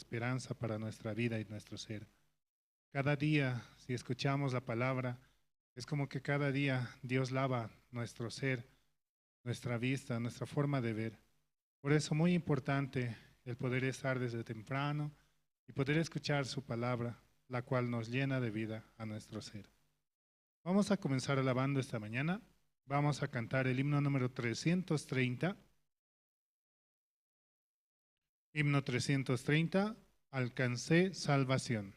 esperanza para nuestra vida y nuestro ser. Cada día, si escuchamos la palabra, es como que cada día Dios lava nuestro ser, nuestra vista, nuestra forma de ver. Por eso muy importante el poder estar desde temprano y poder escuchar su palabra, la cual nos llena de vida a nuestro ser. Vamos a comenzar alabando esta mañana. Vamos a cantar el himno número 330. Himno 330, Alcancé Salvación.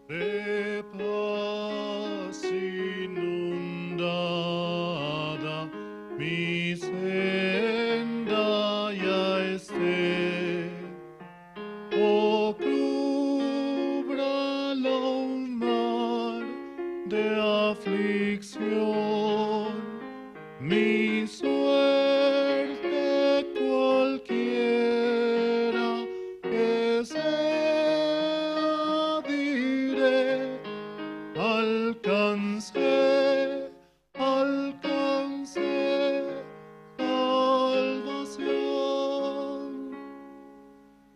De paz inundada mi senda ya esté, oh, cúbrala un mar de aflicción, mi suerte cualquiera que sea, diré, alcancé, alcancé salvación,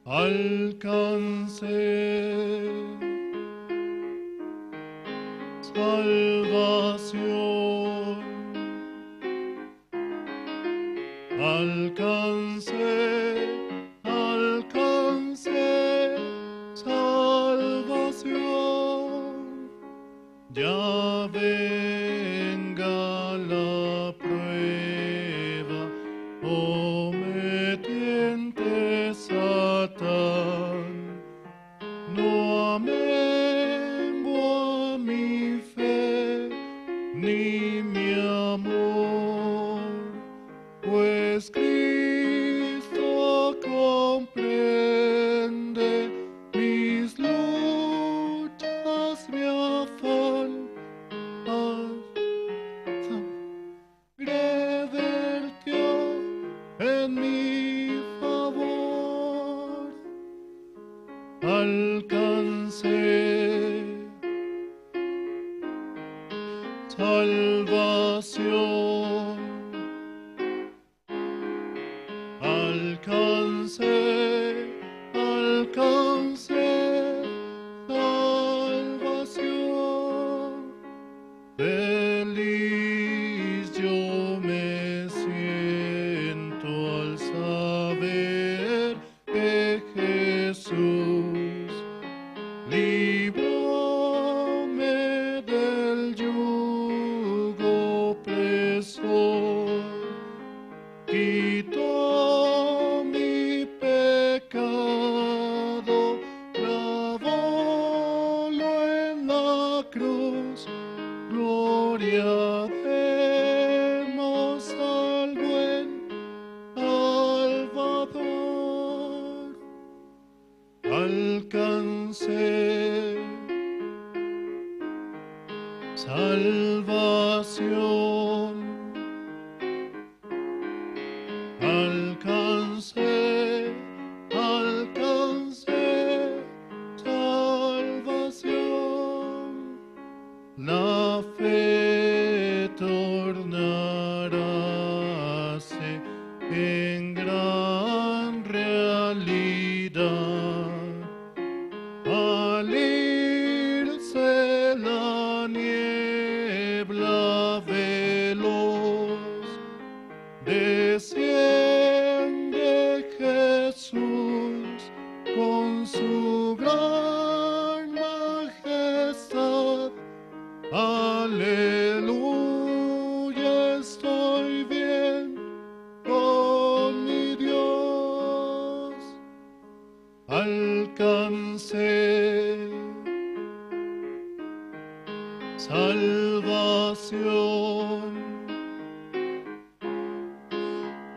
alcancé salvación, alcancé, alcancé salvación. Ya venga la prueba, o me tiente Satán, no amengua mi fe ni mi amor, pues Cristo comprende mis luchas, mi afán, sangre vertió en mi favor. Alcancé salvación, alcancé, alcancé salvación. Feliz yo me siento al saber que Jesús libróme del yugo opresor, quitó mi pecado, clavólo en la cruz. Gloria demos al buen Salvador. Alcancé salvación, alcancé, alcancé salvación. La fe tornaráse en gran realidad. Al irse la niebla veloz, desciende Jesús con su gran majestad. Aleluya, estoy bien con mi Dios. Alcancé salvación,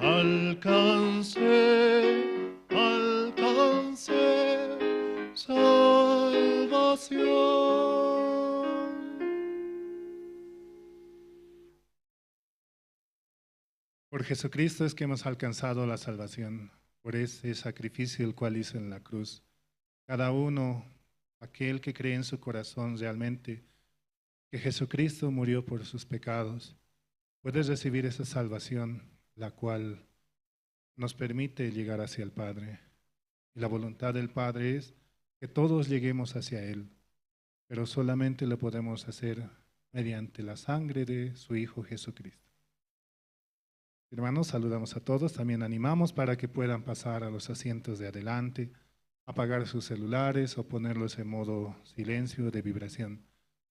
alcancé, alcancé salvación. Por Jesucristo es que hemos alcanzado la salvación, por ese sacrificio el cual hizo en la cruz. Cada uno, aquel que cree en su corazón realmente que Jesucristo murió por sus pecados, puede recibir esa salvación, la cual nos permite llegar hacia el Padre. Y la voluntad del Padre es que todos lleguemos hacia Él, pero solamente lo podemos hacer mediante la sangre de su Hijo Jesucristo. Hermanos, saludamos a todos, también animamos para que puedan pasar a los asientos de adelante, apagar sus celulares o ponerlos en modo silencio de vibración.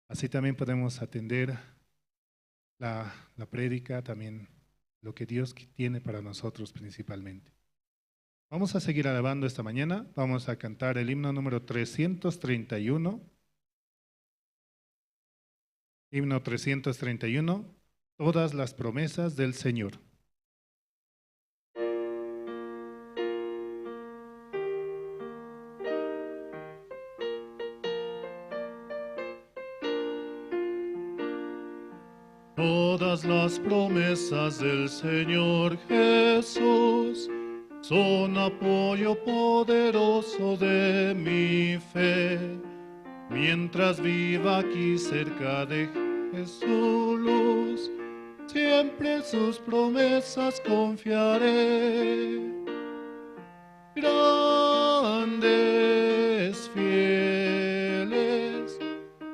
Así también podemos atender la prédica, también lo que Dios tiene para nosotros principalmente. Vamos a seguir alabando esta mañana, vamos a cantar el himno número 331. Himno 331, todas las promesas del Señor. Todas las promesas del Señor Jesús son apoyo poderoso de mi fe. Mientras viva aquí cerca de Jesús luz, siempre en sus promesas confiaré. Grandes, fieles,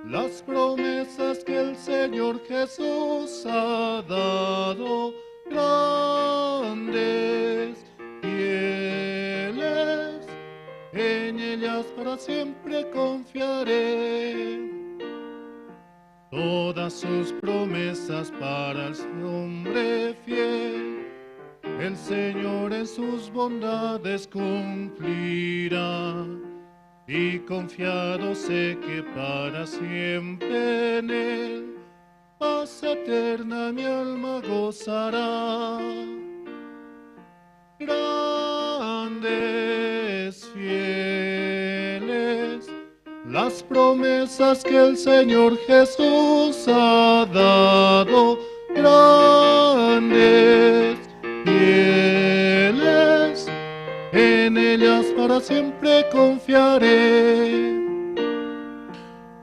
las promesas que el Señor Jesús ha dado, grandes, fieles, en ellas para siempre confiaré. Todas sus promesas para el hombre fiel, el Señor en sus bondades cumplirá. Y confiado sé que para siempre en Él, paz eterna mi alma gozará. Grandes, fieles, las promesas que el Señor Jesús ha dado, grandes, fieles, en ellas para siempre confiaré.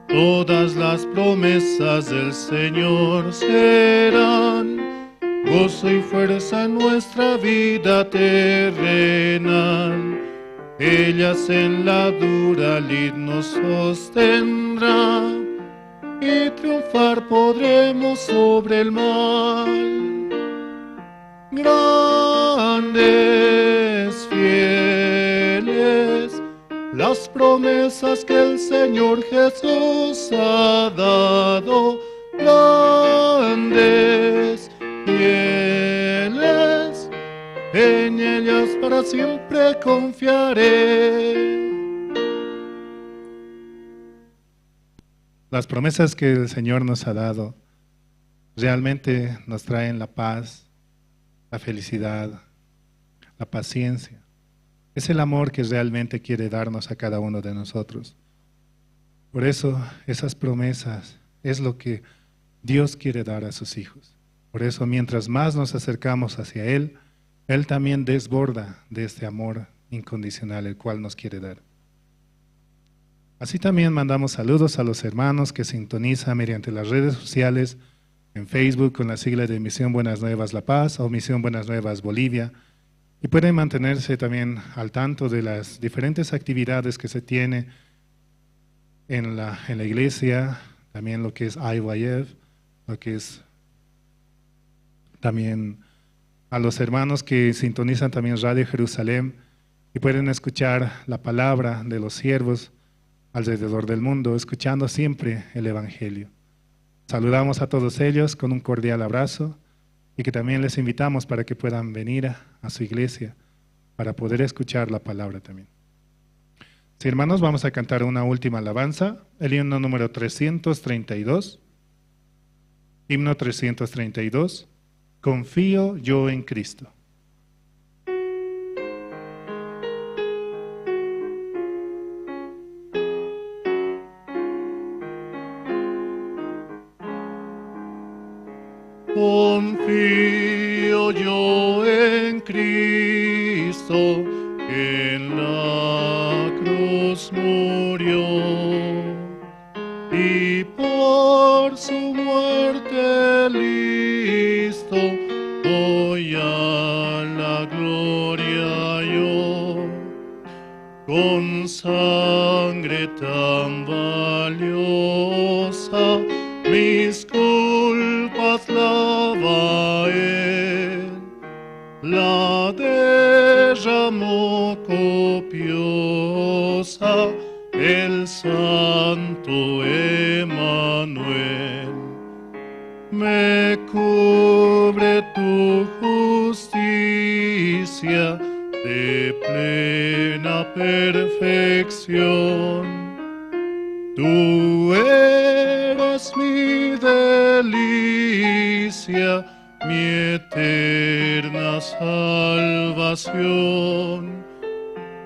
Todas las promesas del Señor serán gozo y fuerza en nuestra vida terrenal. Ellas en la dura lid nos sostendrá y triunfar podremos sobre el mal. Grandes, fieles, las promesas que el Señor Jesús ha dado, grandes, fieles, en ellas para siempre confiaré. Las promesas que el Señor nos ha dado realmente nos traen la paz, la felicidad, la paciencia. Es el amor que realmente quiere darnos a cada uno de nosotros. Por eso esas promesas es lo que Dios quiere dar a sus hijos. Por eso mientras más nos acercamos hacia Él, Él también desborda de este amor incondicional el cual nos quiere dar. Así también mandamos saludos a los hermanos que sintonizan mediante las redes sociales, en Facebook con la sigla de Misión Buenas Nuevas La Paz o Misión Buenas Nuevas Bolivia, y pueden mantenerse también al tanto de las diferentes actividades que se tiene en la iglesia, también lo que es IYF, lo que es también a los hermanos que sintonizan también Radio Jerusalén y pueden escuchar la palabra de los siervos alrededor del mundo, escuchando siempre el Evangelio. Saludamos a todos ellos con un cordial abrazo y que también les invitamos para que puedan venir a su iglesia para poder escuchar la palabra también. Sí, hermanos, vamos a cantar una última alabanza, el himno número 332. Himno 332, Confío yo en Cristo. Confío yo en Cristo, que en la cruz murió, y por su sangre tan valiosa, mis culpas lava Él, la derramó copiosa el Santo Emanuel. Me cubre tu justicia de plena perfección. Tú eres mi delicia, mi eterna salvación.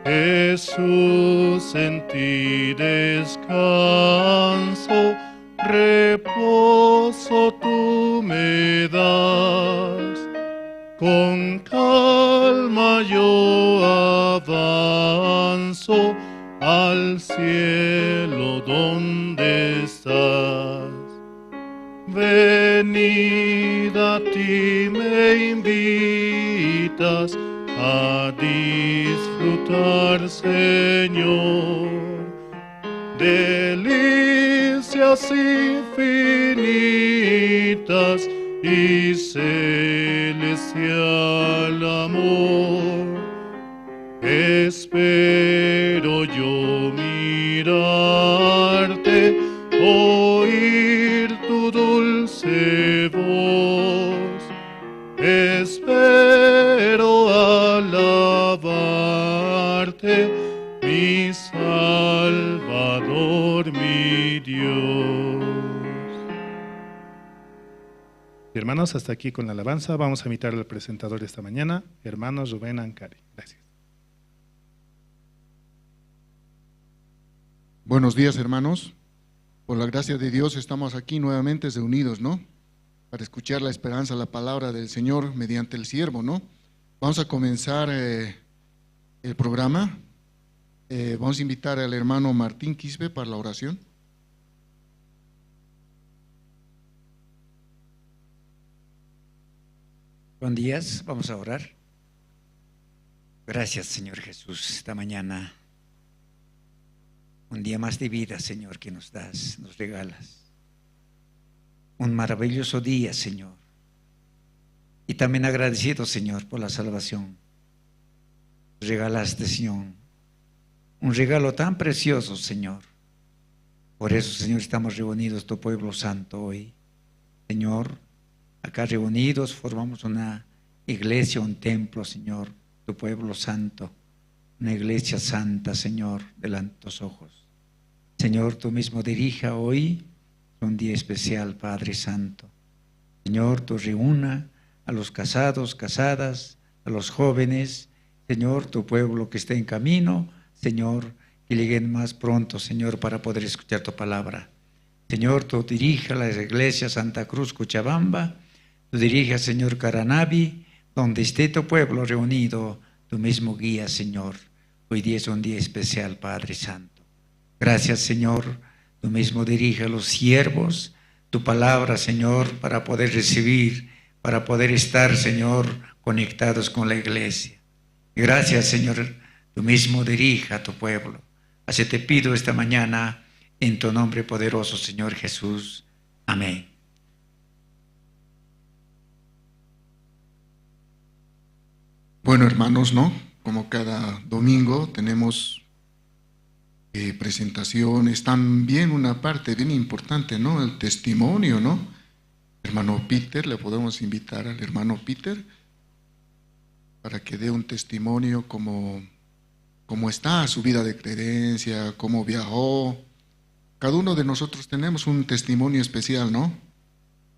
Jesús, en ti descanso, reposo tú me das. Con calma yo avanzo al cielo donde estás. Venid, a ti me invitas a disfrutar, Señor, delicias infinitas y celestial amor. Espero yo mirarte, oír tu dulce voz. Espero alabarte, mi Salvador, mi Dios. Hermanos, hasta aquí con la alabanza. Vamos a invitar al presentador de esta mañana, hermano Rubén Ancari. Gracias. Buenos días, hermanos. Por la gracia de Dios estamos aquí nuevamente reunidos, ¿no? Para escuchar la esperanza, la palabra del Señor mediante el siervo, ¿no? Vamos a comenzar el programa. Vamos a invitar al hermano Martín Quispe para la oración. Buenos días, vamos a orar. Gracias, Señor Jesús, esta mañana. Un día más de vida, Señor, que nos das, nos regalas. Un maravilloso día, Señor. Y también agradecido, Señor, por la salvación. Regalaste, Señor, un regalo tan precioso, Señor. Por eso, Señor, estamos reunidos, tu pueblo santo hoy. Señor, acá reunidos formamos una iglesia, un templo, Señor, tu pueblo santo. Una iglesia santa, Señor, delante de tus ojos. Señor, tú mismo dirija hoy un día especial, Padre Santo. Señor, tú reúna a los casados, casadas, a los jóvenes. Señor, tu pueblo que esté en camino, Señor, que lleguen más pronto, Señor, para poder escuchar tu palabra. Señor, tú dirija a la iglesia Santa Cruz, Cochabamba. Tú dirija, Señor, Caranavi, donde esté tu pueblo reunido, tú mismo guía, Señor. Hoy día es un día especial, Padre Santo. Gracias, Señor. Tú mismo dirige a los siervos tu palabra, Señor, para poder recibir, para poder estar, Señor, conectados con la iglesia. Gracias, Señor. Tú mismo dirija a tu pueblo. Así te pido esta mañana, en tu nombre poderoso, Señor Jesús. Amén. Bueno, hermanos, ¿no? Como cada domingo tenemos presentaciones, también una parte bien importante, ¿no? El testimonio, ¿no? Hermano Peter, le podemos invitar al hermano Peter para que dé un testimonio como está su vida de creencia, cómo viajó. Cada uno de nosotros tenemos un testimonio especial, ¿no?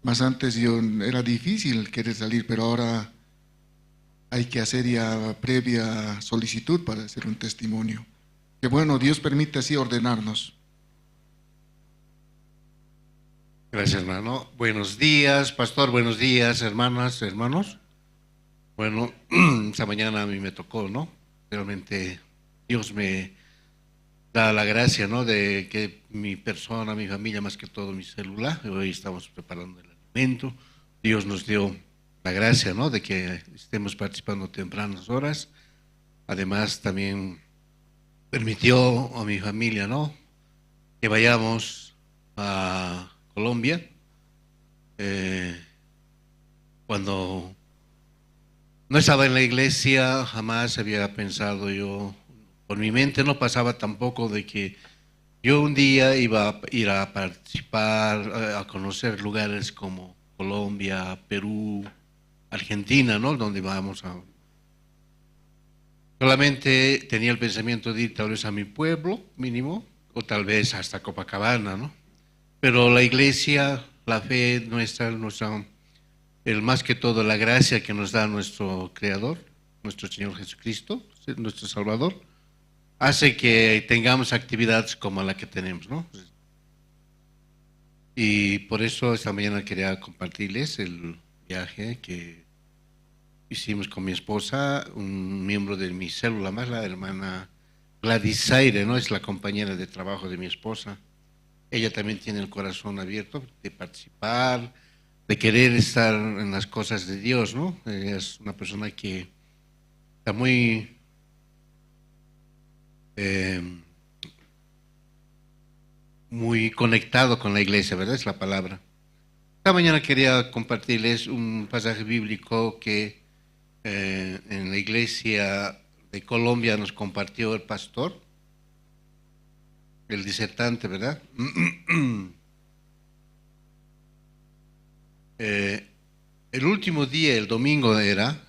Más antes yo era difícil querer salir, pero ahora hay que hacer ya previa solicitud para hacer un testimonio. Que bueno, Dios permite así ordenarnos. Gracias, hermano. Buenos días, pastor. Buenos días, hermanas, hermanos. Bueno, esta mañana a mí me tocó, ¿no? Realmente Dios me da la gracia, ¿no? De que mi persona, mi familia, más que todo mi celular, hoy estamos preparando el alimento. Dios nos dio la gracia, ¿no? De que estemos participando tempranas horas. Además, también permitió a mi familia, ¿no?, que vayamos a Colombia. Cuando no estaba en la iglesia, jamás había pensado yo, por mi mente no pasaba tampoco de que yo un día iba a ir a participar, a conocer lugares como Colombia, Perú, Argentina, ¿no?, donde vamos a... Solamente tenía el pensamiento de ir tal vez a mi pueblo, mínimo, o tal vez hasta Copacabana, ¿no? Pero la iglesia, la fe nuestra, el más que todo la gracia que nos da nuestro Creador, nuestro Señor Jesucristo, nuestro Salvador, hace que tengamos actividades como la que tenemos, ¿no? Y por eso esta mañana quería compartirles el viaje que hicimos con mi esposa, un miembro de mi célula más, la hermana Gladys Zaire, ¿no? Es la compañera de trabajo de mi esposa. Ella también tiene el corazón abierto de participar, de querer estar en las cosas de Dios, ¿no? Ella es una persona que está muy muy conectado con la iglesia, ¿verdad? Es la palabra. Esta mañana quería compartirles un pasaje bíblico que en la iglesia de Colombia nos compartió el pastor, el disertante, ¿verdad? El último día, el domingo era,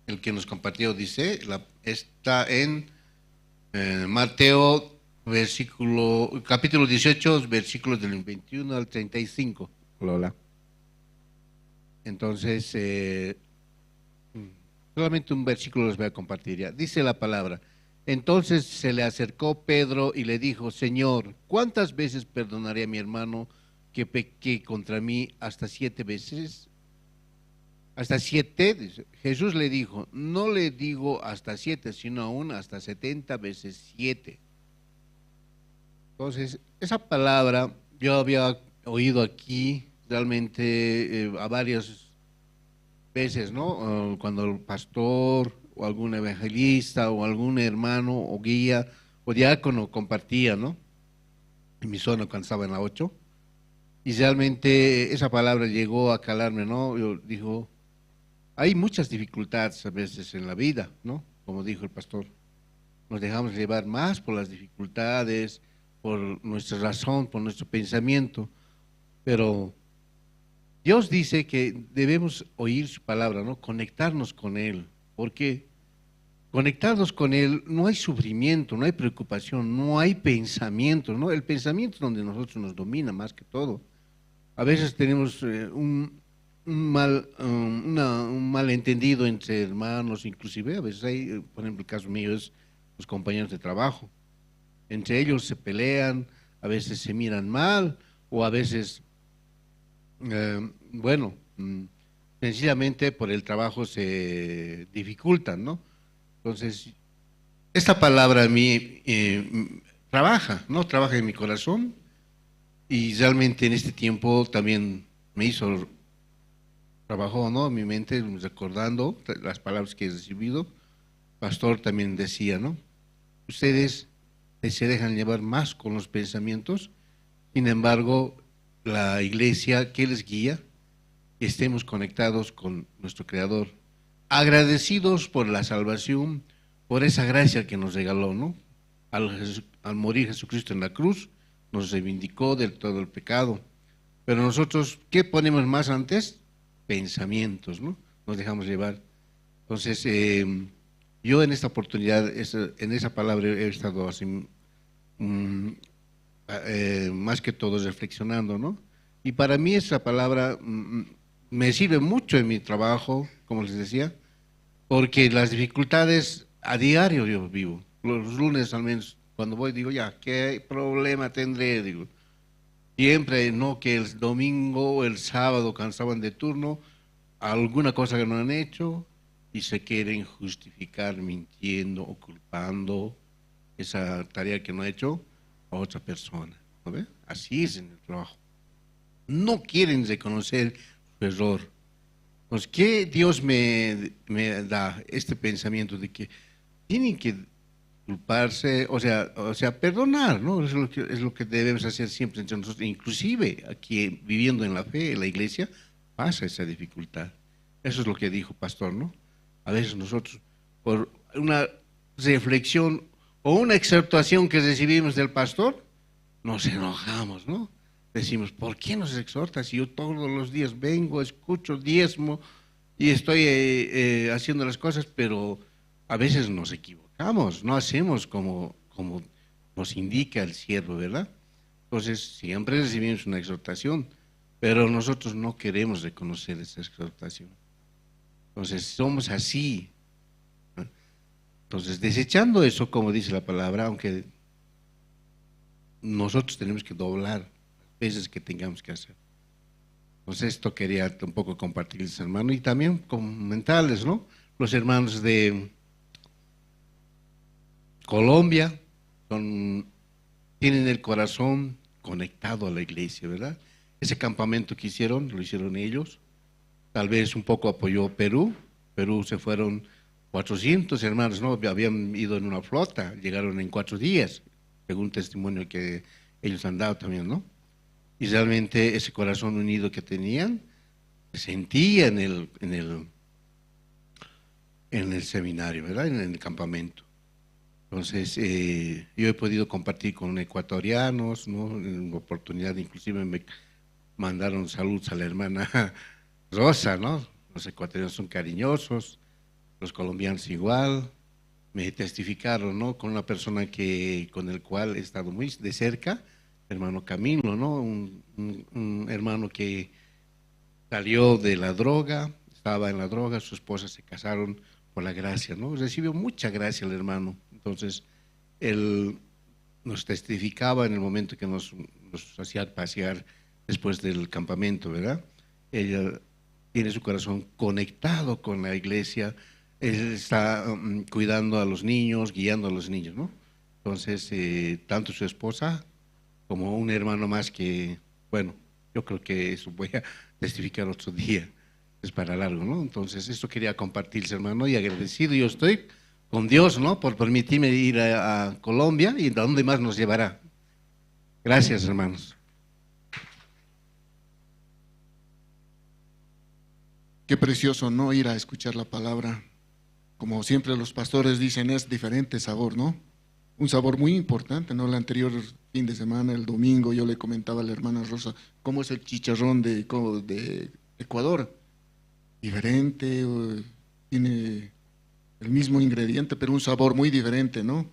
el que nos compartió, dice, está en Mateo, capítulo 18, versículos del 21 al 35. Hola. Entonces, solamente un versículo les voy a compartir ya. Dice la palabra: entonces se le acercó Pedro y le dijo: Señor, ¿cuántas veces perdonaré a mi hermano que peque contra mí? ¿Hasta 7 veces? ¿Hasta 7? Dice. Jesús le dijo: no le digo hasta 7, sino aún hasta 70 veces 7. Entonces, esa palabra yo había oído aquí realmente a varias veces, ¿no? Cuando el pastor o algún evangelista o algún hermano o guía o diácono compartía, ¿no? En mi zona cuando estaba en la 8. Y realmente esa palabra llegó a calarme, ¿no? Yo dijo, hay muchas dificultades a veces en la vida, ¿no? Como dijo el pastor, nos dejamos llevar más por las dificultades, por nuestra razón, por nuestro pensamiento, pero Dios dice que debemos oír su palabra, ¿no? Conectarnos con Él, porque conectarnos con Él no hay sufrimiento, no hay preocupación, no hay pensamiento, ¿no? El pensamiento es donde nosotros nos domina más que todo. A veces tenemos un malentendido entre hermanos, inclusive a veces hay, por ejemplo, el caso mío es los compañeros de trabajo. Entre ellos se pelean, a veces se miran mal, o a veces, sencillamente por el trabajo se dificultan, ¿no? Entonces, esta palabra a mí trabaja, ¿no? Trabaja en mi corazón y realmente en este tiempo también me hizo, trabajó, ¿no? Mi mente, recordando las palabras que he recibido. Pastor también decía, ¿no? Ustedes se dejan llevar más con los pensamientos, sin embargo, la iglesia que les guía, que estemos conectados con nuestro Creador, agradecidos por la salvación, por esa gracia que nos regaló, ¿no? Al morir Jesucristo en la cruz, nos reivindicó del todo el pecado. Pero nosotros, ¿qué ponemos más antes? Pensamientos, ¿no? Nos dejamos llevar. Entonces, yo en esta oportunidad, en esa palabra he estado así, más que todo reflexionando, ¿no? Y para mí esa palabra me sirve mucho en mi trabajo, como les decía, porque las dificultades a diario yo vivo. Los lunes al menos, cuando voy digo, ya, ¿qué problema tendré? Digo, siempre, no que el domingo o el sábado cansaban de turno, alguna cosa que no han hecho y se quieren justificar mintiendo o culpando esa tarea que no ha hecho a otra persona, ¿no ve? Así es en el trabajo. No quieren reconocer su error. Entonces, ¿qué Dios me da este pensamiento de que tienen que Disculparse, o sea, perdonar, ¿no? Es lo que debemos hacer siempre entre nosotros, inclusive aquí viviendo en la fe, en la iglesia, pasa esa dificultad. Eso es lo que dijo pastor, ¿no? A veces nosotros, por una reflexión o una exhortación que recibimos del pastor, nos enojamos, ¿no? Decimos, ¿por qué nos exhorta si yo todos los días vengo, escucho, diezmo y estoy haciendo las cosas? Pero a veces nos equivocamos, no hacemos como nos indica el siervo, ¿verdad? Entonces siempre recibimos una exhortación, pero nosotros no queremos reconocer esa exhortación. Entonces somos así. Entonces, desechando eso, como dice la palabra, aunque nosotros tenemos que doblar las veces que tengamos que hacer. Entonces, esto quería un poco compartirles, hermano, y también comentarles, ¿no? Los hermanos de Colombia tienen el corazón conectado a la iglesia, ¿verdad? Ese campamento que hicieron, lo hicieron ellos. Tal vez un poco apoyó Perú. Perú se fueron 400 hermanos, ¿no? Habían ido en una flota, llegaron en 4 días, según testimonio que ellos han dado también, ¿no? Y realmente ese corazón unido que tenían, se sentía en el seminario, ¿verdad? En el campamento. Entonces, yo he podido compartir con ecuatorianos, ¿no? En una oportunidad inclusive me mandaron saludos a la hermana Rosa, ¿no? Los ecuatorianos son cariñosos, los colombianos igual. Me testificaron, ¿no? Con una persona con el cual he estado muy de cerca, hermano Camilo, ¿no? Un hermano que salió de la droga, estaba en la droga, su esposa se casaron por la gracia, ¿no? Recibió mucha gracia el hermano. Entonces, él nos testificaba en el momento que nos hacía pasear después del campamento, ¿verdad? Ella tiene su corazón conectado con la iglesia, él está cuidando a los niños, guiando a los niños, ¿no? Entonces, tanto su esposa como un hermano más que, bueno, yo creo que eso voy a testificar otro día, es para largo, ¿no? Entonces, esto quería compartirse, hermano, y agradecido yo estoy con Dios, ¿no? Por permitirme ir a Colombia y a dónde más nos llevará. Gracias, hermanos. Qué precioso, ¿no? Ir a escuchar la palabra. Como siempre los pastores dicen, es diferente sabor, ¿no? Un sabor muy importante, ¿no? El anterior fin de semana, el domingo, yo le comentaba a la hermana Rosa cómo es el chicharrón de Ecuador. Diferente, tiene el mismo ingrediente, pero un sabor muy diferente, ¿no?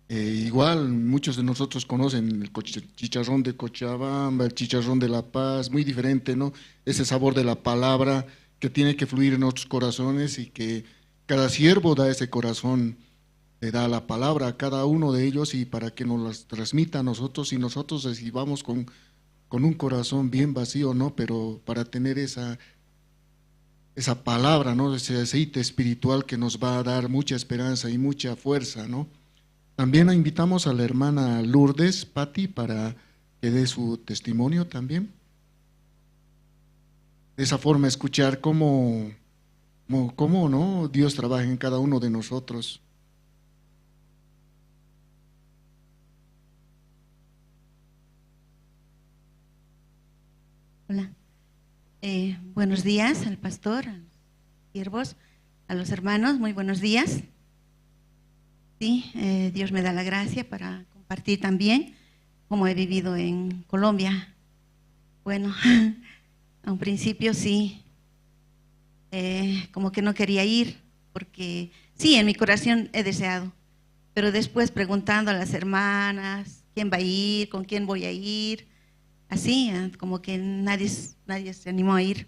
Igual, muchos de nosotros conocen el chicharrón de Cochabamba, el chicharrón de La Paz, muy diferente, ¿no? Ese sabor de la palabra que tiene que fluir en nuestros corazones y que cada siervo da ese corazón, le da la palabra a cada uno de ellos y para que nos las transmita a nosotros y nosotros recibamos con un corazón bien vacío, ¿no? Pero para tener esa palabra, ¿no? Ese aceite espiritual que nos va a dar mucha esperanza y mucha fuerza, ¿no? También invitamos a la hermana Lourdes Patti para que dé su testimonio también. De esa forma escuchar cómo ¿no? Dios trabaja en cada uno de nosotros. Hola. Buenos días al pastor, a los siervos, a los hermanos, muy buenos días. Sí, Dios me da la gracia para compartir también cómo he vivido en Colombia. Bueno, a un principio sí, como que no quería ir, porque sí, en mi corazón he deseado, pero después preguntando a las hermanas, ¿quién va a ir? ¿Con quién voy a ir? Así, como que nadie se animó a ir.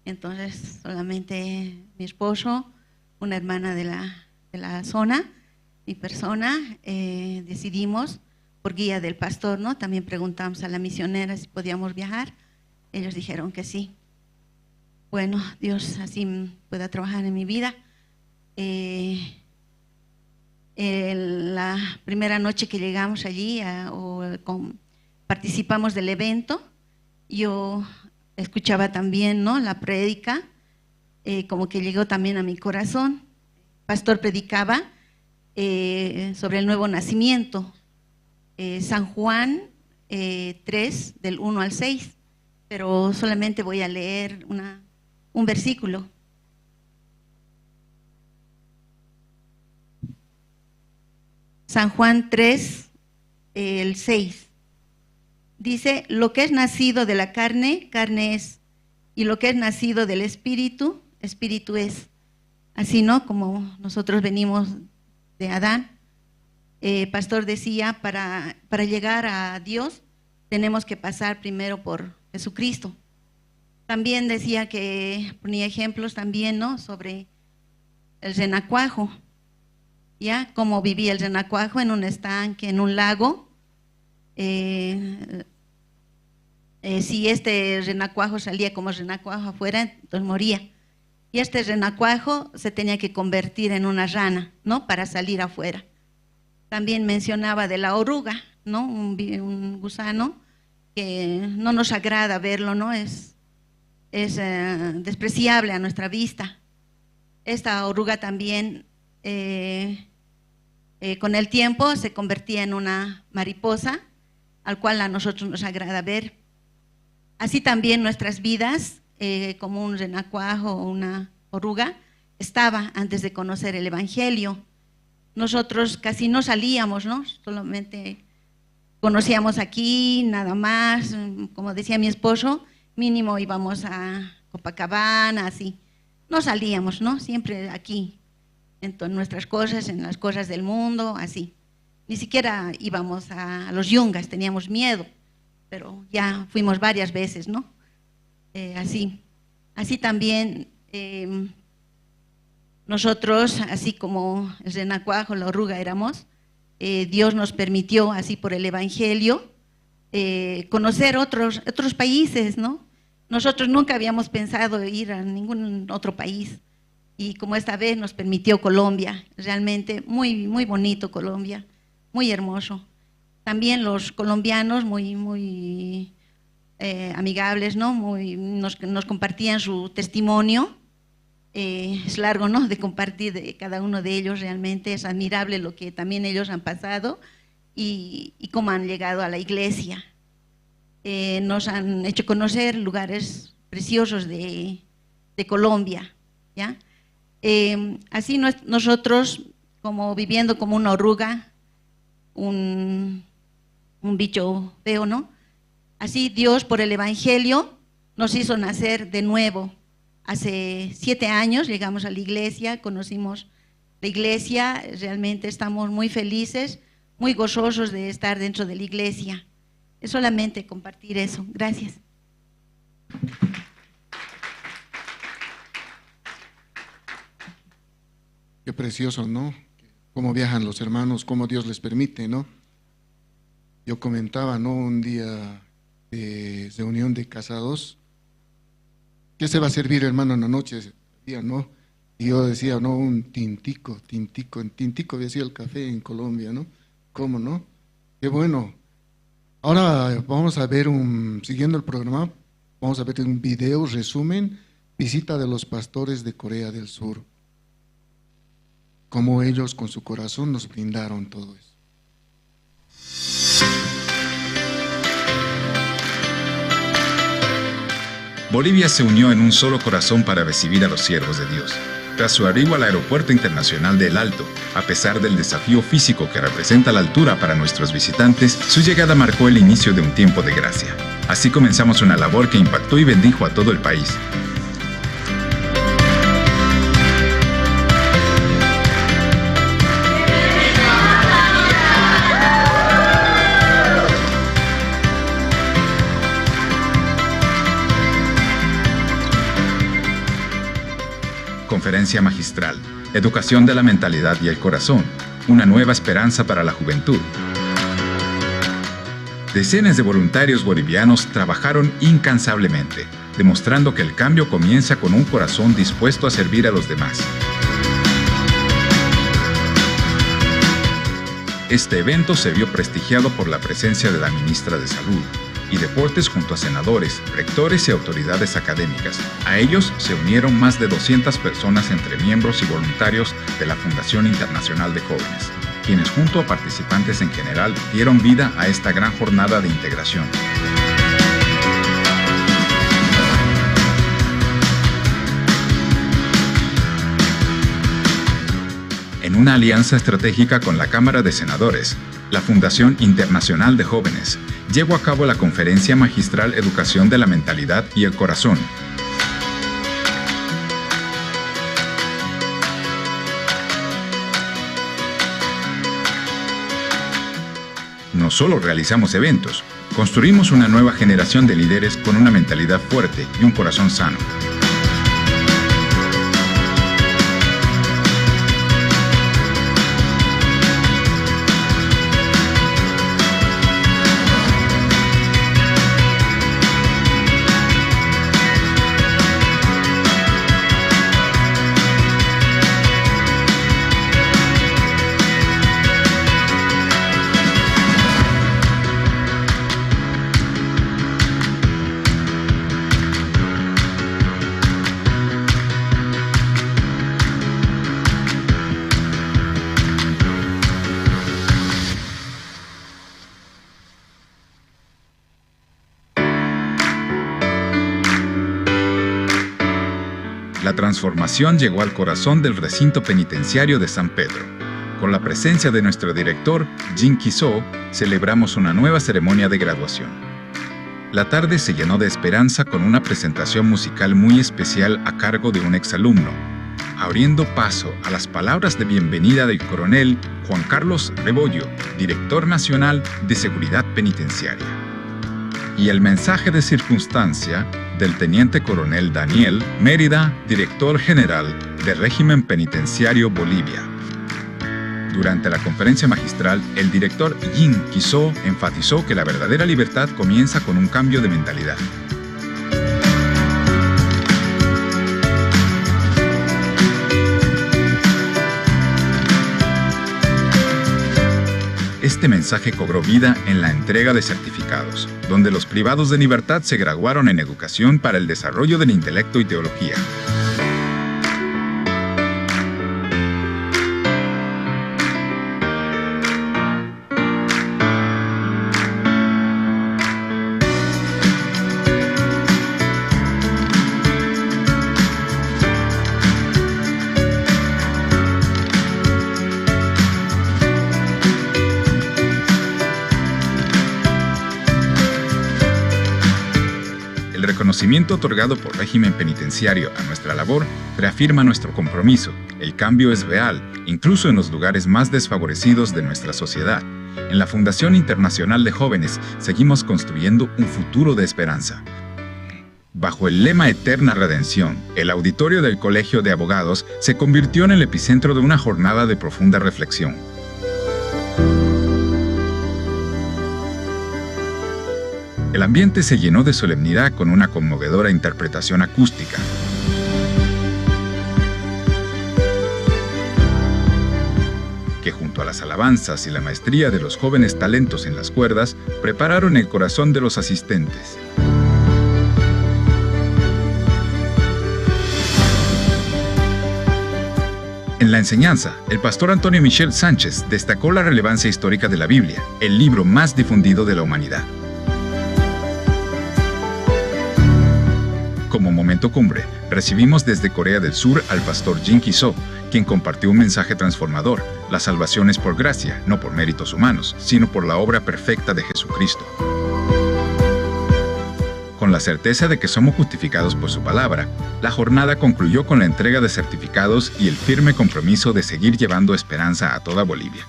Entonces solamente mi esposo, una hermana de la zona, mi persona, decidimos por guía del pastor, ¿no? También preguntamos a la misionera si podíamos viajar, ellos dijeron que sí. Bueno, Dios así pueda trabajar en mi vida. La primera noche que llegamos allí participamos del evento, yo escuchaba también, ¿no?, la prédica, como que llegó también a mi corazón. El pastor predicaba sobre el nuevo nacimiento. San Juan 3, del 1 al 6, pero solamente voy a leer un versículo. San Juan 3, el 6. Dice, lo que es nacido de la carne, carne es, y lo que es nacido del espíritu, espíritu es. Así, ¿no? Como nosotros venimos de Adán. Pastor decía, para llegar a Dios tenemos que pasar primero por Jesucristo. También decía que ponía ejemplos también, ¿no? Sobre el renacuajo, ¿ya? Cómo vivía el renacuajo en un estanque, en un lago. Si este renacuajo salía como renacuajo afuera, entonces moría. Y este renacuajo se tenía que convertir en una rana, ¿no? Para salir afuera. También mencionaba de la oruga, ¿no? Un gusano que no nos agrada verlo, ¿no? Es despreciable a nuestra vista. Esta oruga también con el tiempo se convertía en una mariposa, al cual a nosotros nos agrada ver. Así también nuestras vidas, como un renacuajo o una oruga, estaba antes de conocer el Evangelio. Nosotros casi no salíamos, ¿no? Solamente conocíamos aquí, nada más. Como decía mi esposo, mínimo íbamos a Copacabana, así. No salíamos, ¿no? Siempre aquí, en nuestras cosas, en las cosas del mundo, así. Ni siquiera íbamos a los yungas, teníamos miedo, pero ya fuimos varias veces, ¿no? Así. Así también nosotros, así como el renacuajo, la oruga éramos, Dios nos permitió, así por el Evangelio, conocer otros países, ¿no? Nosotros nunca habíamos pensado ir a ningún otro país, y como esta vez nos permitió Colombia, realmente muy, muy bonito Colombia, muy hermoso. También los colombianos muy, muy amigables, ¿no? Nos compartían su testimonio. Es largo, ¿no? De compartir de cada uno de ellos, realmente es admirable lo que también ellos han pasado y cómo han llegado a la iglesia. Nos han hecho conocer lugares preciosos de Colombia, ¿ya? Así nosotros, como viviendo como una oruga, un bicho feo, ¿no? Así Dios por el Evangelio nos hizo nacer de nuevo. Hace 7 años llegamos a la iglesia, conocimos la iglesia, realmente estamos muy felices, muy gozosos de estar dentro de la iglesia. Es solamente compartir eso. Gracias. Qué precioso, ¿no? Cómo viajan los hermanos, cómo Dios les permite, ¿no? Yo comentaba, ¿no? Un día de reunión de casados, ¿qué se va a servir, hermano, en la noche? ¿No? Y yo decía, no, un tintico, en tintico había sido el café en Colombia, ¿no? ¿Cómo no? Qué bueno. Ahora vamos a ver, siguiendo el programa, vamos a ver un video resumen, visita de los pastores de Corea del Sur. Cómo ellos con su corazón nos brindaron todo eso. Bolivia se unió en un solo corazón para recibir a los siervos de Dios. Tras su arribo al Aeropuerto Internacional de El Alto, a pesar del desafío físico que representa la altura para nuestros visitantes, su llegada marcó el inicio de un tiempo de gracia. Así comenzamos una labor que impactó y bendijo a todo el país. Conferencia magistral, educación de la mentalidad y el corazón, una nueva esperanza para la juventud. Decenas de voluntarios bolivianos trabajaron incansablemente, demostrando que el cambio comienza con un corazón dispuesto a servir a los demás. Este evento se vio prestigiado por la presencia de la ministra de Salud, y Deportes junto a senadores, rectores y autoridades académicas. A ellos se unieron más de 200 personas entre miembros y voluntarios de la Fundación Internacional de Jóvenes, quienes junto a participantes en general dieron vida a esta gran jornada de integración. En una alianza estratégica con la Cámara de Senadores, la Fundación Internacional de Jóvenes llevó a cabo la Conferencia Magistral Educación de la Mentalidad y el Corazón. No solo realizamos eventos, construimos una nueva generación de líderes con una mentalidad fuerte y un corazón sano. La transformación llegó al corazón del recinto penitenciario de San Pedro. Con la presencia de nuestro director, Jin Kiso, celebramos una nueva ceremonia de graduación. La tarde se llenó de esperanza con una presentación musical muy especial a cargo de un exalumno, abriendo paso a las palabras de bienvenida del coronel Juan Carlos Rebollo, director nacional de Seguridad Penitenciaria. Y el mensaje de circunstancia del teniente coronel Daniel Mérida, director general de Régimen Penitenciario Bolivia. Durante la conferencia magistral, el director Yin Kiso enfatizó que la verdadera libertad comienza con un cambio de mentalidad. Este mensaje cobró vida en la entrega de certificados, donde los privados de libertad se graduaron en educación para el desarrollo del intelecto y teología. El reconocimiento otorgado por régimen penitenciario a nuestra labor reafirma nuestro compromiso. El cambio es real, incluso en los lugares más desfavorecidos de nuestra sociedad. En la Fundación Internacional de Jóvenes seguimos construyendo un futuro de esperanza. Bajo el lema Eterna Redención, el auditorio del Colegio de Abogados se convirtió en el epicentro de una jornada de profunda reflexión. El ambiente se llenó de solemnidad con una conmovedora interpretación acústica, que junto a las alabanzas y la maestría de los jóvenes talentos en las cuerdas, prepararon el corazón de los asistentes. En la enseñanza, el pastor Antonio Michel Sánchez destacó la relevancia histórica de la Biblia, el libro más difundido de la humanidad. Como momento cumbre, recibimos desde Corea del Sur al pastor Jin Ki-so, quien compartió un mensaje transformador. La salvación es por gracia, no por méritos humanos, sino por la obra perfecta de Jesucristo. Con la certeza de que somos justificados por su palabra, la jornada concluyó con la entrega de certificados y el firme compromiso de seguir llevando esperanza a toda Bolivia.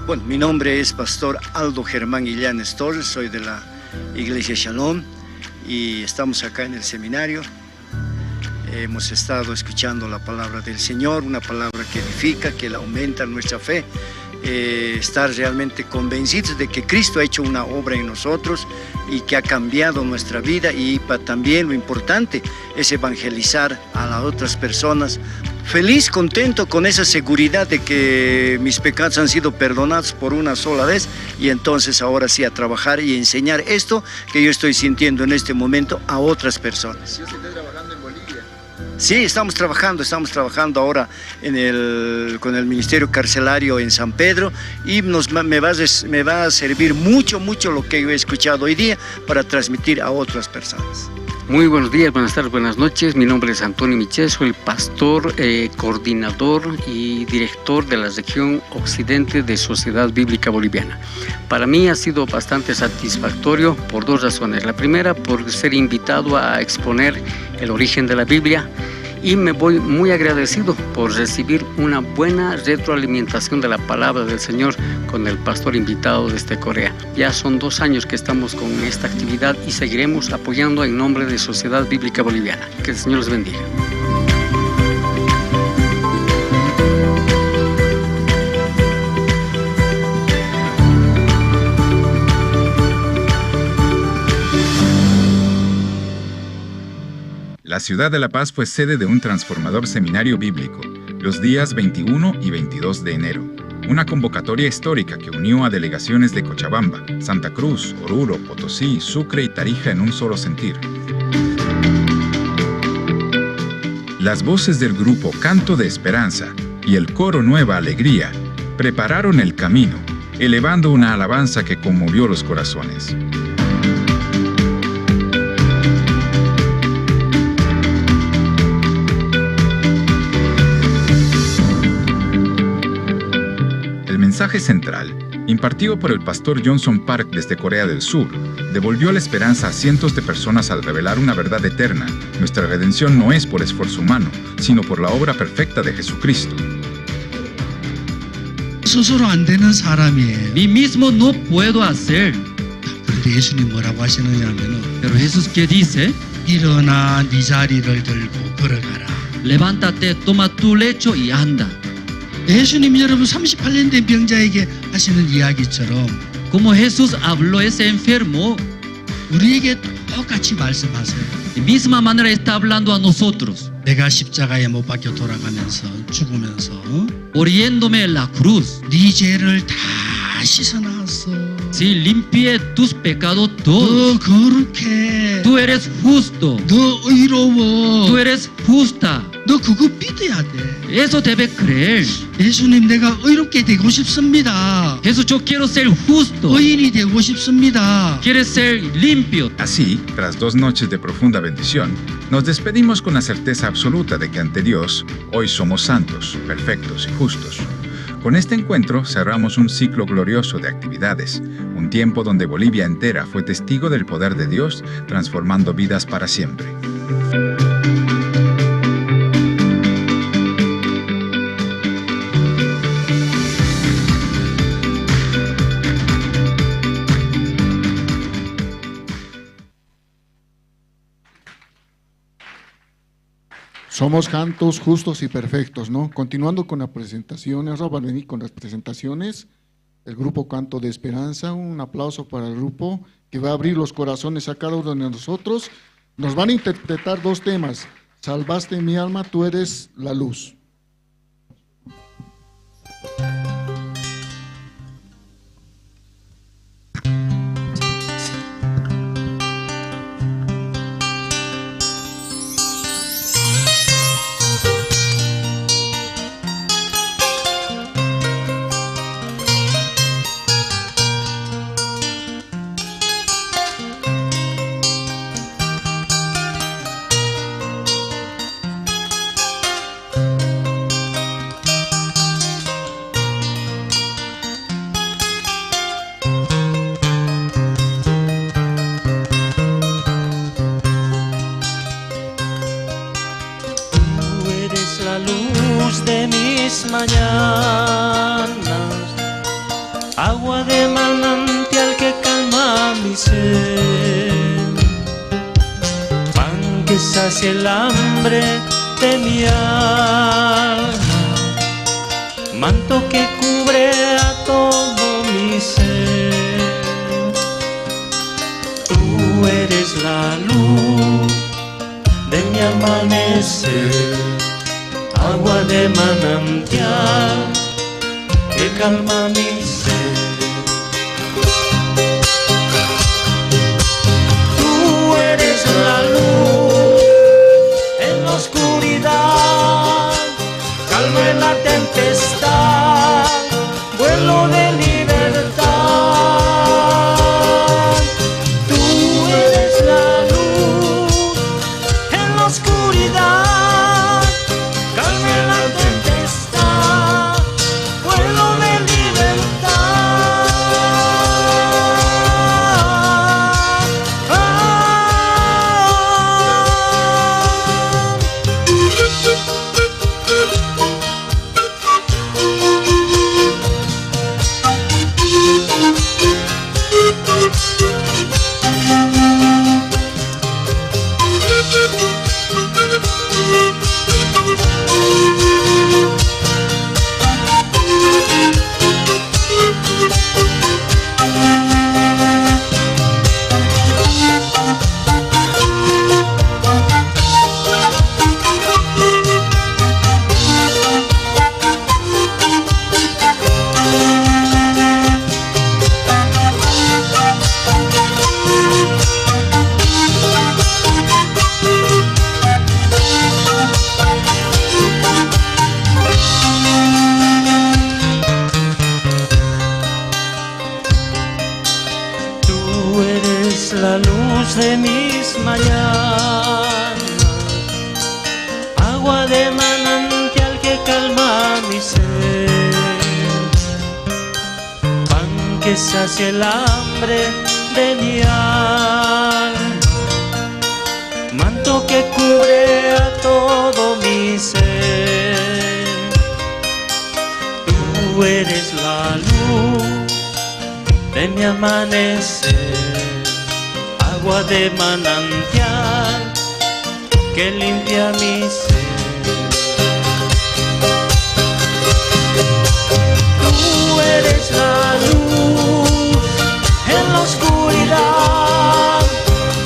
Bueno, mi nombre es Pastor Aldo Germán Illanes Torres, soy de la Iglesia Shalom y estamos acá en el seminario. Hemos estado escuchando la palabra del Señor, una palabra que edifica, que aumenta nuestra fe, estar realmente convencidos de que Cristo ha hecho una obra en nosotros y que ha cambiado nuestra vida, y también lo importante es evangelizar a las otras personas. Feliz, contento con esa seguridad de que mis pecados han sido perdonados por una sola vez y entonces ahora sí a trabajar y enseñar esto que yo estoy sintiendo en este momento a otras personas. ¿Dios está trabajando en Bolivia? Sí, estamos trabajando ahora con el Ministerio Carcelario en San Pedro y me va a servir mucho, mucho lo que yo he escuchado hoy día para transmitir a otras personas. Muy buenos días, buenas tardes, buenas noches. Mi nombre es Antonio Michel, soy el pastor, coordinador y director de la región occidente de Sociedad Bíblica Boliviana. Para mí ha sido bastante satisfactorio por dos razones. La primera, por ser invitado a exponer el origen de la Biblia, y me voy muy agradecido por recibir una buena retroalimentación de la palabra del Señor con el pastor invitado desde Corea. Ya son 2 años que estamos con esta actividad y seguiremos apoyando en nombre de Sociedad Bíblica Boliviana. Que el Señor los bendiga. La ciudad de La Paz fue sede de un transformador seminario bíblico, los días 21 y 22 de enero. Una convocatoria histórica que unió a delegaciones de Cochabamba, Santa Cruz, Oruro, Potosí, Sucre y Tarija en un solo sentir. Las voces del grupo Canto de Esperanza y el coro Nueva Alegría prepararon el camino, elevando una alabanza que conmovió los corazones. El mensaje central, impartido por el pastor Johnson Park desde Corea del Sur, devolvió la esperanza a cientos de personas al revelar una verdad eterna. Nuestra redención no es por esfuerzo humano, sino por la obra perfecta de Jesucristo. Mí mismo no puedo hacer. Pero Jesús, ¿qué dice? Levántate, toma tu lecho y anda. Como Jesús habló a ese enfermo, de misma manera está hablando a nosotros. Muriéndome en la cruz. Si limpié tus pecados todos. Tú eres justo. Tú eres justa. Eso debe creer. Jesús, yo quiero ser justo. Quiero ser limpio. Así, tras 2 noches de profunda bendición, nos despedimos con la certeza absoluta de que ante Dios, hoy somos santos, perfectos y justos. Con este encuentro cerramos un ciclo glorioso de actividades, un tiempo donde Bolivia entera fue testigo del poder de Dios transformando vidas para siempre. Somos santos, justos y perfectos, ¿no? Continuando con las presentaciones, Rob va a venir con las presentaciones, el grupo Canto de Esperanza, un aplauso para el grupo que va a abrir los corazones a cada uno de nosotros. Nos van a interpretar 2 temas: Salvaste mi alma, tú eres la luz. Mañanas, agua de manantial que calma mi sed, pan que sacia el hambre de mi alma, manto que cubre a todo mi ser. Tú eres la luz de mi amanecer, Agua de manantial que calma mi sed. Tú eres la luz en la oscuridad, calma en la tempestad, vuelo de libertad. Tú eres la luz en la oscuridad, calma en la tempestad, vuelo de libertad. Tú eres la luz de mis mañanas, agua de manantial que calma mi sed, pan que sacia el hambre de mi alma, manto que cubre a todo mi ser. Tú eres la luz de mi amanecer, agua de manantial que limpia mi ser. Tú eres la luz en la oscuridad,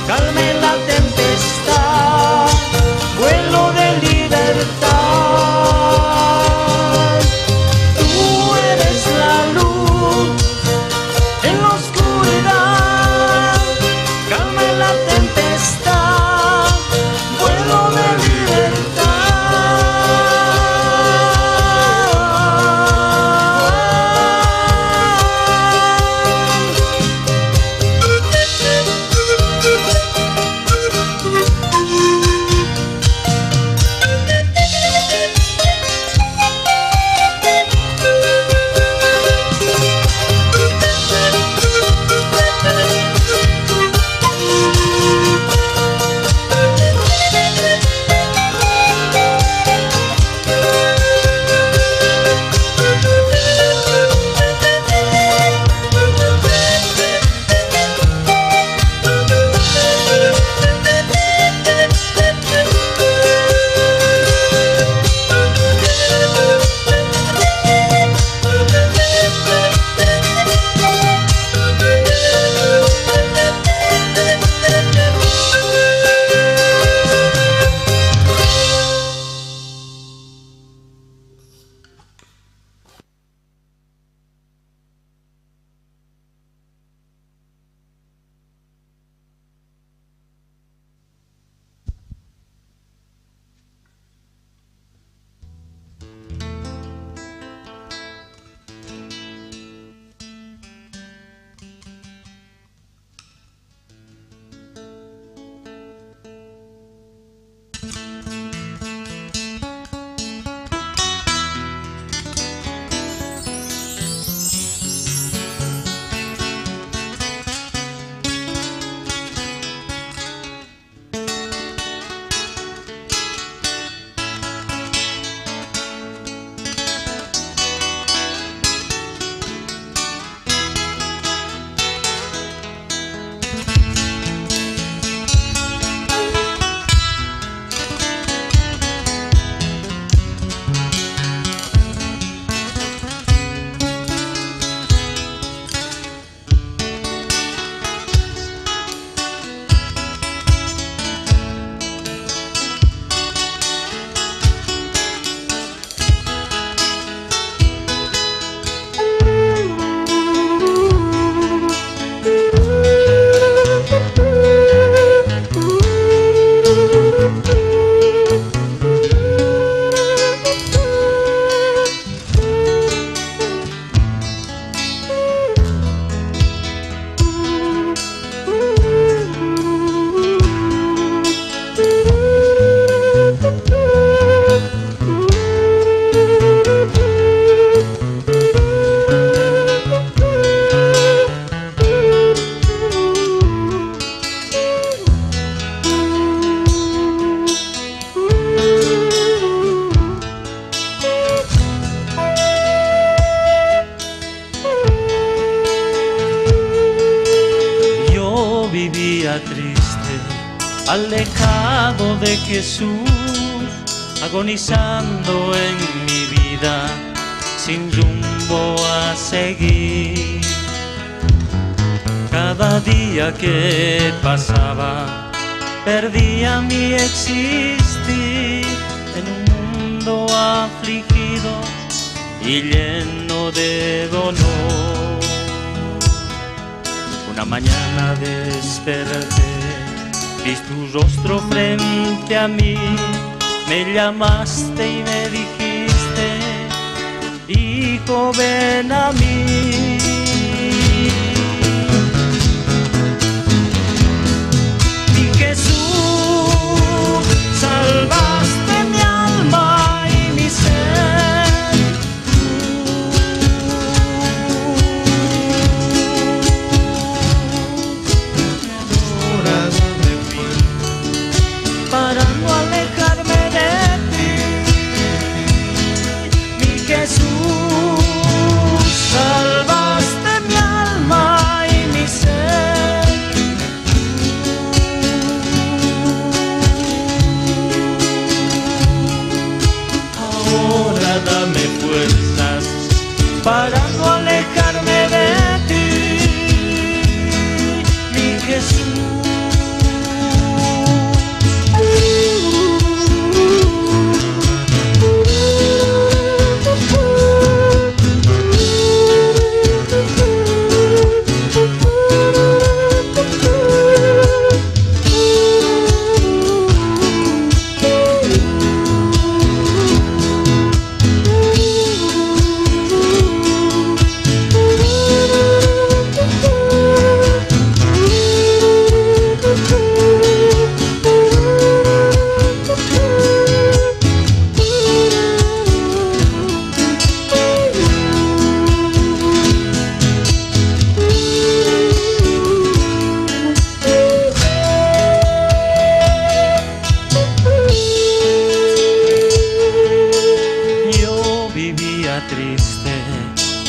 calma en la tempestad, vuelo de libertad. Tú eres la luz en la oscuridad, calma en la tempestad, vuelo de libertad. vivía triste, alejado de Jesús, agonizando en mi vida, sin rumbo a seguir. Cada día que pasaba, perdía mi existir en un mundo afligido y lleno de dolor. Una mañana desperté, vi tu rostro frente a mí, me llamaste y me dijiste, hijo, ven a mí. Mi Jesús, salvaste mi alma y mi ser. Para no alejarme de ti, mi Jesús, salvaste mi alma y mi ser. Ahora dame fuerzas para no alejarme de ti, mi Jesús.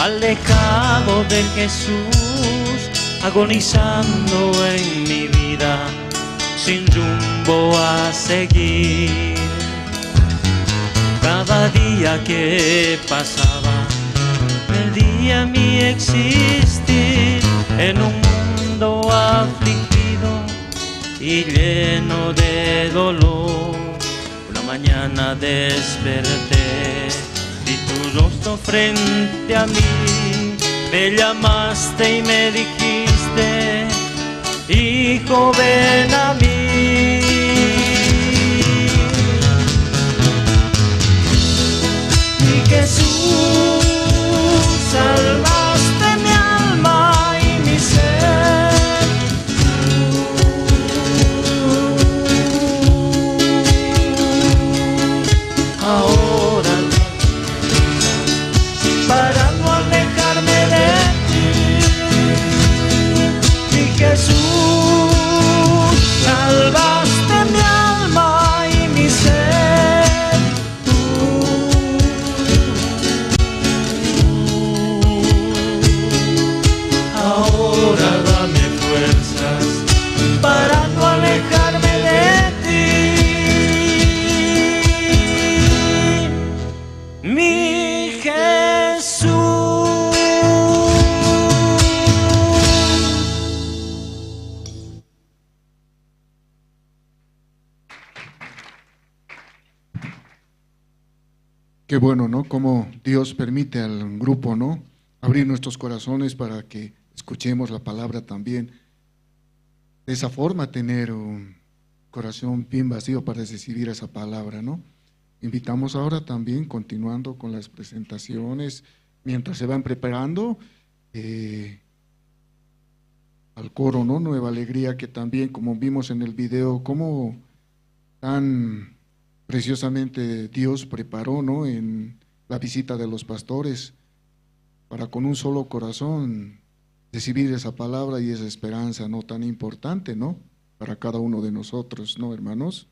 Alejado de Jesús, agonizando en mi vida, sin rumbo a seguir. Cada día que pasaba, perdía mi existir en un mundo afligido y lleno de dolor. Una mañana desperté, vi tu rostro frente a mí, me llamaste y me dijiste, hijo, ven a mí. Mi Jesús, salvaste mi alma y mi ser. Ahora, para no alejarme de ti, mi Jesús, salvaste mi alma y mi ser. Ahora dame fuerzas para no alejarme de ti, mi Jesús. Qué bueno, ¿no? Cómo Dios permite al grupo, ¿no? Abrir nuestros corazones para que escuchemos la palabra también. De esa forma tener un corazón bien vacío para recibir esa palabra, ¿no? Invitamos ahora también, continuando con las presentaciones, mientras se van preparando, al coro, ¿no? Nueva Alegría, que también, como vimos en el video, cómo tan preciosamente Dios preparó, ¿no? En la visita de los pastores, para con un solo corazón recibir esa palabra y esa esperanza, ¿no? Tan importante, ¿no? Para cada uno de nosotros, ¿no, hermanos?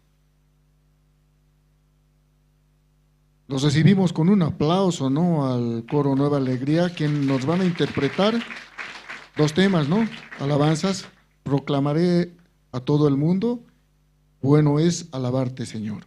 Los recibimos con un aplauso, ¿no? Al coro Nueva Alegría, quien nos van a interpretar dos temas, ¿no? Alabanzas, proclamaré A todo el mundo, bueno es alabarte, Señor.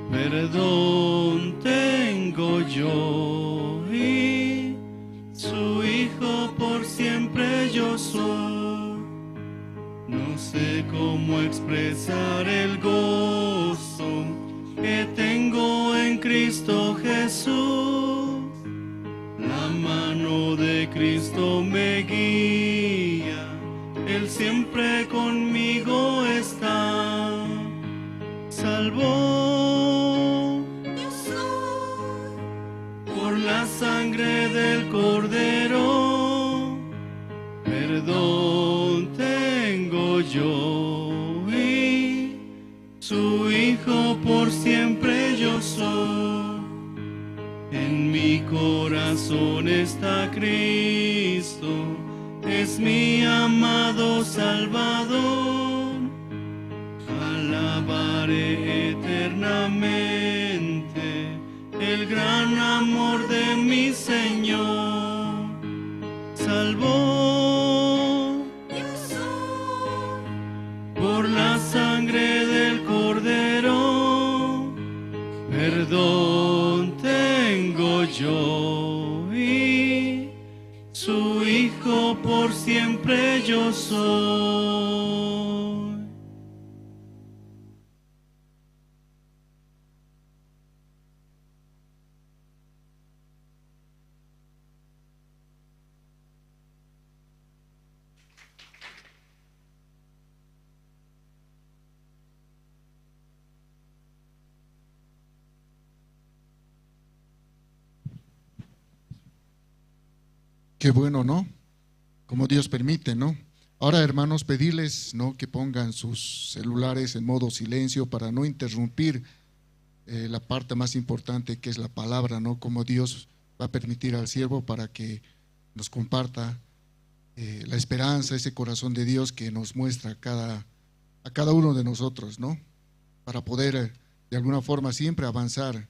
Perdón tengo yo y su hijo por siempre yo soy. No sé cómo expresar el gozo que tengo en Cristo Jesús. La mano de Cristo me guía, Él siempre conmigo está. Salvó por la sangre del Cordero, perdón tengo yo y su hijo por siempre yo soy. En mi corazón está Cristo, es mi amado Salvador. Alabaré eternamente el gran amor de mi Señor. Salvó por la sangre del Cordero, perdón tengo yo y su hijo por siempre yo soy. Qué bueno, ¿no? Como Dios permite, ¿no? Ahora, hermanos, pedirles, ¿no?, que pongan sus celulares en modo silencio para no interrumpir la parte más importante, que es la palabra, ¿no? Como Dios va a permitir al siervo para que nos comparta la esperanza, ese corazón de Dios que nos muestra a cada uno de nosotros, ¿no? Para poder de alguna forma siempre avanzar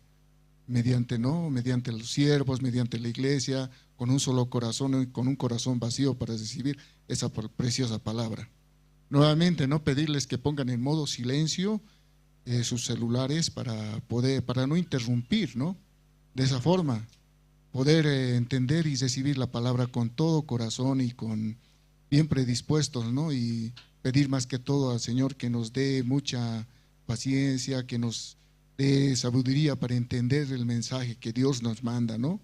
mediante, ¿no?, mediante los siervos, mediante la iglesia, con un solo corazón y con un corazón vacío para recibir esa preciosa palabra. Nuevamente, ¿no?, pedirles que pongan en modo silencio sus celulares para no interrumpir, ¿no? De esa forma, poder entender y recibir la palabra con todo corazón y con bien predispuestos, ¿no? Y pedir más que todo al Señor que nos dé mucha paciencia, que nos dé sabiduría para entender el mensaje que Dios nos manda, ¿no?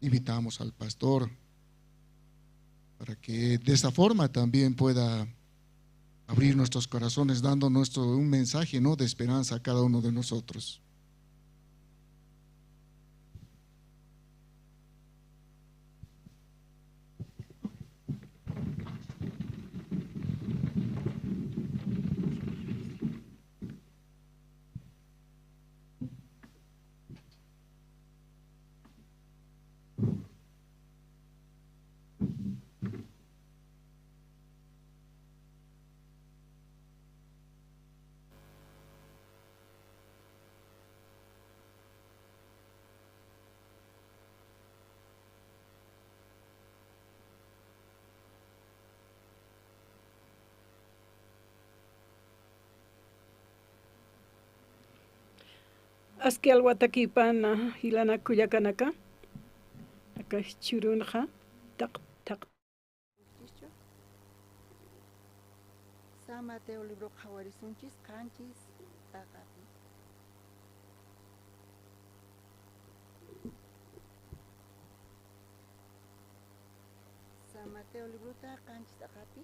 Invitamos al pastor para que de esa forma también pueda abrir nuestros corazones, dando un mensaje, ¿no?, de esperanza a cada uno de nosotros. Aski alwatakipana hilana kullakanaka. Aka churunja taq taq. San Mateo libro qhawarisunchis qanchis t'aqapi. San Mateo librota qanchis t'aqapi.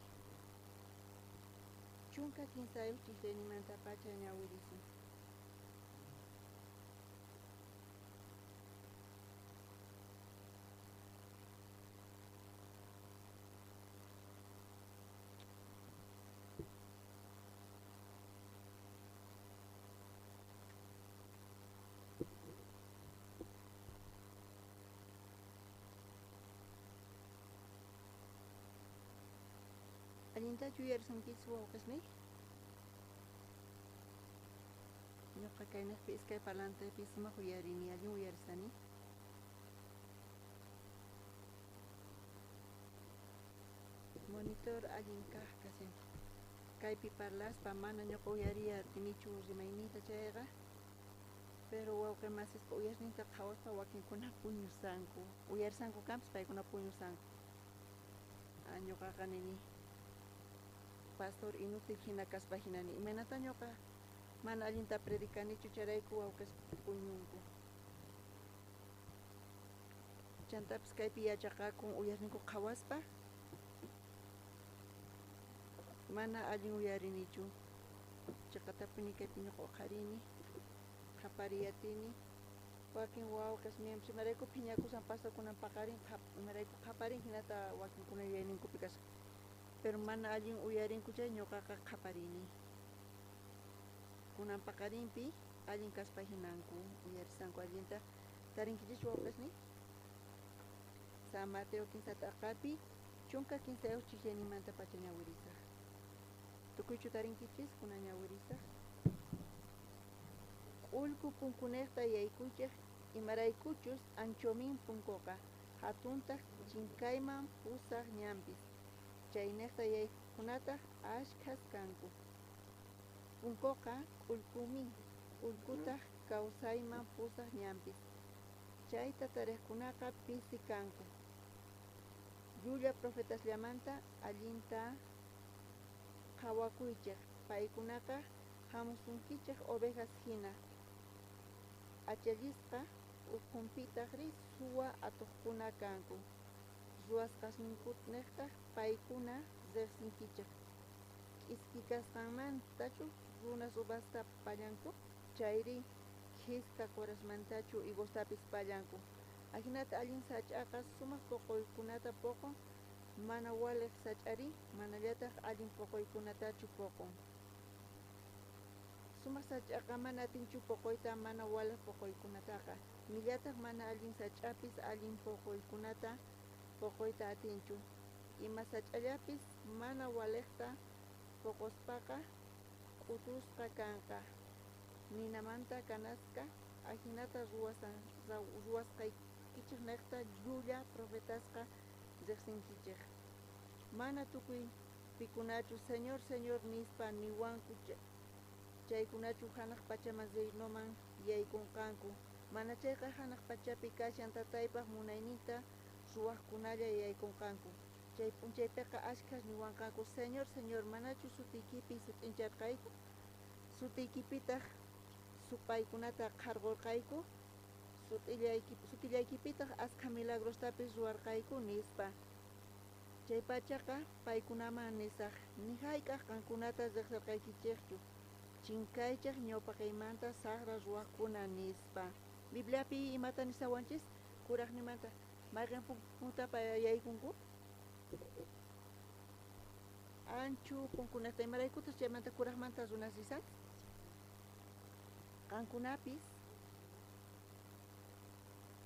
13 ch'ijllayninmantapacha ñawirisun. Allintachu yuyarisunkichis wawqisniy? Ñuqa kaynaqpi iskay parlantepi sumaq uyarini, allin uyarisani. Monitor allin kaq kashan. Kaypi parlaspa mana ñuqa uyariya atinichu rimayniyta chayqa, pero wawqi masispa uyasninta qhawaspa wakinkuna puñusanku. Uyarisanku kanpis paykuna puñusanku. Ñuqaqa nini pastor inútil hina kaspa hinani. Imaynata ñuqa mana allinta predicanichu chayrayku wawqis puñunku. Chantapis kaypi yachaqakun uyasninku qhawaspa mana allin uyarinichu. Chiqatapuni kaypi ñuqa uqharini, qhapariyatini. Wakin wawqis miembros imarayku phiñakusan pastorkunan paqarin, imarayku qhaparin hinata wakinkuna yuyayninkupi kashan. Pero mana allin uyarinku chay ñuqaqa qhaparini. Kunan paqarinpi allin kaspa hinanku uyarisanku allinta. Tarinkichischu wawqisniy? San Mateo 15 t'aqapi 13 ch'ijllayninmantapacha ñawirisaq. Tukuychu tarinkichis kunan ñawirisaq. K'ullku punkunejta yaykuychej imaraykuchus anchomin punkuqa, hatuntaq chinkayman pusaq ñanpis. Chaynejta yaykuqkunataq ashkhas kanku. Punkuqa k'ullkumin, k'ullkutaq kawsayman pusaq ñanpis. Chayta tariqkunaqa pisi kanku. Llulla profetasllamanta allinta qhawakuychej, paykunaqa hamusunkichej ovejas hina. Achallisqa ukhunpitaqri suwa atuqkuna kanku. Ruwasqasninkunejtaq paykuna riqsinkichej. K'iski kasqanmantachu runas uvasta pallanku, chayri khiska qurasmantachu higostapis pallanku. Ajinata allin sach'aqa sumaq poqoykunata poqon, mana waliq sach'ari manallataq allin poqoykunatachu poqon. Sumaq sach'aqa mana atinchu poqoyta mana waliq poqoykunataqa, nillataq mana allin sach'apis allin poqoykunata poqoyta atinchu. Ima sach'allapis mana waliqta poqospaqa k'utusqa kanqa, ninamanta kanasqa. Ajinata ruwasqaykichejnejta llulla profetasqa riqsinkichej. Mana tukuy pikunachu Señor, Señor nispa niwanku chaykunachu hanaq pachaman reinoman yaykunqanku. Mana chayqa hanaq pachapi kashan tataypaq munayninta ruwaqkunalla yaykunqanku. Chay p'unchaypiqa ashkhas niwanqanku, Señor, Señor, manachu sutiykipi sut'incharqayku? Sutiykipitaq supaykunata qharqurqayku? Sutillaykipitaq askha milagrostapis ruwarqayku, nispa. Chay pachaqa paykunaman nisaq, ni hayk'aq qankunata riqsirqaykichejchu. Chinkaychej ñawpaqaymanta saqra ruwaqkuna, nispa. Bibliapi imata nisawanchis kuraqnimanta mayqin punkutapa yaykunku? Anchu punkunejta imaraykutaq chaymanta kuraqmanta runas risan? Qankunapis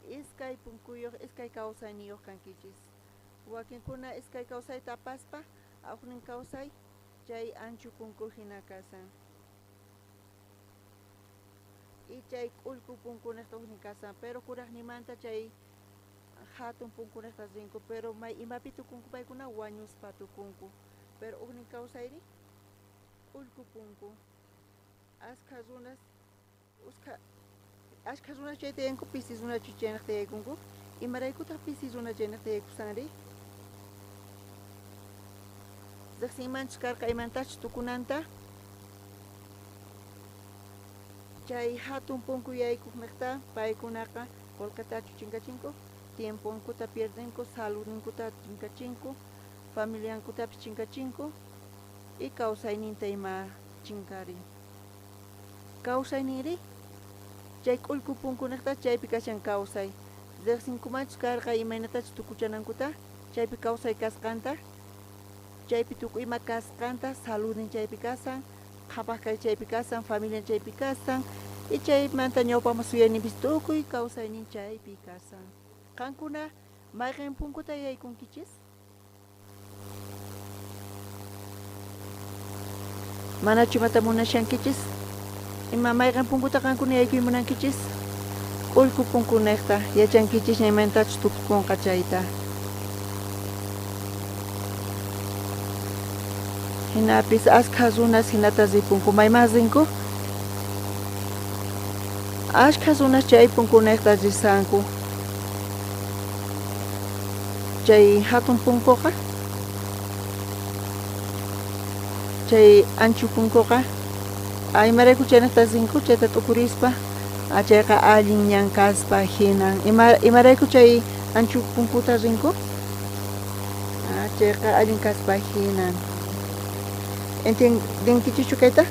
iskay punkuyuq, iskay kawsayniyuq kankichis. Wakinkuna iskay kawsayta apaspa ujnin kawsay chay anchu punku hina kasan. Y chay k'ullku punkunejta ujnin kasan, pero kuraqnimanta chay hatun punkunejta rinku, pero may imapi tukunku paykuna wañuspa tukunku. Pero ujnin kawsayri k'ullku punku. Askha runas uskha Ashkha runas chayta yuyanku, pisi runachu chaynejta yaykunku? Imaraykutaj pisi runa chaynejta yaykusanri? Rejsinmanchus karqa imantachus tukunanta? Chay jatun punku yaykojnejta paykunaqa qolqetachu chinkachinku, tiemponkuta pierdenku, saludninkuta chinkachinku, familiankutapis chinkachinku y kawsayninta ima chinkarin. Kawsayninrí? Chay k'ullku punkunejta chaypi kashan kawsay. Rejsinkumanchus karqa imaynatachus tukuchanankuta, chaypi kawsay kasqanta, chaypi tukuy ima kasqanta, saludnin chaypi kasan, qhapaj kay chaypi kasan, familian chaypi kasan, y chaymanta ñawpajman suyayninpis tukuy kawsaynin chaypi kasan. Qankuna mayqen punkuta yaykunkichis? Manachu imata munashankichis? Ima mayqen punkuta qankuna yaykuy munankichis? K'ullku punkunejta yachankichisña imaynatachus tukukonqa chayta. Jinapis askha runas jinata ripunku. Mayman rinku? Askha runas chay punkunejta risanku. Chay jatun punkoqa, chay ancho punkoqa, imarayku chaynejta rinku chayta t'ukurispa, chayqa allin ñan kaspa jinan. Imarayku chay ancho punkuta rinku? Chayqa allin kaspa jinan. Entiendenkichischu kayta?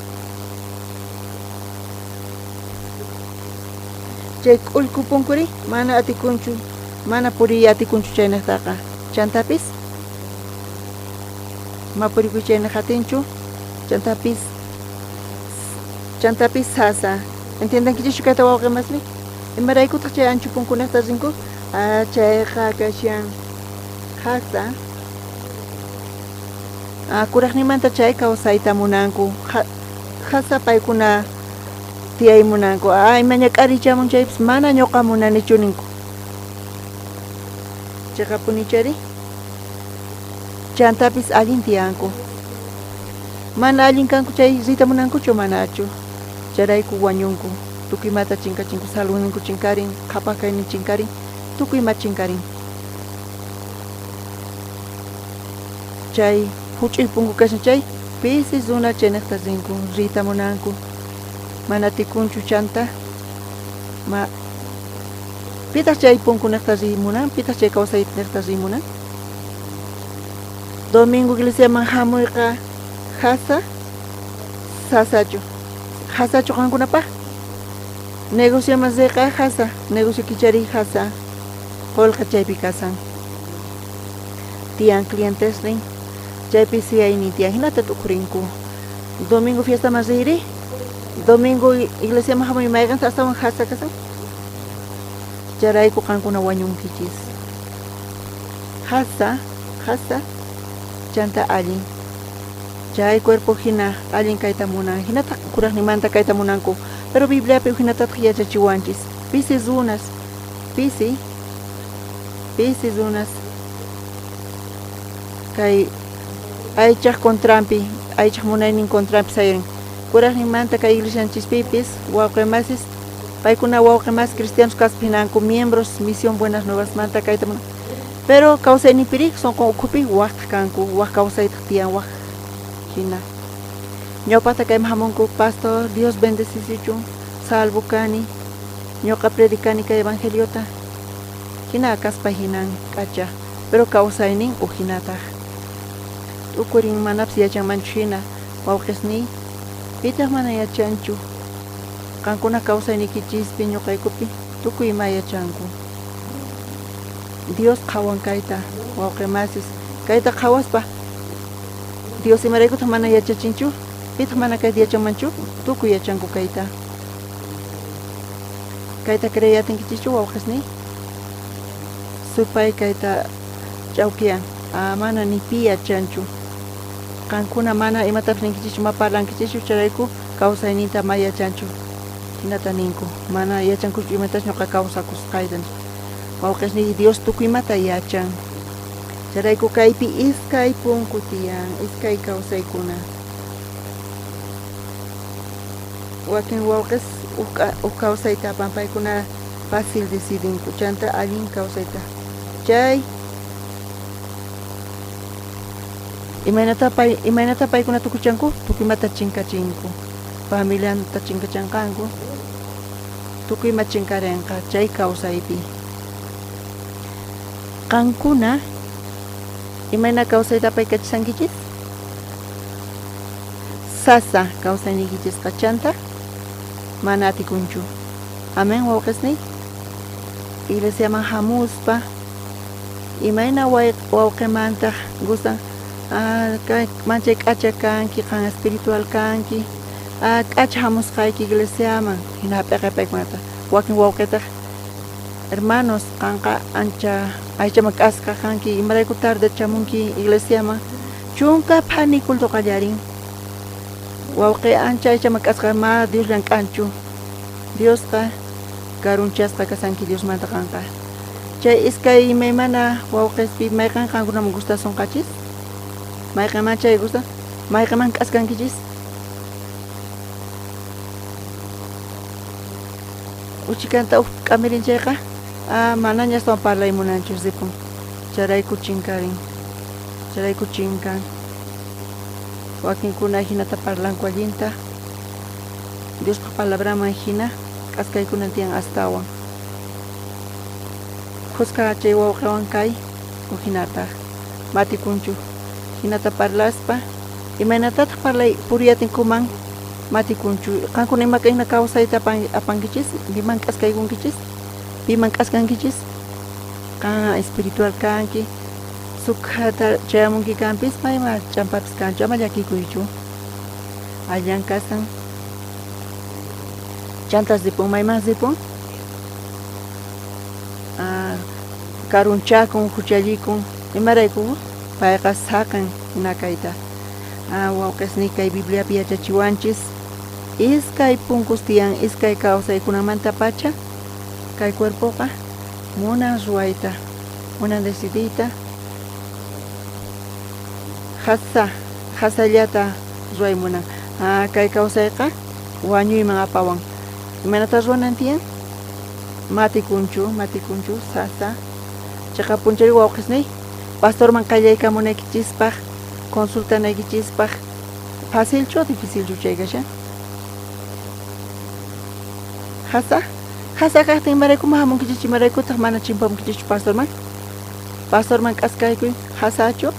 Chay k'ullku punkuri mana atikunchu, mana puriy atikunchu chaynejtaqa. Chantapis ma purikuy chaynej atinchu, chantapis chantapis sasa. Entiendenkichischu kayta wawqe masni? Imaraykutaq chay ancho punkunejta rinku? Chayqa kashan jasa. Kurajninmanta chay kawsayta munanku. Jasa paykuna tiyay munanku. Ima ñak'arichamun chaypis mana ñoqa munanichu ninku. Cheqapunichari? Chantapis allin tiyanku. Mana allin kanku chay riyta munankuchu manachu. Chayrayku wañunku. Tukuy imata chinkachinku, saludninku chinkarin, qhapaj kaynin chinkarin, tukuy ima chinkarin. Chay juch'uy punku kashan chay pisi runa chaynejta rinku, riyta munanku. Mana atikunchu chanta ma Pitaj chay punkunejta riy munan? Pitaj chay kawsaynejta riy munan? Domingo iglesiaman jamuyqa jasa sasachu? Jasachu qankunapaj? Negocioman riyqa jasa, negocio kichariy jasa, qolqe chaypi kasan. Tiyan clientesnin, chaypi suyaynin tiyan, jinata t'ukurinku. Domingo fiestaman riyri? Domingo iglesiaman jamuy mayqenta astawan jasa kasan? Chayrayku qankuna wañunkichis. Jasa, jasa, chanta allin. Chay cuerpo jina allin kayta munan, jinataj kurajninmanta kayta munanku. Pero Bibliapi ujinatataj yachachiwanchis. Pisi runas, pisi, pisi runas kay aychaj contranpi, aychaj munaynin contranpi sayarin. Kurajninmanta kay iglesianchispipis wawqe masis, paykuna wawqe masis cristianos kaspa jinanku miembros Misión Buenas Nuevasmanta kayta munan. Pero kawsayninpirí sonqon ukhupi wajtaj kanku, waj kawsaytaj tiyan waj jina. Ñawpajta kayman jamunku, pastor, Dios bendecisichun, salvo kani, ñoqa predicani kay evangeliota. Jina kaspa jinan k'acha, pero kawsaynin uj jinataj. T'ukurin manapis yachanmanchu jina, wawqesniy, pitaj mana yachanchu. Qankuna kawsayniykichispi ñoqaykupi tukuy ima yachanku. Dios qhawan kayta, wawqe masis, kayta qhawaspa, Dios imaraykutaj mana yachachinchu? Pitaj mana kayta yachanmanchu? Tukuy yachanku kayta. Kayta creey atinkichischu, wawqesniy? Supay kayta ch'awkiyan. Mana ni pi yachanchu. Qankuna mana imatapis ninkichischu, ma parlankichischu, chayrayku kawsayninta ma yachanchu. Jinata ninku. Mana yachankuchu imatachus ñoqa kawsakusqayta. Wawqesniy, Dios tukuy imata yachan. Chayrayku kaypi iskay punku tiyan, iskay kawsaykuna. Wakin wawqes Uj kawsayta apan paykuna fácil decidinku chanta allin kawsayta. Chay imaynata pay imaynata paykuna tukuchanku? Tukuy imata chinkachinku. Familianta chinkachanqanku. Tukuy ima chinkarenqa chay kawsaypi. Qankuna imayna kawsayta apaykachishankichis? Sasa kawsayniykichisqa chanta mana atikunchu. Amén wawqesniy. Iglesiaman hamuspa imayna wawqemantaq gustan manchay k'acha kanki, qan espiritual kanki, k'acha hamusqayki iglesiaman, hina hap'iqay paykunata. Wakin wawqetaq hermanos qanqa ancha aychaman k'aska kanki, imarayku tarde chamunki iglesiaman, chunka phani culto qallarin. Wawqe ancha aychaman k'asqa ma Dios llank'anchu. Diosqa karunchasqa kasanki Diosmanta qanqa. Chay iskay imaymana wawqespi mayqen qankunaman gustasonqachis? Mayqenman chay gusta? Mayqenman k'askankichis? Uchikanta uj k'amirin chayqa, manaña astawan parlay munanchu ripun. Chayrayku chinkarin. Chayrayku chinkan. Wakinkuna jinata parlanku allinta. Diospa palabranman jina k'askaykunan tiyan astawan. Khuska chay wawqewan kay ujinataj matikunchu. Jinata parlaspa imaynatataj parlay puriyatinkuman matikunchu. Qankuna ima kayna kawsayta apankichis? Piman k'askaykunkichis? Piman k'askankichis? Qan espiritual kanki. Sukhata chayamunki kanpis mayma ch'ampapis kanchu ama llakikuychu. Allan kasan. Chantas ripun mayman ripun? Karunchakun, juchallikun. Imarayku? Payqa saqen hina kayta. Wawqesniy kay Bibliapi yachachiwanchis iskay punkus tiyan iskay kawsaykunamantapacha kay cuerpoqa munan ruwayta, munan decidiyta, jasa jasallata ruway munan. Kay kawsayqa wañuyman apawan. Imaynata ruwanan tiyan? Matikunchu, matikunchu, sasa. Cheqa punchari wawqesniy, pastorman qallaykamunaykichispaq, consultanaykichispaq, facilchu o dificilchu chay kashan? Jasa, jasa kajtin imaraykuman hamunkichis, imaraykutaq mana chimpamunkichischu pastorman? Pastorman k'askaykuy, jasachu,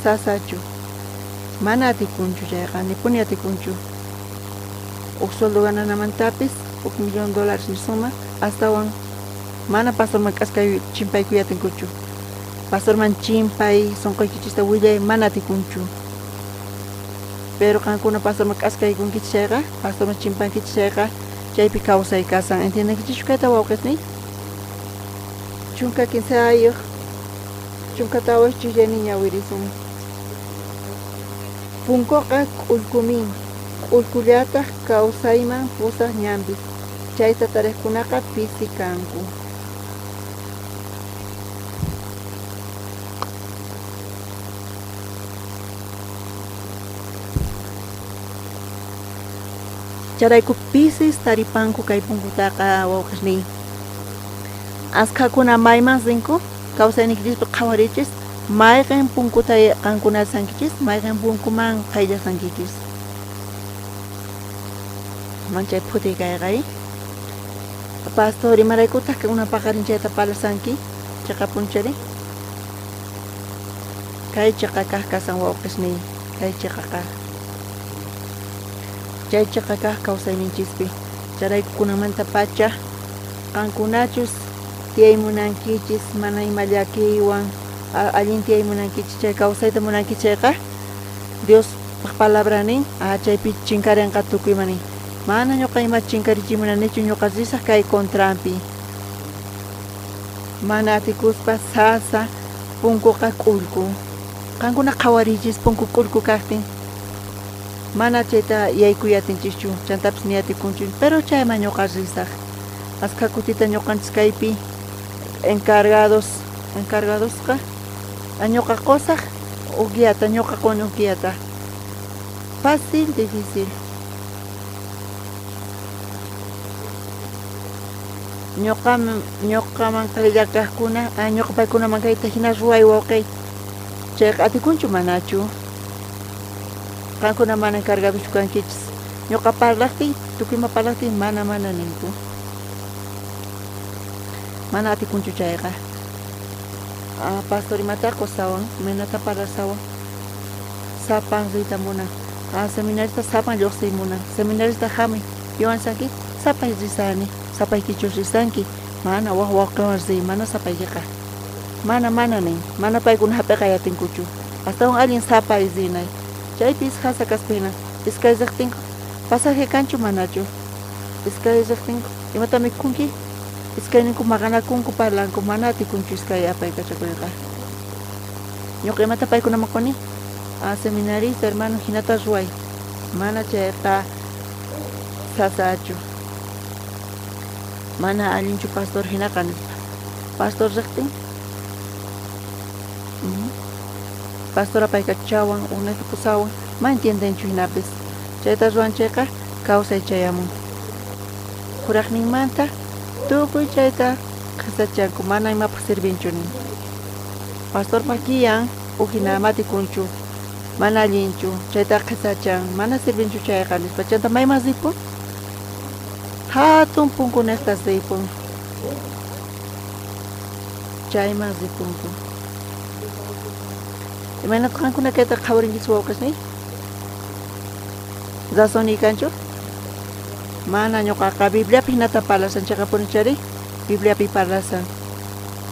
sasachu? Mana atikunchu chayqa, nipuni atikunchu. Uj sueldo gananamantapis uj millón dólares nisunman, astawan mana pastorman k'askay chimpaykuy atinkuchu. Pastorman chimpay, sonqoykichista willay mana atikunchu. Pero qankuna pastorman k'askaykunkichis chayqa, pastorman chimpankichis chayqa, chaypi kawsay kasan. Entiendenkichischu kayta wawqesniy? 13, 14 chujllani ñawirisun. Punkoqa k'ullkumin, k'ullkullataj kawsayman pusaj ñanpis, chayta tarejkunaqa pisi kanku. Chayrayku pisis taripanku kay punkutaqa wawqesniy. Askhakuna mayman rinku? Kawsayniykichispi qhawarichis, mayqen punkuta qankuna sankichis, mayqen punkuman qayllasankichis. Manchay phutiy kayqa, Pastor, imaraykutaq una paqarin chayta parlasanki? Cheqapunchari? Kay cheqa kaq kasan wawqesniy, kay cheqa kaq. Chay cheqa kaq kawsayninchispi. Chayrayku kunanmanta pacha qankunachus tiyay munankichis, mana ima llakiywan allin tiyay munankichis, chay kawsayta munankichis chayqa, Diospaj palabra nin, chaypi chinkarenqa tukuy ima nin. Mana ñuqa ima chinkarichiy munanichu, ñuqa risaj kay contranpi. Mana atikuspa sasa punkuqa k'ullku. Qankuna qhawariychis punku k'ullku kajtin. Mana chayta yaykuy atinchischu, chantapis ni atikunchu, pero chayman ñuqa risaj. Askha kutita ñuqanchis kaypi encargados, encargadosqa, ñuqa qusaj uj guiata, ñuqa quni uj guiata. Fácil, difícil. Ñoqaman ñoqaman qaylla kajkuna, ñoqa paykunaman kayta hina ruway wawqey. Chayqa atikunchu manachu? Qankuna mana encargadoschu kankichis. Ñoqa parlajtiy, tukuy ima parlajtiy mana mana ninku. Mana atikunchu chayqa. Pastor imata qosawan, imaynata parlasawan. Sapan riyta munan. Seminarista sapan llojsiy munan. Seminarista jamuy. Piwan sanki? Sapay risani. Sapaykichus risanki. Mana waj wawqewan riy, mana sapaykiqa. Mana mana nin. Mana paykuna jap'eqay atinkuchu. Astawan allin sapay rinay. Chaypis jasa kaspa hina. Iskay riqtinku, pasaje kanchu manachu? Iskay riqtinku, imata mikhunki? Iskayninku maqanakunku parlanku, mana atikunchu iskay apaykachakuyqa. Ñuqa imata paykunaman quni? Seminarista hermano hinata ruway. Mana chayqa sasachu. Mana allinchu pastor hinaqa nispa. Pastor riqtin, pastor apaykachawan, unayta pusawan, ma entiendenchu hinapis. Chayta ruwan chayqa kawsay chayamun. Kurajninmanta tukuy chayta qhesachanku, mana imapaj sirvinchu nin. Pastorpa guian uj hina matikunchu, mana allinchu, chayta qhesachan, mana sirvinchu chayqa nispa. Chanta mayman ripun? Hatun punkunejta ripun. Chayman ripunku. Imaynataq qankuna kayta qhawarinkichis wawqesniy? Razonniy kanchu? Mana ñoqaqa Bibliapi hinata parlasan cheqapuni chari Bibliapi parlasan.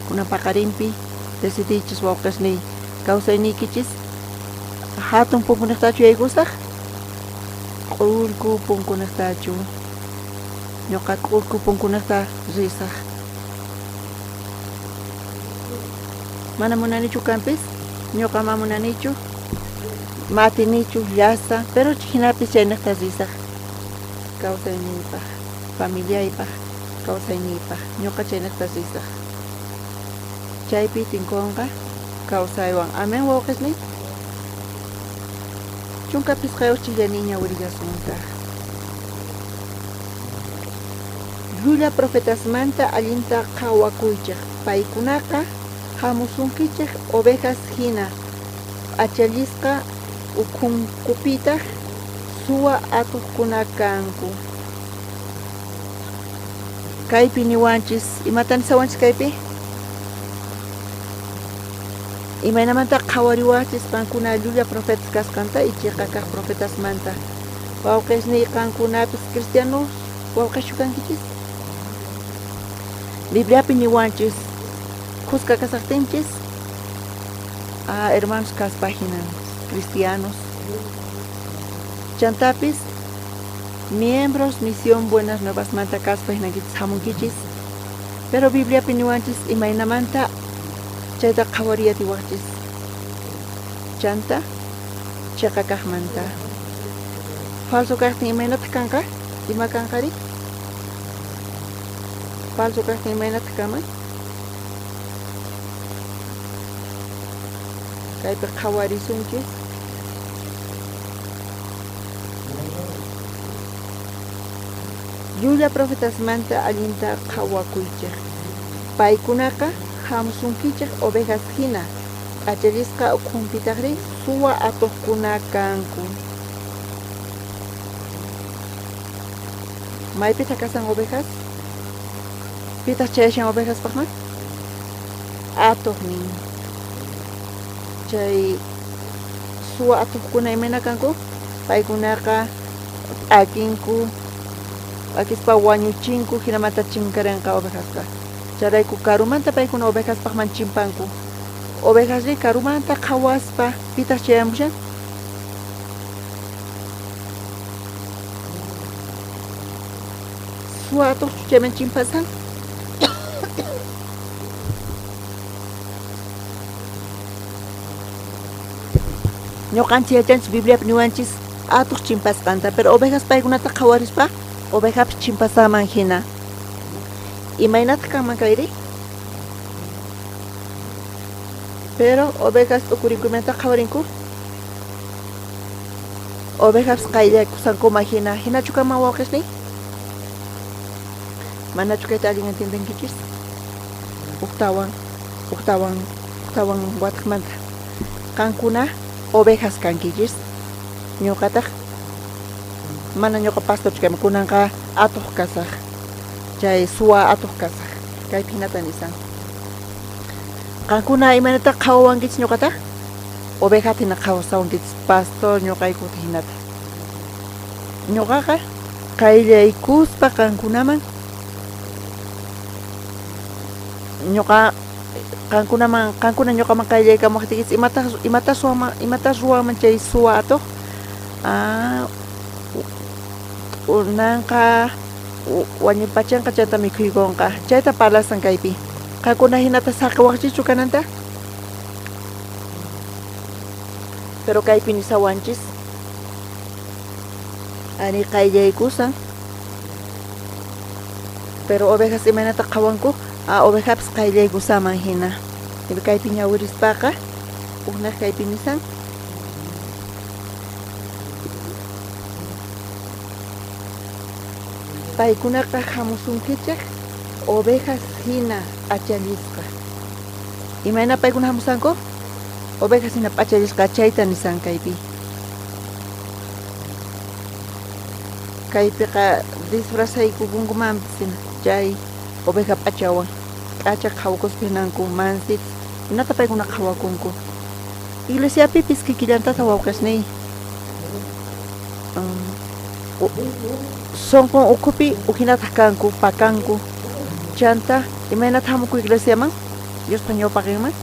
Kunan paqarinpi decidiychis wawqesniy kawsayniykichis hatun punkunejtachu yaykusaj k'ullku punkunejtachu ñoqa k'ullku punkunejta risaj. Mana munanichu kanpis ñoqa ma munanichu ma atinichu llasa pero jinapis chaynejta risaj kawsayniypaj familiaypaj kawsayniypaj ñoqa chaynejta risaj chaypi tinkonqa kawsaywan. Amén wawqesniy. 15 chillaniña wirillasuntaj. Llulla profetasmanta allinta qhawakuychej. Paykunaqa jamusunkichej ovejas jina, p'achallisqa ukhunkupitaj suwa atojkuna kanku. Kaypi niwanchis, imata nisawanchis kaypi? Imaynamanta qhawariwajchis qankuna llulla profetas kasqanta y cheqa kaj profetasmanta? Wawqesniy qankunapis cristianos wawqeschu kankichis? Bibliapi niwanchis khuska kasajtinchis hermanos kaspa jinan cristianos. Chantapis miembros Misión Buenas Nuevasmanta kaspa jinankichis jamunkichis. Pero Bibliapi niwanchis imaynamanta chayta qhawariy atiwajchis. Chanta cheqa kajmanta. Falso kajtin imaynataq kanqa? Ima kanqari? Falso kajtin imaynataq kanman? Kaypi qhawarisunchis. Llulla profetasmanta allinta qhawakuychej. Paykunaqa jamusunkichej ovejas jina, p'achallisqa ukhunpitajrí suwa atojkuna kanku. Maypitaj kasan ovejas? Pitaj chayashan ovejaspajman? Atojnin. Chay suwa atojkuna imayna kanku? Paykunaqa p'akinku, p'akispa wañuchinku, jinamanta chinkarenqa ovejasqa. Chayrayku karumanta paykuna ovejaspajman chimpanku. Ovejasrí karumanta qhawaspa, pitaj chayamushan? Suwa atojchu chayman chimpasan? Ñoqanchis yachanchis Bibliapi niwanchis atoj chimpasqanta, pero ovejas paykunata qhawarispa ovejapis chimpasanman jina. Imaynataq kanman kayri? Pero ovejas t'ukurinku imaynataq qhawarinku? Ovejapis qayllakusankuman jina, jinachu kanman wawqesniy? Manachu kayta allin entiendenkichis? Ujtawan, ujtawan, ujtawan watejmanta. Qankuna ovejas kankichis, ñuqataq mana ñuqa pastorchu kayman, kunanqa atuq kasaj, chay suwa atuq kasaj. Kaypi jinata nisan. Qankuna imaynata qhawawankichis ñuqata? Ovejata hina qhawasawankichis, pastor ñuqaykuta hinata. Ñuqaqa qayllaykuspa qankunaman ñuqa qankunaman qankuna ñuqaman qayllaykamuwajtiykichis imata imata suwaman imata ruwanman chay suwa atuq? Ah, t'unanqa wañupachinqa chayta mikhuykunqa. Chayta parlasan kaypi. Qankuna hinata saqiwaqchischu kananta? Pero kaypi nisawanchis. Ari qayllaykusan. Pero ovejas imaynata qhawanku? Ah, ovejapis qayllaykusaman hina. Kaypi ñawirispaqa ujnaj kaypi nisan. Paykunaqa hamusunkichej ovejas hina p'achallisqa. Imayna paykuna hamusanku? Ovejas hina p'achallisqa chayta nisan kaypi. Kaypiqa disfrazaykukunkumanpis hina chay oveja p'achawan. K'acha qhawakuspa hinanku mansitas. Hinata paykuna qhawakunku. Iglesiapipis kikillantata wawqesniy. Sonqon ukhupi ujinataj kanku, pakanku. Chanta, imaynata hamuku iglesiaman? Diospa ñawpaqenman?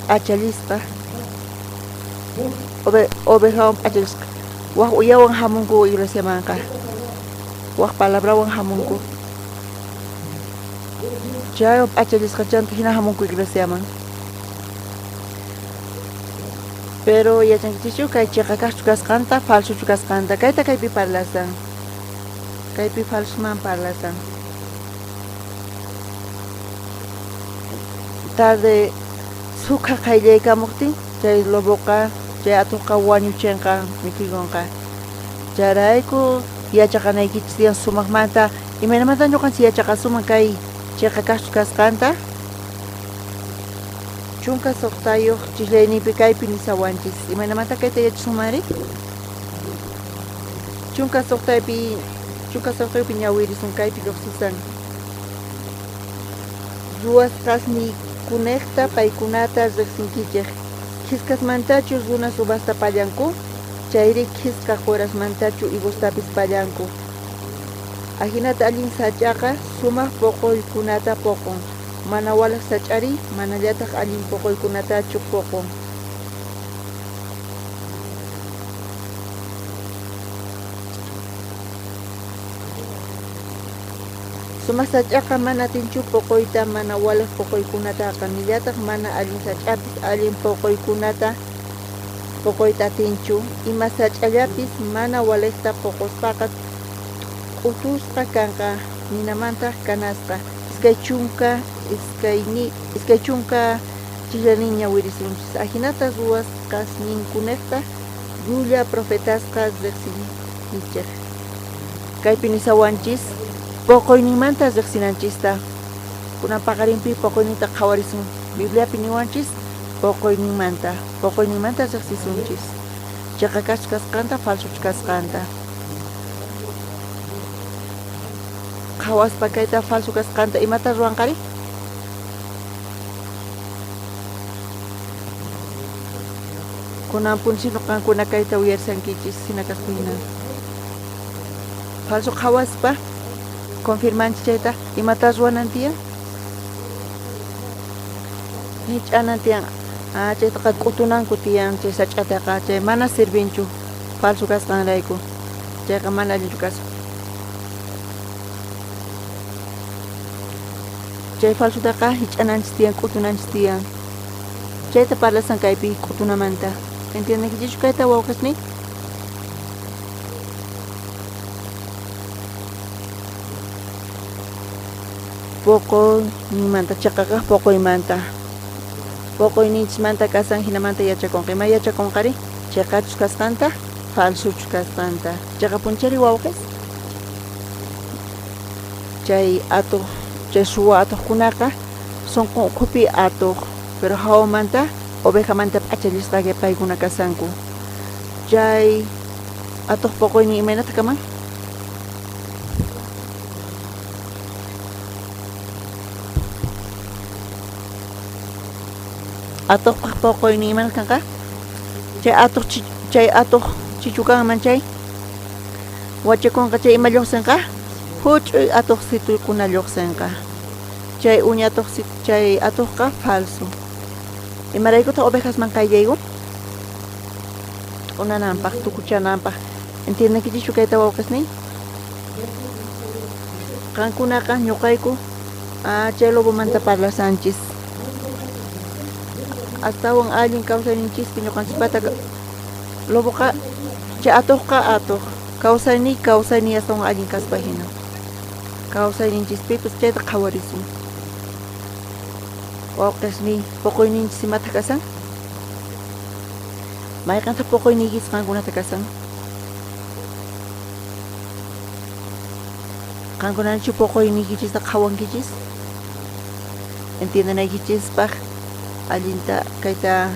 P'achallisqa. Ovejawan p'achallisqa. Waj uyawan hamunku iglesiamanqa. Waj palabrawan hamunku. Chaywan p'achallisqa chanta hina hamunku iglesiaman. Pero yachankichischu kay cheqa kajchu kasqanta, falsochu kasqanta. Kayta kaypi parlasan. Kaypi falsoman parlasan. Tarde sukha qayllaykamuqtin chay loboqa, chay atuqqa wañuchinqa, mikhuykunqa. Chayrayku yachaqanaykichis tiyan sumaqmanta. Imaynamanta ñuqanchis yachaqasuman kay cheqa kajchu kasqanta? 16 chisllayninpi kaypi nisawanchis. Imaynamanta kayta yachasunmanri? 16pi 16pi ñawirisun kaypi lluqsisan. Ruwasqasniykunejta paykunata riqsinkichej. Khiskasmantachu runas uvasta pallanku? Chayri khiska qurasmantachu higostapis pallanku? Ajinata allin sach'aqa sumaq poqoykunata poqon. Mana walej sach'ari manallataj allin poqoykunatachu poqon. Sumaq sach'aqa mana atinchu poqoyta mana walej poqoykunataqa, nillataj mana allin sach'apis allin poqoykunata poqoyta atinchu. Ima sach'allapis mana walejta poqospaqa k'utusqa kanqa, ninamantaj kanasqa. 20 chillanin ñawirisunchis. Ajinata ruwasqasninkunejta llulla profetasqa riqsinkichej. Kaypi nisawanchis poqoyninmanta riqsinanchista. Kunan paqarinpi poqoyninta qhawarisun. Bibliapi niwanchis poqoyninmanta. Poqoyninmanta riqsisunchis. Cheqa kachus kasqanta, falsochu kasqanta. Qhawaspa kayta falso kasqanta imata ruwanqari? Kunan punchino qankuna kayta uyarisankichis hina kaqtina. Falso qhawaspa confirmanchis chayta imata ruwanan tiyan? Hich'anan tiyan. Ah, chaytaqa k'utunanku tiyan chay sach'ataqa, chay mana sirvinchu falso kasqanrayku. Chayqa mana allinchu kasqa. Chay falsotaqa hich'ananchis tiyan, k'utunanchis tiyan. Chayta parlasan kaypi k'utunamanta. Entiendenkichischu kayta wawqesniy? Poqoynimanta, cheqaqaj poqoymanta. Poqoyninchismanta kasan hinamanta yachakunqa. Ima yachakunqari? Cheqachus kasqanta, falsochus kasqanta. Cheqapunchari wawqes? Chay atoj, chay suwa atojkunaqa sonqon ukhupi atoj, pero hawamanta ovejamanta p'achallisqaqa paykuna kasanku. Chay atoj poqoynin imaynata kaman? Atojpaj poqoynin imaynata kanqa? Chay atoj chay atoj chichu kanman chay wachakunqa chay ima llojsenqa? Juch'uy atojsitukuna llojsenqa. Chay uña atoj chay atojqa falso. Imaraykutaq ovejasman qayllaykun? T'unananpaj, tukuchananpaj. Entiendenkichischu kayta wawqesniy? Qankunaqa ñuqayku chay lobomanta parlasanchis. Astawan allin kawsayninchispi ñuqanchispata loboqa chay atuqqa atuq kawsayniy kawsayniy astawan allin kaspa hina. Kawsayninchispipis chayta qhawarisun. Wawqesniy, poqoyninchis imataq kasan? Mayqantaq poqoyniykichis qankunata kasan? Qankunachu poqoyniykichista qhawankichis? Entiendenaykichispaj allinta kayta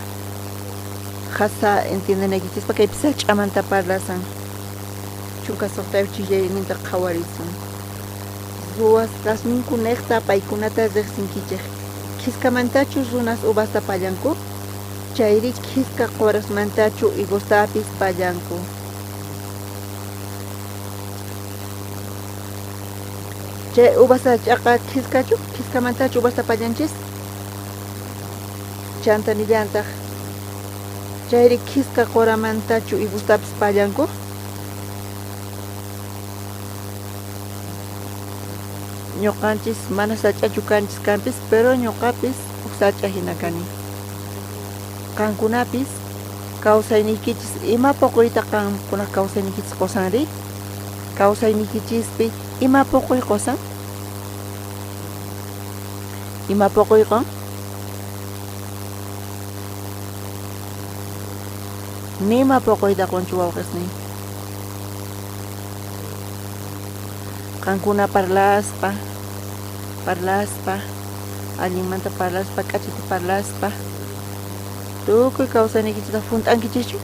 qhasa entiendenaykichispaj kaypi sach'amanta parlasan. 16 chillayninta qhawarisun. Ruwasqasninku nejta paykunata rejsinkichej. Khiskamantachu runas uvasta pallanku? Chayri khiska qorasmantachu higostapis pallanku? Chay uvas sach'aqa khiskachu? Khiskamantachu uvasta pallanchis? Chanta nillantaj, chayri khiska qoramantachu higostapis pallanku? Ñuqanchis mana sach'achu kanchis kanpis, pero ñuqapis uj sach'a jina kani. Qankunapis kawsayniykichis ima poqoyta qankunaj kawsayniykichis qosanri? Kawsayniykichispi ima poqoy qosan? Ima poqoy qon? Nima poqoyta qonchu wawqesniy. Qankuna parlaspa, parlaspa, allinmanta parlaspa, k'achita parlaspa, tukuy kawsayniykichista junt'ankichischu?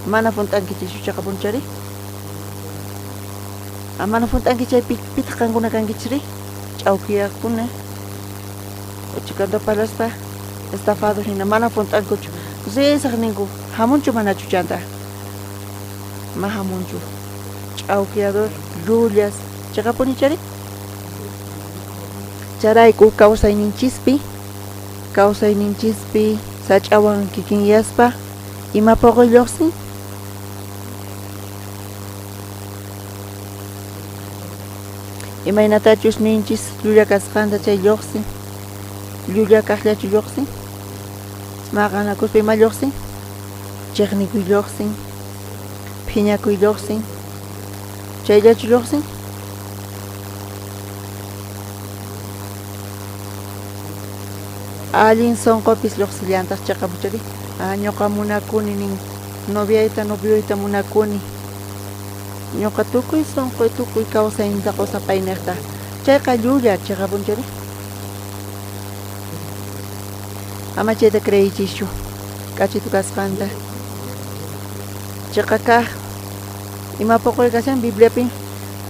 Mana junt'ankichischu cheqapunchari? Ah, mana junt'anki chay pitaq qankuna kankichisri? Ch'awkiyaqkuna. Chikanta parlaspa estafado hina mana junt'ankuchu. Risaq ninku, hamunchu manachu chanta? Ma hamunchu. Ch'awkiyador, llullas, cheqapuni chari? Charayku kawsayninchispi, kawsayninchispi sach'awan kikinyaspa ima poqoy lloqsin? Imaynatachus ninchis llulla kasqanta chay lloqsin? Llulla kaqllachu lloqsin? Maqanakuspa ima lloqsin? Cheqnikuy lloqsin, phiñakuy lloqsin, chayllachu lloqsin? Allin sonqopis lloqsillantaq cheqapuchari. Ah, ñuqa munakuni nin, noviayta novioyta munakuni. Ñuqa tukuy sonqoy tukuy kawsayninta qosapayniqta. Chayqa llulla cheqapunchari. Ama chayta creeychischu k'achitu kasqanta. Cheqa kaj ima poqoy kashan Bibliapi?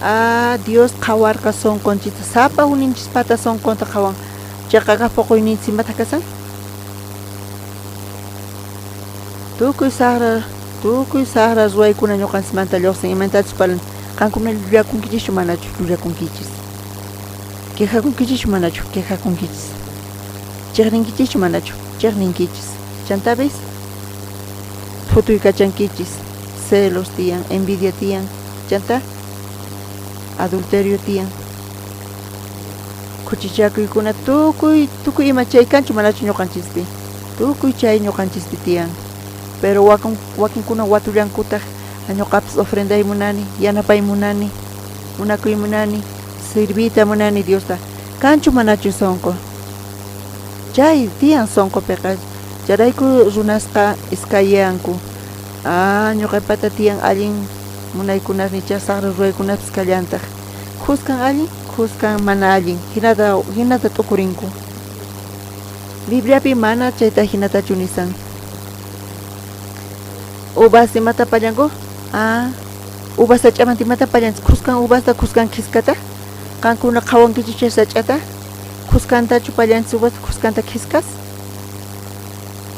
Ah, Dios qhawarqa sonqonchista, sapa uninchispata sonqonta qhawan. Cheqa kaj poqoyninchis imata kashan? Tukuy sajra, tukuy sajra ruwaykuna ñuqanchismanta lluqsin, imatachus parlan. Qankuna llullakunkichischu manachu llullakunkichis? Quejakunkichischu manachu quejakunkichis? Chiqninkichischu manachu chiqninkichis? Chantapis phutuykachankichis, celos tiyan, envidia tiyan, chanta adulterio tiyan. Khuchichakuykuna tukuy tukuy ima chay kanchu manachu ñuqanchispi? Tukuy chay ñuqanchispi tiyan. Pero wakin wakinkuna watullankutaq ñuqapis ofrenday munani, yanapay munani, munakuy munani, sirviyta munani Diosta. Kanchu manachu sonqo? Chay tiyan sonqopiqa. Chayrayku runasqa iskayanku. Ah, ñuqaypata tiyan allin munaykunasniy chay saqra ruwaykunapis kallantaq. Khuskan allin, khuskan mana allin, jinata jinata t'ukurinku. Bibliapi mana chayta jinatachu nisan. Uvas imata pallanku? Ah, uvas sach'amanta imata pallanchis? Khuskan uvasta, khuskan khiskata? Qankuna qhawankichis chay sach'ata? Khuskantachu pallanchis uvasta, khuskanta khiskas?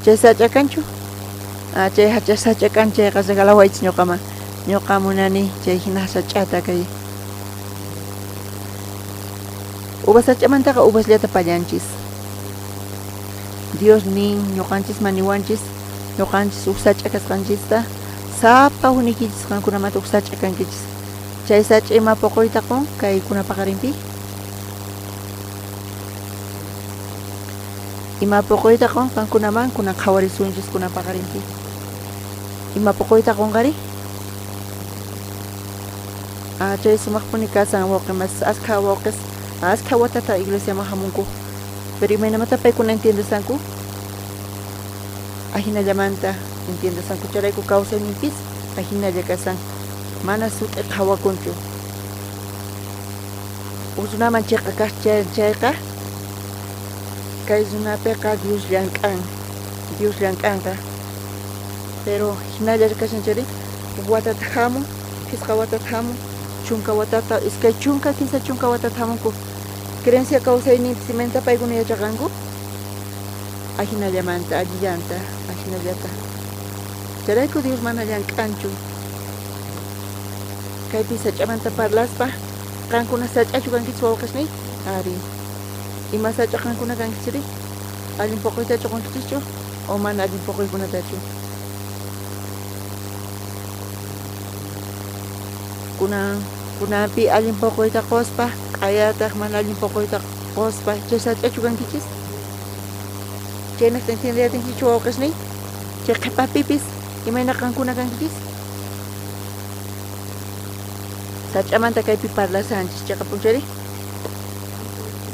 Chay sach'a kanchu? Ah, chay hacha sach'a kan chayqa regalawaychis ñuqaman. Ñuqa munani chay hina sach'ata kay. Uvas sach'amantaqa uvasllata pallanchis. Dios nin ñuqanchisman niwanchis, ñuqanchis uj sach'a kasqanchista, sapa ujniykichis qankunamanta uj sach'a kankichis. Chay sach'a ima poqoyta qon kaykuna paqarinpi? Ima poqoyta qon qankunaman kunan qhawarisunchis kunan paqarinpi? Ima poqoyta qonqari? Ah, chay sumaqpuni kasan wawqi masis, askha wawqis askha watata iglesiaman hamunku. Pero imaynamanta paykuna entiendesanku? Ajinallamanta entiendesanku, chayrayku kawsayninpis ajinalla kasan, mana sut'i qhawakunchu. Uj runaman cheqa kaj chayqa, kay runapiqa Dios llank'an, Dios llank'anqa. Pero jinalla kashan chayri, uj watata jamun, phisqa watata jamun, chunka watata, 20, 30 watata jamunku. Creencia kawsayninpis imaynata paykuna yachaqanku? Ajinallamanta, allillanta, ajinallata. Chayrayku Dios mana llank'anchu. Kaypi sach'amanta parlaspa, qankuna sach'achu kankichis wawqesniy? Ari. Ima sach'a qankuna kankichisri? Allin poqoytachu qonkichischu o mana allin poqoykunatachu? Kunan kunanpi allin poqoyta qospa, q'ayataj mana allin poqoyta qospa, chay sach'achu kankichis? Chaynejta entiendey atinkichu wawqesniy? Chay qhepapipis imayna qankuna kankichis? Sach'amanta kaypi parlasanchis cheqa punchari.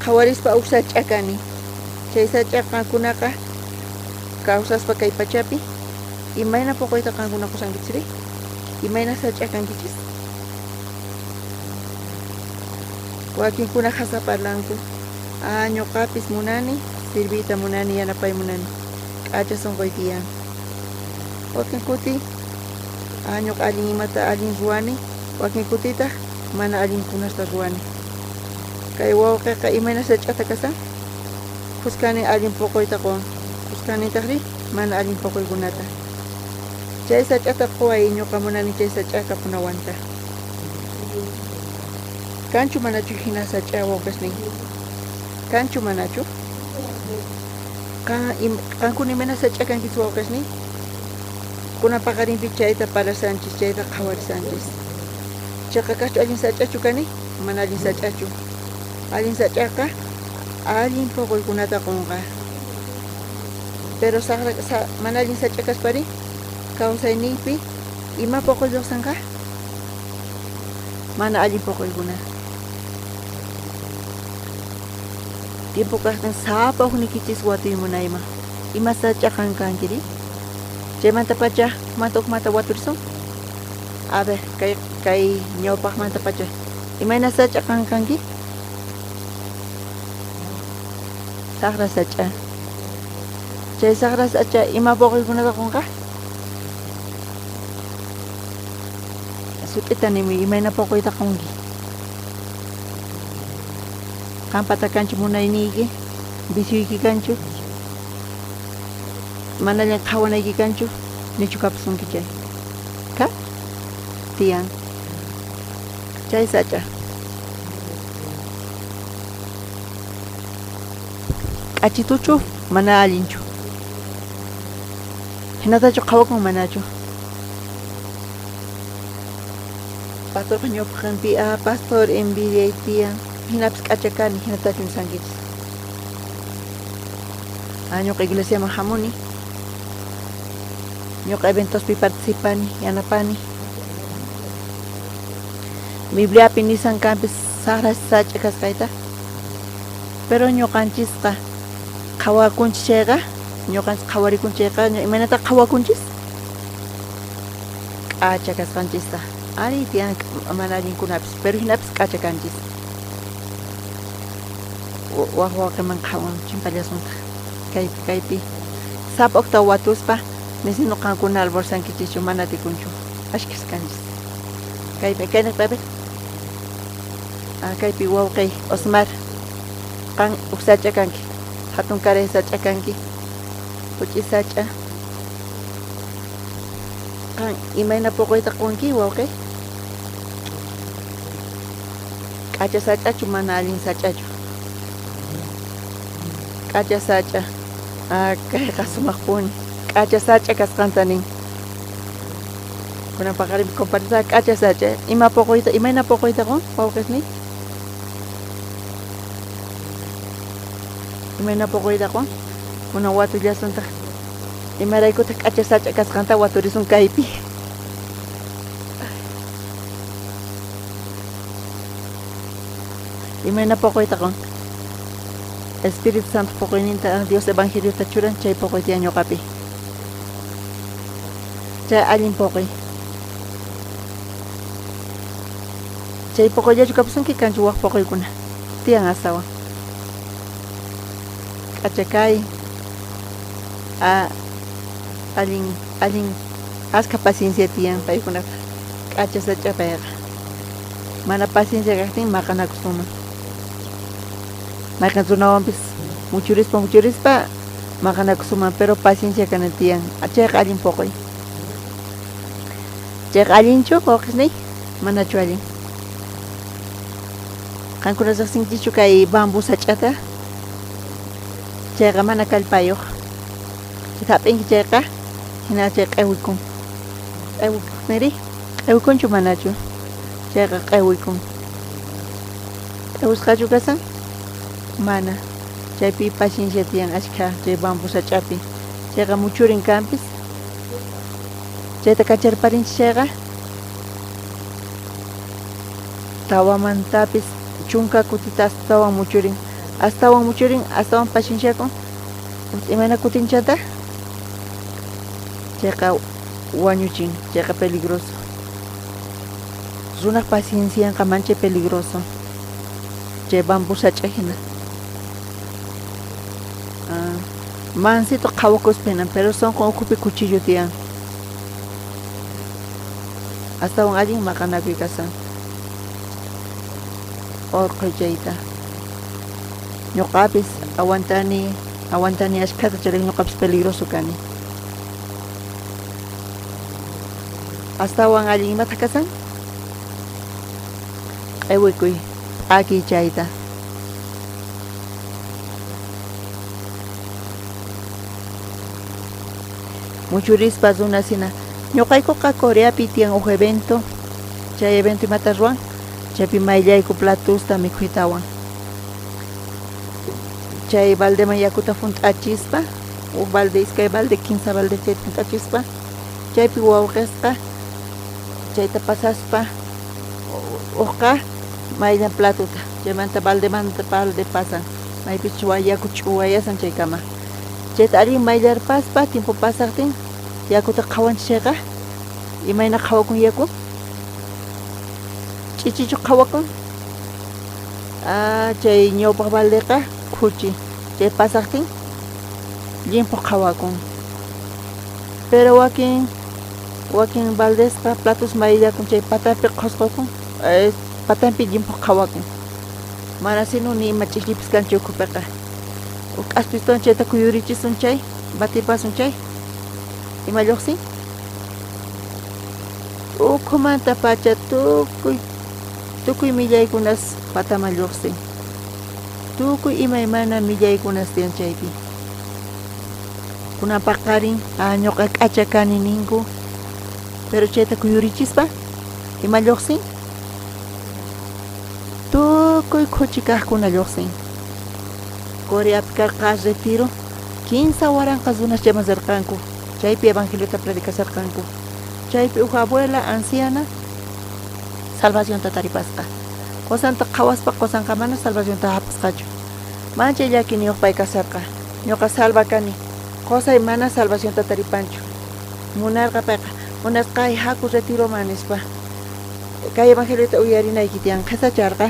Qhawarispa uj sach'a kani. Chay sach'a qankunaqa kawsaspa kay pachapi imayna poqoyta qankuna qosankichisri? Imayna sach'a kankichis? Wakinkuna jasa parlanku. Ah, ñuqapis munani, sirviyta munani, yanapay munani. K'acha sonqoy tiyan. Wakin kuti, ah, ñuqa allin imata allin ruwani, wakin kutitaj mana allinkunasta ruwani. Kay wawqeqa imayna sach'ata kasan? Khuskanin allin poqoyta qon, khuskanintajrí mana allin poqoykunata. Chay sach'ata qoway, ñuqa munani chay sach'a kapunawanta. Kanchu manachu jina sach'a wawqesnin? Kanchu manachu? Qan, im, qankuna imayna sach'a kankichis wawqesnin? Kunan paqarinpi chayta parlasanchis, chayta qhawarisanchis. Cheqa kajchu allin sach'achu kani? Mana allin sach'achu. Allin sach'aqa allin poqoykunata qonqa. Pero saqra, sa, mana allin sach'a kaspari, kawsayniypi ima poqoy lloqsanqa? Mana allin poqoykuna. Tiempo kajtin sapa ujniykichis watuy munayman. Ima sach'a qan kankiri? Chaymantapacha manta ujmanta waturisun. A ver, kay kay ñawpajmantapacha. Imayna sach'a qan kanki? Saqra sach'a. Chay saqra sach'a ima poqoykunata qonqa? Sut'ita nimuy, imayna poqoyta qonki? Qanpata kanchu munayniyki? Vicioyki kanchu? Mana allin qhawanayki kanchu? Nichu kapusunki chay? Ka? Tiyan. Chay sach'a. K'achituchu? Mana allinchu. Hinatachu qhawakun manachu? Pastorpa ñawpaqenpi, ah, pastor envidiay tiyan. Jinapis k'acha kani, hinatachu nisankichis? Ah, ñuqa iglesiaman hamuni. Ñuqa eventospi participani, yanapani. Bibliapi nisan kanpis saqra sach'a kasqayta. Pero ñuqanchisqa qhawakunchis chayqa, ñuqanchis qhawarikun chayqa, imaynata qhawakunchis? K'acha kasqanchista. Ari tiyan mana allinkunapis, pero jinapis k'acha kanchis. Waj wawqiman qhawan chimpallasuntaq. Kaypi kaypi sapa ujta watuspa nisinu qankuna almorzankichischu mana atikunchu. Ashkhas kanchis. Kaypi kayniqta a ver. Ah, kaypi wawqiy Osmar qan uj sach'a kanki. Hatun karay sach'a kanki. Huch'i sach'a. Qan imayna poqoyta qonki wawqi? K'acha sach'achu mana allin sach'achu? K'acha sach'a. Ah, kayqa sumaqpuni. K'acha sach'a kasqanta nin. Kunan paqarinpi compartisqa k'acha sach'a. Ima poqoyta, imayna poqoyta qon wawqisniy? Imayna poqoyta qon? Kunan watullasuntaq. Imaraykutaq k'acha sach'a kasqanta waturisun kaypi? Imayna poqoyta qon? Espíritu Santo poqoyninta Dios evangeliota churan chay poqoy tiyan ñoqapi. Chay allin poqoy. Chay poqoyllachu kapusunki kanchu waj poqoykuna? Tiyan astawan. K'acha kay. A, allin allin askha paciencia tiyan paykunata. K'acha sach'a payqa. Mana paciencia kajtin maqanakusunman. Mayqen runawanpis muchurispa muchurispa maqanakusunman, pero paciencia kanan tiyan. Chayqa allin poqoy. Chayqa allinchu wawqisniy? Manachu allin? Qankuna riqsinkichu kay bambú sach'ata? Chayqa mana kallpayuq. Chayta hap'inki chayqa hina chay q'ewikun. Q'ewikuqtinri q'ewikunchu manachu? Chayqa q'ewikun. Q'ewisqachu kasan? Mana. Chaypi paciencia tiyan ashkha chay bambú sach'api. Chayqa muchurin kanpis. Chayta kacharparinchis chayqa tawamantapis chunka kutita astawan muchurin. Astawan muchurin, astawan pacienciakun. Imayna kutin chanta? Chayqa wañuchin, chayqa peligroso. Runaj paciencianqa manchay peligroso. Chay bambú sach'a hina. Ah, mansito qhawakuspa hinan, pero sonqon ukhupi cuchillo tiyan. Astawan allin maqanakuy kasan. Orqhoy chayta. Ñoqapis aguantani, aguantani ashkhata chayrayku ñoqapis peligroso kani. Astawan allin imataq kasan? Q'ewikuy, p'akiy chayta. Muchurispa runa hina. Ñoqaykuqa Coreapi tiyan uj evento, chay evento imata ruwan? Chaypi mayllayku platusta mikhuytawan. Chay baldeman yakuta junt'achispa, uj balde, iskay balde, kinsa balde chayta junt'achispa, chaypi wawqesqa chayta pasaspa ujqa mayllan platuta, chaymanta baldemanta balde pasan, maypichus yaku ch'uwayasan chaykama. Chayta allin mayllarpaspa tiempo pasaqtin yakuta qhawanchis chayqa, imayna qhawakun yaku? Ch'ichichu qhawakun? Ah, chay ñawpaq baldeqa khuchi, chay pasaqtin llimphu qhawakun. Pero wakin wakin baldesqa platos mayllakun chay patapi qhosqokun, patanpi llimphu qhawakun. Mana sino ni ima ch'ichipis kanchu ukhupiqa. Uj k'aspistuwan chayta kuyurichisun chay, batipasun chay, ima lluqsin? Ukhumanta pacha tukuy tukuy millaykunas pataman lluqsin. Tukuy imaymana millaykunas tiyan chaypi. Kunan paqarin, ah, ñuqa k'acha kani ninku, pero chayta kuyurichispa, ima lluqsin? Tukuy khuchi kaqkuna lluqsin. Coreapi karqa retiro, 3000 runas chayman rirqanku, chaypi evangeliota predicasharqanku. Chaypi uj abuela anciana salvacionta taripasqa. Qosanta qhawaspa qosanqa mana salvacionta hap'isqachu. Manchay llakiyniyoj pay kasharqa. Ñoqa salva kani, qosay mana salvacionta taripanchu. Munarqa payqa, munasqay haku retiroman nispa. Kay evangeliota uyarinayki tiyan qhesacharqa.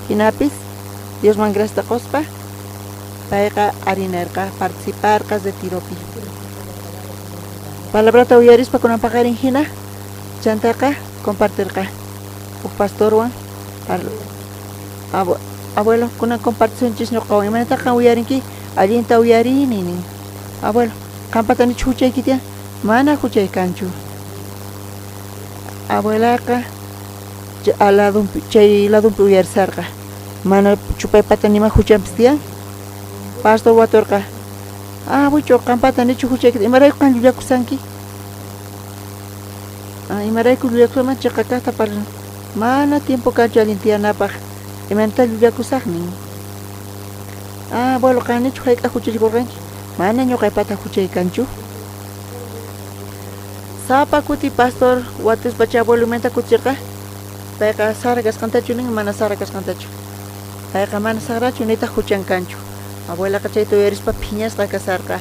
Jinapis Diosman graciasta qospa payqa arí nerqa, participarqa retiropi. Palabrata uyarispa kunan paqarin jina chantaqa compartirqa uj pastorwan. Abuelo, kunan compartisunchis ñoqawan. Imaynataq qan uyarinki? Allinta uyarini nin. Abuelo, qampata nichu juchayki tiyan? Mana juchay kanchu. Abuelaqa chay ladunpi uyarisarqa. Mana chupaypata nima juchanpis tiyan. Pastor waturqa. Abucho, qampata nichu juchayki? Imarayku qan llullakusanki? Imarayku llullakusanman cheqa kajta parlan. Mana tiempo kanchu allin tiyanapaj. Imaynatá llullakusaj nin. Abuelo, qan nichu jayk'aj juchallikorqanki? Mana ñoqaypata juchay kanchu. Sapa kuti pastor watuspa chay abuelo imanta kuticherqa? Payqa sajra kasqantachu nin, mana sajra kasqantachu. Payqa mana sajrachu nitaj juchan kanchu. Abuelaqa chayta uyarispa phiñasqa kasarqa,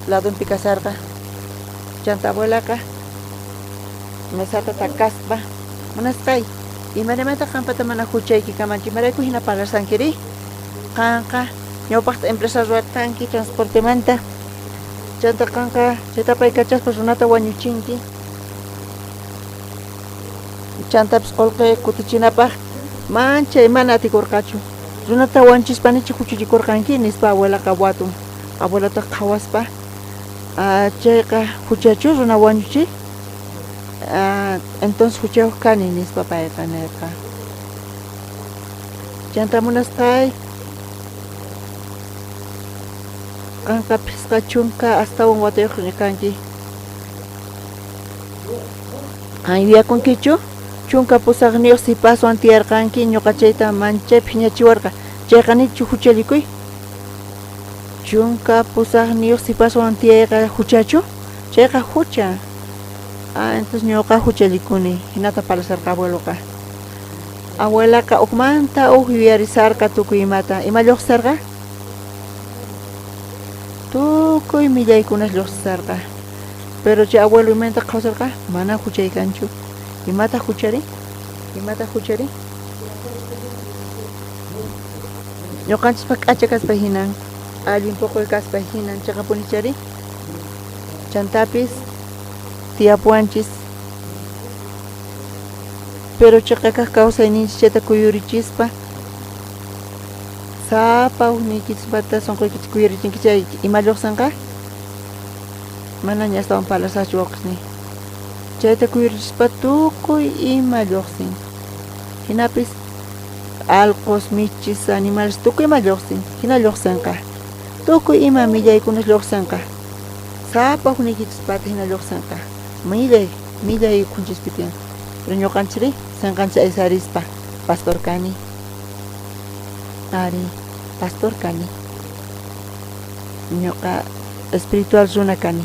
ladonpi kasarqa. Chanta abuelaqa mesata takaspa, munasqay, imaynamanta qanpata mana juchayki kamanchu, imarayku jina parlarsankirí? Qanqa ñawpajta empresa ruwarqanki transportemanta, chanta qanqa chayta apaykachaspa runata wañuchinki. Chantapis qolqe kutichinapaj manchay mana atikorqachu. Runata wañuchispa nichu juchullikorqanki? nispa abuelaqa watun. Abuelataj qhawaspa, chayqa juchachu runa wañuchiy? Entonces juchayoj kani, nispa payqa nerqa. Chanta munasqay, qanqa 50 astawan watayojña kanki. Qan yuyakunkichu? 18niyoj sipaswan tiyarqanki, ñoqa chayta manchay phiñachiwarqa. Chayqa nichu juchallikuy? 18niyoj sipaswan tiyayqa juchachu? Chayqa jucha. Entonces ñoqa juchallikuni. Jinata parlasharqa abueloqa. Abuelaqa ujmanta uj yuyarisarqa tukuy imata. Ima llojsisarqa? Tukuy millaykunas llojsisarqa. Pero chay abuelo imaynata qhawasarqa? Mana juchay kanchu. Imataq juchari? Imataq juchari? Ñoqanchispaq k'acha kaspa hinan, allin poqoy kaspa hinan, cheqapunichari? Chantapis tiyapuwanchis. Pero cheqa kaq kawsayninchis chayta kuyurichispa, sapa ujniykichispata sonqoykichis kuyurichinki chay ima lloqsinqa? Manaña astawan parlasajchu wawqesniy. Chayta kuyurichispa tukuy ima lloqsin. Jinapis alqos, michis, animales tukuy ima lloqsin. Jina lloqsinqa. Tukuy ima millaykunas lloqsinqa. Sapa ujniykichispata jina lloqsinqa. Millay, millay ukhunchispi tiyan. Pero ñoqanchikrí senqanchis aysarispa, pastor kani. Ari, pastor kani. Ñoqa espiritual runa kani.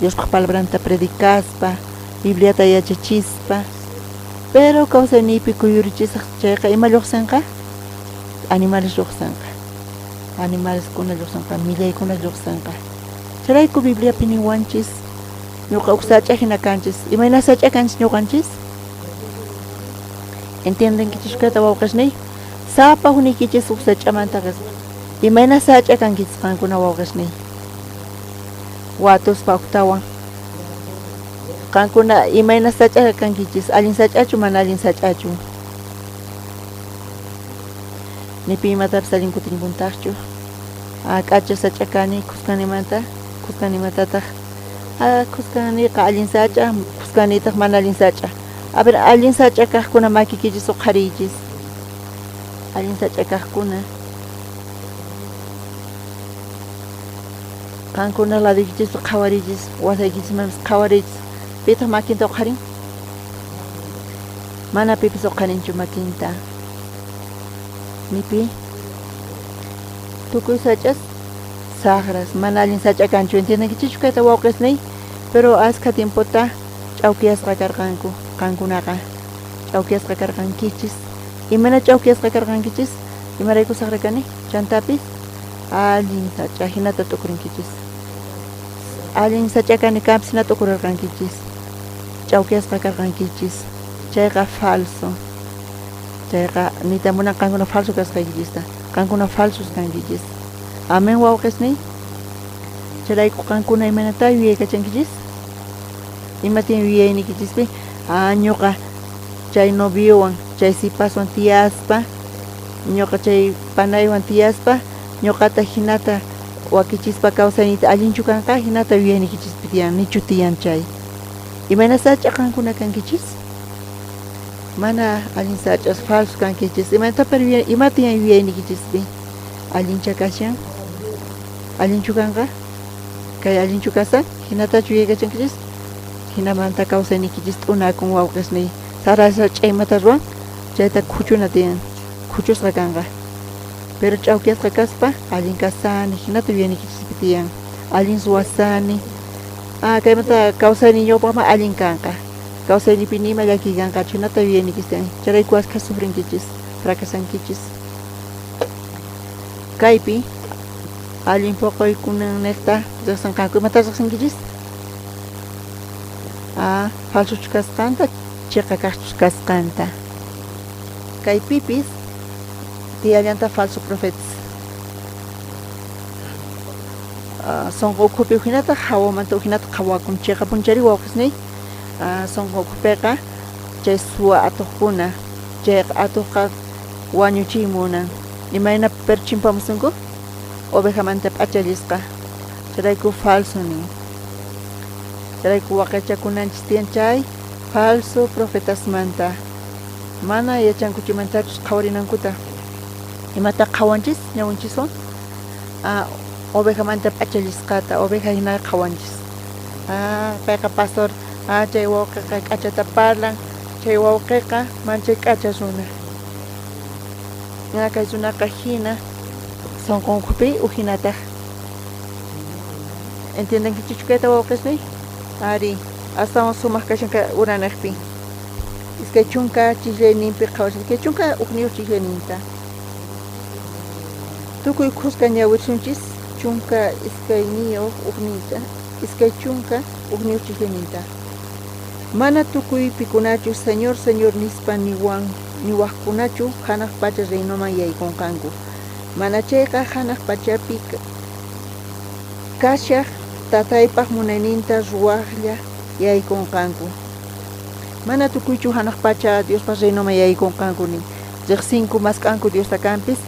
Diospaj palabranta predicaspa, Bibliata yachachispa. Pero kawsayniypi kuyurichisaj chayqa ima lloqsinqa? Animales lloqsinqa. Animaleskuna lloqsinqa, millaykuna lloqsinqa. Chayrayku Bibliapi niwanchis, ñoqa uj sach'a jina kanchis. Imayna sach'a kanchis ñoqanchis? Entiendenkichis kayta wawqesniy? Sapa ujniykichis uj sach'amanta qespa. Imayna sach'a kankichis qankuna wawqesniy? Watuspa ujtawan. Qankuna imayna sach'a kankichis? Allin sach'achu mana allin sach'achu? Ni pi imatapis allin kutinkuntajchu. K'acha sach'a kani khuskanimanta, khuskanimantataj. Khuskaniyqa allin sach'a, khuskaniytaj mana allin sach'a. A ver, allin sach'a kajkuna makiykichis uqhariychis. Allin sach'a kajkuna. Qankuna ladoykichispi qhawariychis, wasaykichismanpis qhawariychis. Pitaq makinta uqharin? Mana pipis uqharinchu makinta. Ni pi. Tukuy sach'as sajras, mana allin sach'a kanchu. Entiendenkichischu kayta wawqesniy? Pero askha tiempota ch'awkiyasqa karqanku qankunaqa. Ch'awkiyasqa karqankichis. Imayna ch'awkiyasqa karqankichis? Imarayku sajra kani? Chantapis allin sach'a jinata t'ukurinkichis. Allin sach'a kani kanpis jina t'ukurarqankichis. Ch'awkiyasqa karqankichis. Chayqa falso. Chayqa niyta munan qankuna falso kasqaykichista. Qankuna falsos kankichis. Amén wawqesniy. Chayrayku qankuna imaynatá yuyaykachankichis? Ima tiyan yuyayniykichispi? Ah, ñuqa chay noviowan, chay sipaswan tiyaspa, ñuqa chay panaywan tiyaspa, ñuqata jinata wakichispa kawsayniyta allinchu kanqa? Jinata yuyayniykichispi tiyan, nichu tiyan chay. Imayna sach'a qankuna kankichis? Mana allin sach'as, falso kankichis. Imaynata pero ima tiyan yuyayniykichispi? Allincha kashan? Allinchu kanqa? Kay allinchu kasan? Jinatachu yuyaykachankichis? Jinamanta kawsayniykichis t'unakun wawqesniy. Sara sach'a imata ruwan? Chayta khuchuna tiyan. Khuchusqa kanqa. Pero ch'awkiyasqa kaspa allin kasani, jinata yuyayniykichispi tiyan. Allin ruwasani. Ah, kaymanta kawsayniy ñawpajman allin kanqa. Kawsayniypi ni ima llakiy kanqachu, jinata yuyayniykis tiyan. Chayrayku askha sufrinkichis, fracasankichis. Kaypi allin poqoykunanejta rejsenqanku. Imatá rejsinkichis? Ah, falsochus kasqanta, cheqa kajchus kasqanta. Kaypipis tiyallanta falso profetas. Sonqo ukhupi ujinata, jawamanta ujinata qhawakun. Cheqapunchari wawqesniy, sonqo ukhupeqa chay suwa atojkuna, chayqa atojqa wañuchiy munan. Imayna pero chimpamusunku? Ovejamanta p'achallisqa. Chayrayku falso nin. Chayrayku waqaychakunanchis tiyan chay falso profetasmanta. Mana yachankuchu imantachus qhawarinankuta. Imata qhawanchis ñawinchiswan? Ah, ovejamanta p'achallisqata, oveja hina qhawanchis. Ah, payqa pastor, ah, chay wawqeqa k'achata parlan, chay wawqeqa manchay k'acha runa. Ah, kay runaqa hina sonqon ukhupi ujinataj. Entiendenkichikchu kayta wawqesniy? Ari, astawan sumaq kashan kay uranejpi. 20 chisllayninpi qhawashan, 21 chisllayninta. Tukuy khuska ñawirsunchis 12 ujninta, 21 chisllayninta. Mana tukuy pikunachu Señor, Señor nispa niwan niwajkunachu janaj pacha reinoman yaykonqanku. Mana chayqa janaj pachapi kashaj Tataypaj munayninta ruwajlla yaykonqanku. Mana tukuychu janaj pacha Diospaj reinoman yaykonqanku nin. Rejsinku, mask'anku Diosta kanpis.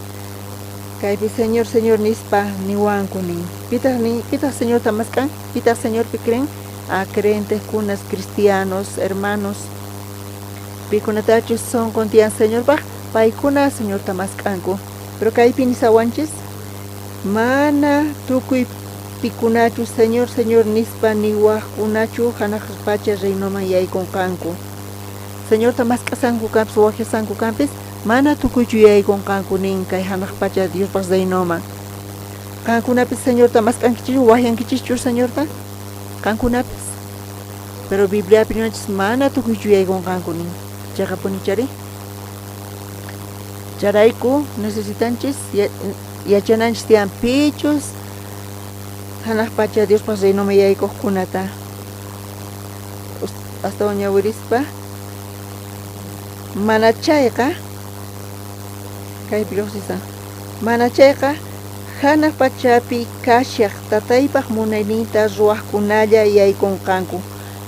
Kaypi Señor, Señor nispa niwanku nin. Pitaj nin, pitaj Señorta mask'an? Pitaj Señorpi creen? Ah, creyentekunas, cristianos, hermanos. Pikunatachus sonqon tiyan Señorpaj, paykuna Señorta mask'anku. Pero kaypi nisawanchis, mana tukuy pikunachu Señor, Señor nispa niwajkunachu janaj pacha reinoman yaykonqanku. Señorta mask'asanku kanpis, wajyasanku kanpis, mana tukuychu yaykonqanku nin kay janaj pacha Diospaj reinoman. Qankunapis Señorta mask'ankichischu, wajyankichischu Señorta? Qankunapis. Pero Bibliapi niwanchis mana tukuychu yaykonqanku nin. Cheqapunichari? Chayrayku necesitanchis yachananchis tiyan pichus janaj pacha Diospaj reinoman yaykojkunata. Astawan ñawirispa mana chayqa kaypi llojsisan. Mana chayqa janaj pachapi kashaj Tataypaj munayninta ruwajkunalla yaykonqanku.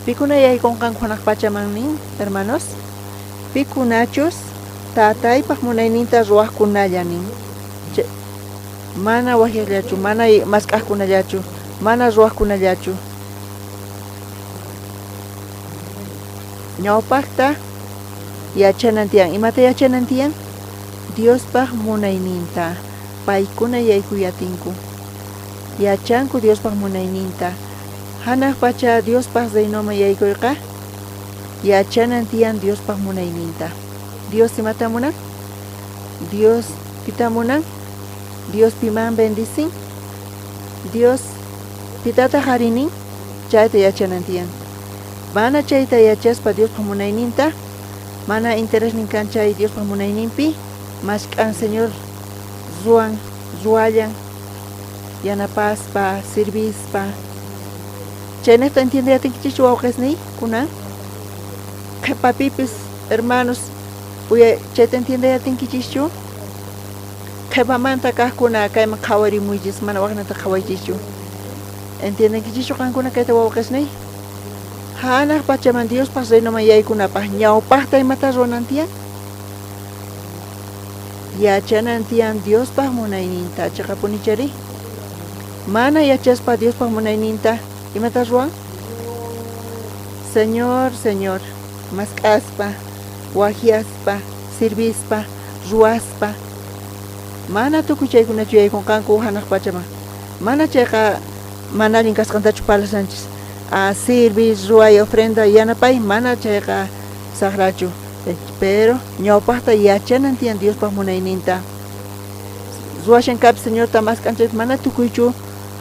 Pikuna yaykonqanku janaj pachaman nin, hermanos? Pikunachus Tataypaj munayninta ruwajkunalla nin. Mana wajyajllachu, mana mask'ajkunallachu, mana ruwajkunallachu. Ñawpajta yachanan tiyan. Imata yachanan tiyan? Diospaj munayninta. Paykuna yaykuyatinku. Yachanku Diospaj munayninta. Janaj pacha Diospaj reinoman yaykoyqa yachanan tiyan Diospaj munayninta. Dios imata munan? Dios pita munan? Dios piman bendicin? Dios pitataj ari nin? Chayta yachanan tiyan. Mana chayta yachaspa Diospaj munayninta, mana interesnin kan chay Diospaj munayninpi, mask'an Señor ruwan, ruwallan, yanapaspa, sirvispa. Chaynejta entiendeyatinkichikchu wawqesniy kunan? Qhepapipis Hermanos, uya chayta entiendey atinkichischu? Qhepamanta kajkuna kayman qhawarimuychis, mana wajnata qhawaychischu. Entiendenkichischu qankuna kayta wawqesniy? Janaj pachaman Diospaj reinoman yaykunapaj ñawpajta imata ruwanan tiyan? Yachanan tiyan Diospaj munayninta, cheqapunichari? Mana yachaspa Diospaj munayninta, imata ruwan? Señor, Señor, mask'aspa, wajyaspa, sirvispa, ruwaspa, mana tukuy chaykunachu yaykunqanku janaj pachaman. Mana chayqa mana allin kasqantachu parlashanchis. Sirviy, ruway, ofrenda, yanapay, mana chayqa sajrachu. Pero ñawpajta yachanan tiyan Diospaj munayninta. Ruwashan kapis Señorta mask'an chaypis mana tukuychu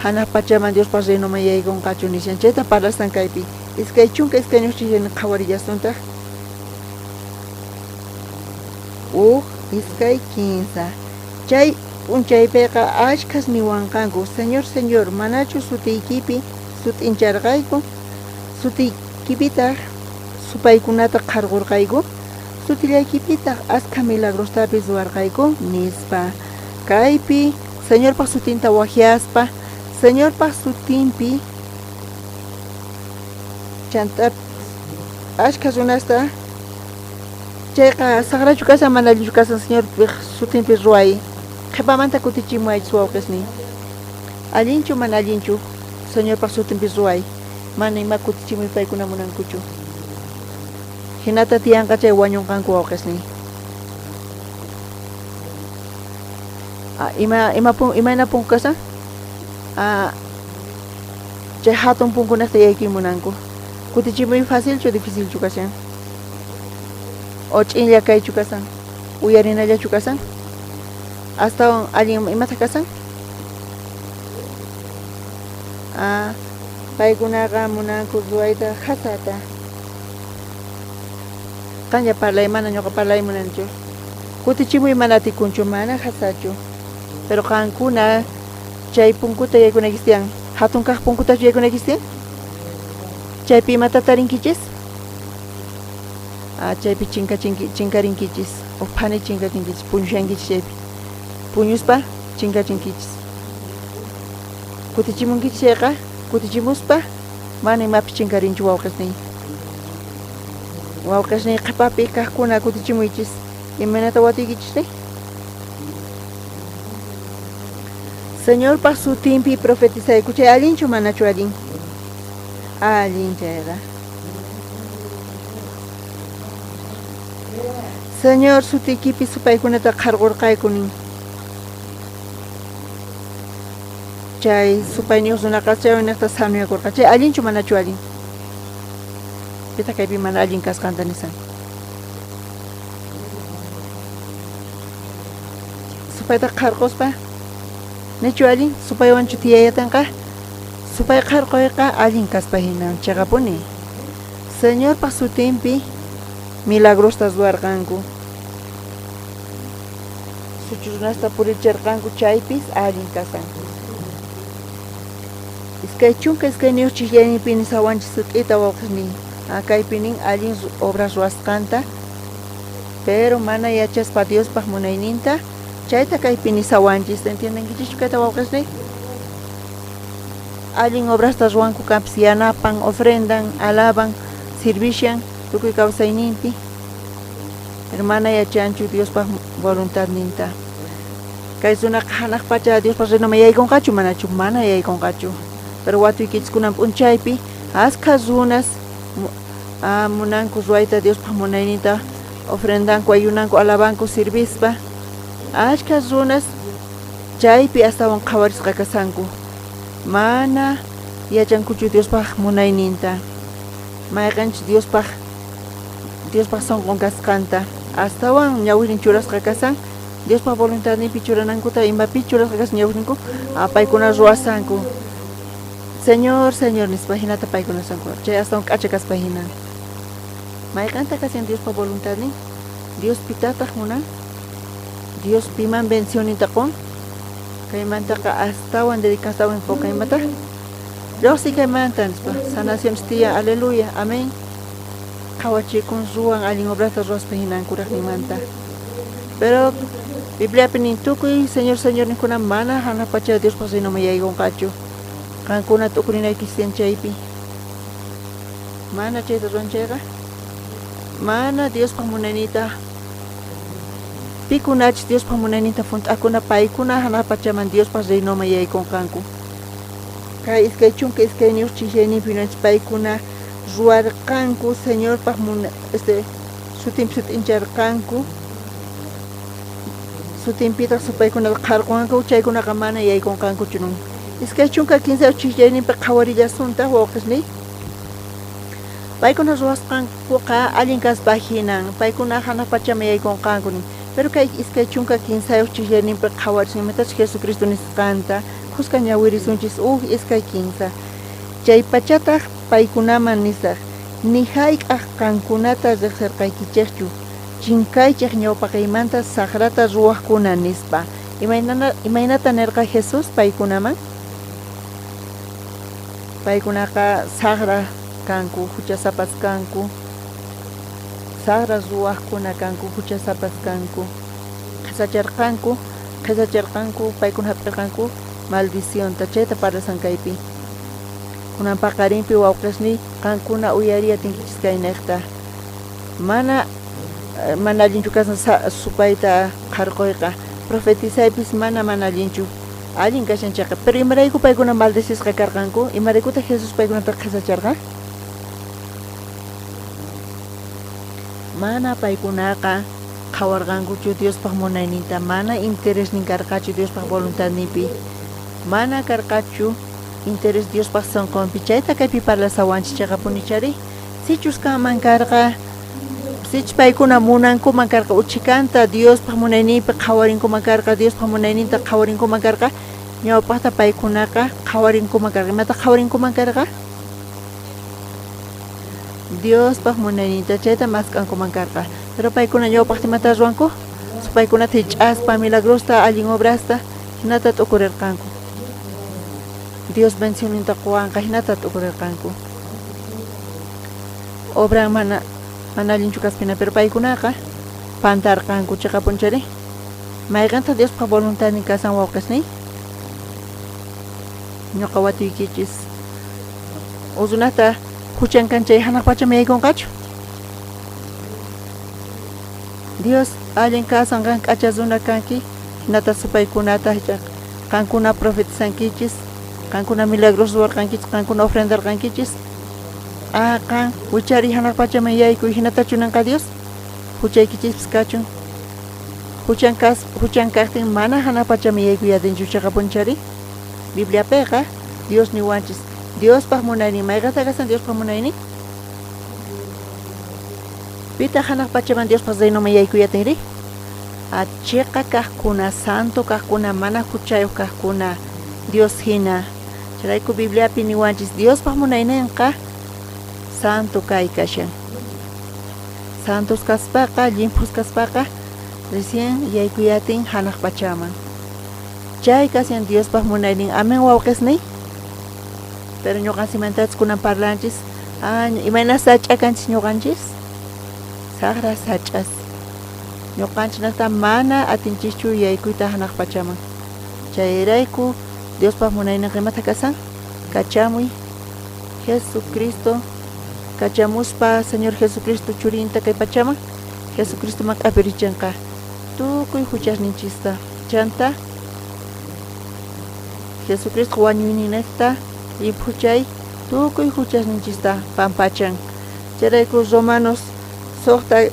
janaj pachaman Diospaj reinoman yaykunqachu nishan. Chayta parlasan kaypi. 22 chayjina qhawarillasuntaj. Uj, iskay, kinsa. Chay p'unchaypeqa ashkhas niwanqanku, Señor, Señor, manachu sutiykipi sut'incharqayku? Sutiykipitaj supaykunata qharqorqayku? Sutillaykipitaj askha milagrostapis ruwarqayku? nispa. Kaypi Señorpaj sutinta wajyaspa, Señorpaj sutinpi chantá ashkha runasta chayqa sajrachu kashan mana allinchu kashan Señorpaj sutinpi ruway. Qhepamanta kutichimuwaychis wawqesniy. Allinchu mana allinchu Señorpaj sutinpi ruway, mana ima kutichimuy paykuna munankuchu. Jinata tiyanqa chay wañunqanku wawqesniy. Ima ima imayna punku kashan? Chay hatun punkunejta yaykuy munanku. Kutichimuy facilchu dificilchu kashan? O ch'inlla kaychu kashan? Uyarinallachu kashan? Astawan allin imata kashan? Paykunaqa munanku ruwayta jasata. Qanlla parlay, mana ñuqa parlay munanchu. Kutichimuy mana atikunchu, mana jasachu. Pero qankuna chay punkuta yaykunaykichis tiyan. Hatun kaq punkutachu yaykunaykichis tiyan? Chaypi imata tarinkichis? Chaypi chinkarinkichis. O phani chinkachinkichis, puñushankichis chaypi. Puñuspa chinkachinkichis. Kutichimunkichis chayqa, kutichimuspa mana imapis chinkarinchu wawqesniy. Wawqesniy qhepapi kajkuna kutichimuychis. Imaynata watuykichisri? Señorpaj sutinpi profetizayku chay allinchu manachu allin? Allin chayqa. Señor, sutiykipi supaykunata qharqorqayku nin. Chay supayniyoj runaqa chaynejta sanoyakorqa. Chay allinchu manachu allin? Pitaq kaypi mana allin kasqanta nisan? Supayta qharqospa, nichu allin? Supaywanchu tiyayatanqa? Supay qharqoyqa allin kaspa hina, cheqapuni. Señorpa sutinpi milagrosta ruwarqanku. Suchu runasta puricherqanku chaypis allin kasan. 22 chijllayninpi nisawanchis sut'ita wawqesniy. Kaypi nin allin obras ruwasqanta, pero mana yachaspa Diospaj munayninta, chayta kaypi nisawanchis. Entiendenkichischu kayta wawqesniy? Allin obrasta ruwanku kanpis, yanapan, ofrendan, alaban, sirvishan tukuy kawsayninpi. Pero mana yachanchu Diospaj voluntadninta. Kay runaqa janaj pacha Diospaj reinoman yaykonqachu manachu? Mana yaykonqachu. Pero watuykichis kunan p'unchaypi askha runas munanku ruwayta Diospaj munayninta, ofrendanku, ayunanku, alabanku, sirvispa. Askha runas chaypi astawan qhawarisqa kashanku. Mana yachankuchu Diospaj munayninta. Mayqenchus Diospaj Diospaj sonqon kasqanta. Astawan ñawirin churasqa kashan Diospaj voluntadninpi churanankuta imapi churasqa kashan ñawirinku paykuna ruwasanku. Señor, Señor nispa hinata paykuna sanku. Chay astawan k'acha kaspa hina. Mayqenta kashan Diospaj voluntadnin? Dios pitataq munan? Dios piman bendicionninta qon? Kaymantaqa astawan dedican, astawan enfocan imata? Lloqsiy kaymanta nispa. Sanaciones tiyan, aleluya, amén. qhawachikun ruwan allin obrasta ruwaspa hinan kurajninmanta. Pero Bibliapi nin tukuy Señor Señor niqkuna mana janaj pacha Diospaj reinoman yaykunqachu. Qankuna t'ukurinaykichis chaypi. Mana chayta ruwan chayqa mana Diospaj munaynita pikunachus Diospaj munayninta junt'akuna paykuna janaj pachaman Diospaj reinoman yaykunqanku. Kay 22 ch'isiyninpi yunanchis paykuna ruwarqanku Señorpaj este sutinpi sut'incharqanku, sutinpitaq supaykunata qharqunqanku, chaykunaqa mana yaykunqankuchu nun. 23 ch'isiyninpi qhawarillasuntaq wawqesniy. Paykuna ruwasqankuqa allin kaspa hinan, paykuna hanaq pachaman yaykunqanku nin. Pero kay 23 ch'isiyninpi qhawarisun imatachus Jesucristo nisqanta, khuska ñawirisunchis 1, 2, 3. Chay pachataq paykunaman nisaj, ni jayk'aj qankunata rejserqaykichejchu, chinkaychej ñawpaqeymanta sajrata ruwajkuna, nispa. Imaynata nerqa Jesús paykunaman? Paykunaqa sajra kanku, juchasapas kanku, sajra ruwajkuna kanku, juchasapas kanku. Qhesacharqanku, qhesacharqanku, paykuna jap'irqanku maldicionta, chayta parlasan kaypi. Kunan paqarinpi wawqesniy qankuna uyariy atinkichis kaynejta. Mana mana allinchu kasan supayta qharqoyqa, profetizaypis mana mana allinchu, allin kashan chayqa. Pero imarayku paykuna maldecisqa karqanku? Imaraykutaj Jesús paykunata qhesacharqa? Mana paykunaqa qhawarqankuchu Diospaj munayninta, mana interesnin karqachu Diospaj voluntadninpi, mana karqachu interés Diospaj sonqonpi. Chayta kaypi parlasawanchis cheqapuni chari. Sichus kanman karqa, sichus paykuna munankuman karqa uchhikanta Diospaj munayninpi qhawarinkuman karqa, Diospaj munayninta qhawarinkuman karqa, ñawpajta paykunaqa qhawarinkuman karqa. Imata qhawarinkuman karqa? Diospaj munayninta, chayta mask'ankuman karqa. Pero paykuna ñawpajta imata ruwanku? Supaykunata hich'aspa, milagrosta, allin obrasta, hinata t'ukurerqanku. Dios bendicionninta qowanqa, hinata t'ukurerqanku. Obran mana mana allinchu kaspina, pero paykunaqa pantarqanku cheqapunchari. Mayqentaq Diospaj voluntadnin kasan wawqesniy? Ñuqa watuykichis. Runata huchan kan chay hanaq pachaman yaykunqachu? Dios allin kasan qan k'acha runa kanki, hinata supaykunata qankuna profetizankichis, qankuna milagros ruwarqankichis, qankuna ofrendarqankichis. Ah, qan wichariy hanaq pachaman yaykuy, hinatachu ninqa Dios? Huchaykichispis kachun. Huchan kas, huchan kaqtin mana hanaq pachaman yaykuy atinchu cheqapunchari. Bibliapiqa Dios niwanchis, Diospaj munaynin, mayqentaq kasan Diospaj munaynin? Pitaq hanaq pachaman Diospaj reinoman yaykuy atinri? A cheqa kaqkuna, santo kaqkuna, mana huchayuq kaqkuna, Dios hina. Chayrayku Bibliapi niwanchis, Diospaj munayninqa santo kay kashan. Santos kaspaqa, llimphus kaspaqa, recién yaykuy atin hanaq pachaman. Chay kashan Diospaj munaynin. Amén, wawqesniy. Pero ñuqanchikmantachus kunan parlanchis, ah, imayna sach'a kanchis ñuqanchis? Sajra sach'as. Ñuqanchiknata mana atinchischu yaykuyta hanaq pachaman. Chayrayku Diospaj munayninqa imata kasan? Kachamuy Jesucristo, kachamuspa Señor Jesucristo churinta kay pachaman, Jesucristoman q'apirichinqa tukuy huchasninchista. Chanta Jesucristo wañuyninejta llimphuchay tukuy huchasninchista pampachan. Chayrayku Romanos 6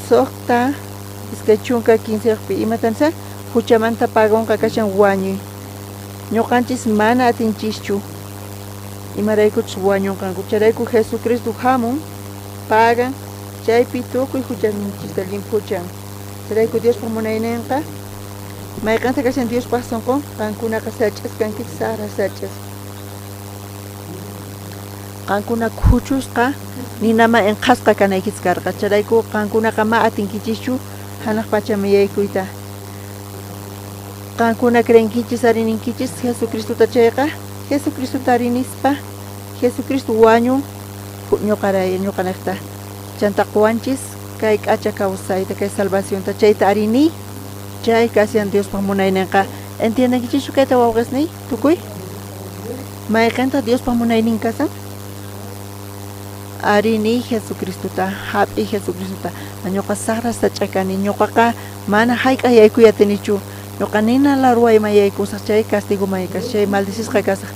23pi imata nishan? Huchamanta pagonqa kashan wañuy. Ñuqanchis mana atinchischu, imaraykuchus wañunqanku. Chayrayku Jesucristo hamun, pagan, chaypi tukuy huchasninchista llimphuchan. Chayrayku Diospaj munayninqa, mayqenta kashan Diospaj sonqon, qankunaqa sach'as kankichis, sajra sach'as. Qankuna khuchusqa ninaman enqhasqa kanaykichis karqa. Chayrayku qankunaqa ma atinkichischu hanaq pachaman yaykuyta. Qankuna creenkichis ari ninkichis Jesucristota chayqa, Jesucristota ari nispa, Jesucristo wañun. Ñoqaray ñoqanejta. Chanta qowanchis kay k'acha kawsayta, kay salvacionta, chayta ari niy, chay kashan Diospaj munaynenqa. Entiendenkichischu kayta wawqesniy tukuy? Mayqentaq Diospaj munaynin kasan? Ari niy Jesucristota, jap'iy Jesucristota. Ñoqa sajra sach'a kani, ñoqaqa mana jayk'aj yaykuy atinichu. Ñoqa nina larwayman yaykusaj, chay castigoman kasaj, chay maldicisqa kasaj.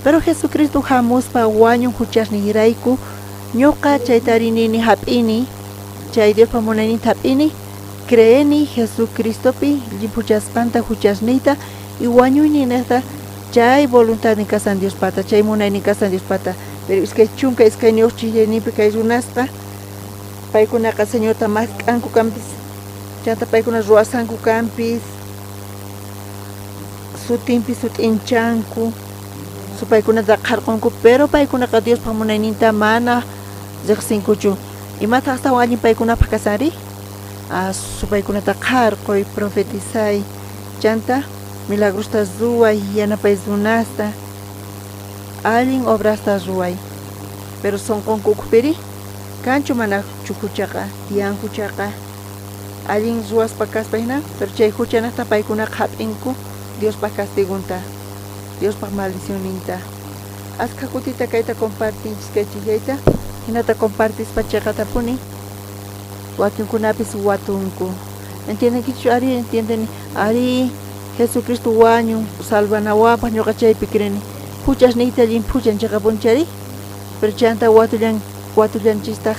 Pero Jesucristo jamuspa wañun juchasniyrayku, ñoqa chayta ari nini jap'ini, chay Diospa munayninta jap'ini, creeni Jesucristopi llimphuchasqanta juchasniyta y wañuyninejta chay voluntadnin kasan Diospata, chay munaynin kasan Diospata. Pero 22 chijllayninpi kay runasqa, paykunaqa Señorta mask'anku kanpis, chanta paykuna ruwasanku kanpis, sutinpi sut'inchanku, supaykunata qharqonku, pero paykunaqa Diospa munayninta mana riqsinkuchu. Imataq astawan allin paykunapaq kasanri? Supaykunata qharqoy, profetizay, chanta milagrosta ruway, yanapay runasta, allin obrasta ruway. Pero sonqonku ukhupiri kanchu manachu juchaqa, tiyan juchaqa, allin ruwaspa kaspa hina, pero chay juchanajta paykunaqa jap'inku Diospaj castigunta, Diospaj maldicionninta. Askha kutita kayta compartinchis kay chillayta, hinata compartispa cheqatapuni wakinkunapis watunku. Entiendenkichu? Ari, entiendeni. Ari, Jesucristo wañun salvanawapaj, ñoqa chaypi creeni. Juchasniyta llimphuchan cheqapunchari, pero chanta watullan watullanchistaq.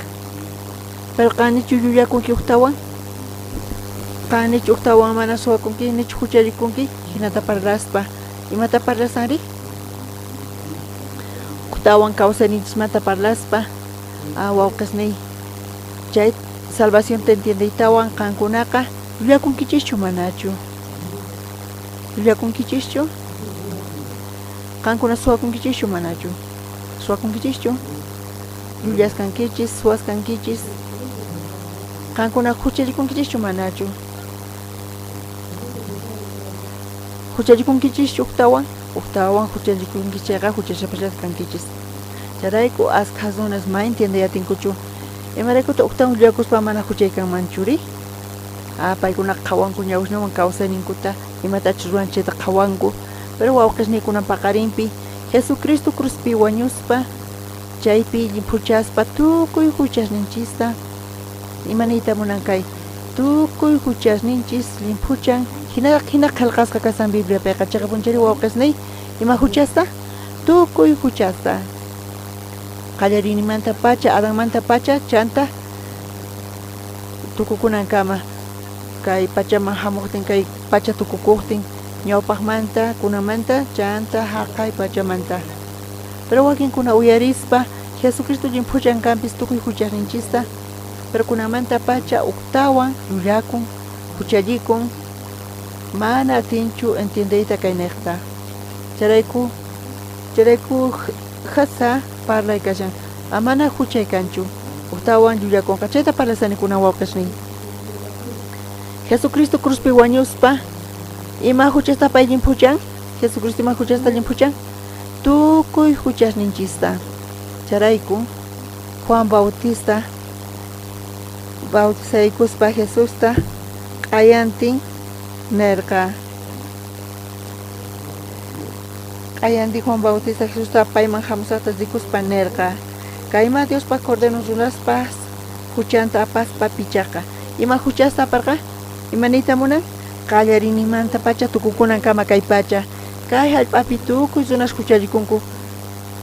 Pero qan nichu llullakunki ujtawan? Qan nichu ujtawan mana suwakunki, nichu juchallikunki? Jinata parlaspa. Imata parlasanri? Ujtawan kawsayninchismanta parlaspa, wawqesniy, chay salvacionta entiendeytawan qankunaqa llullakunkichischu manachu? Llullakunkichischu? Qankuna suwakunkichischu manachu? Suwakunkichischu? Llullaskankichis, suwaskankichis. Qankuna juchallikunkichischu manachu? Juchallikunkichischu ujtawan? Ujtawan juchallikunkichis chayqa juchasapallataq kankichis. Chayrayku askha runas ma entiendey atinkuchu. Imaraykutaj ujtawan llullakuspa mana juchay kanmanchuri? Paykunaqa qhawanku ñawisninwan kawsayninkuta, imatachus ruwan chayta qhawanku. Pero wawqesniykunan paqarinpi Jesucristo cruzpi wañuspa, chaypi llimphuchaspa tukuy juchasninchista, ima niyta munan kay? Tukuy juchasninchis llimphuchan, jina jina qhelqasqa kasan Bibliapiqa. Cheqapunchari wawqesniy, ima juchasta? Tukuy juchasta. Qallariyninmanta pacha, Adanmanta pacha, chanta tukukunankama, kay pachaman jamojtin, kay pacha tukukojtin, ñawpajmanta, kunanmanta, chanta jaqay pachamanta. Pero wakinkuna uyarispa, Jesucristo llimphuchan kanpis tukuy juchasninchista, pero kunanmanta pacha ujtawan llullakun, juchallikun, mana atinchu entiendeyta kay nejta. Chayrayku, chayrayku jasa parlay kashan, mana juchay kanchu, ujtawan llullakonqa. Chayta parlasani kunan wawqesniy. Jesucristo cruzpi wañuspa, ima juchasta pay llimphuchan? Jesucristo ima juchasta llimphuchan? Tukuy juchasninchista. Chayrayku Juan Bautista bautizaykuspa Jesusta q'ayantin nerqa. Q'ayantin Juan Bautista Jesusta payman jamusajta rikuspa nerqa, Kayma Diospa Cordero runaspa juchanta apaspa pichaqa. Ima juchasta aparqa? Ima niyta munan? Qallariyninmantapacha tukukunankama kay pacha, kay jallp'api tukuy runas juchallikunku,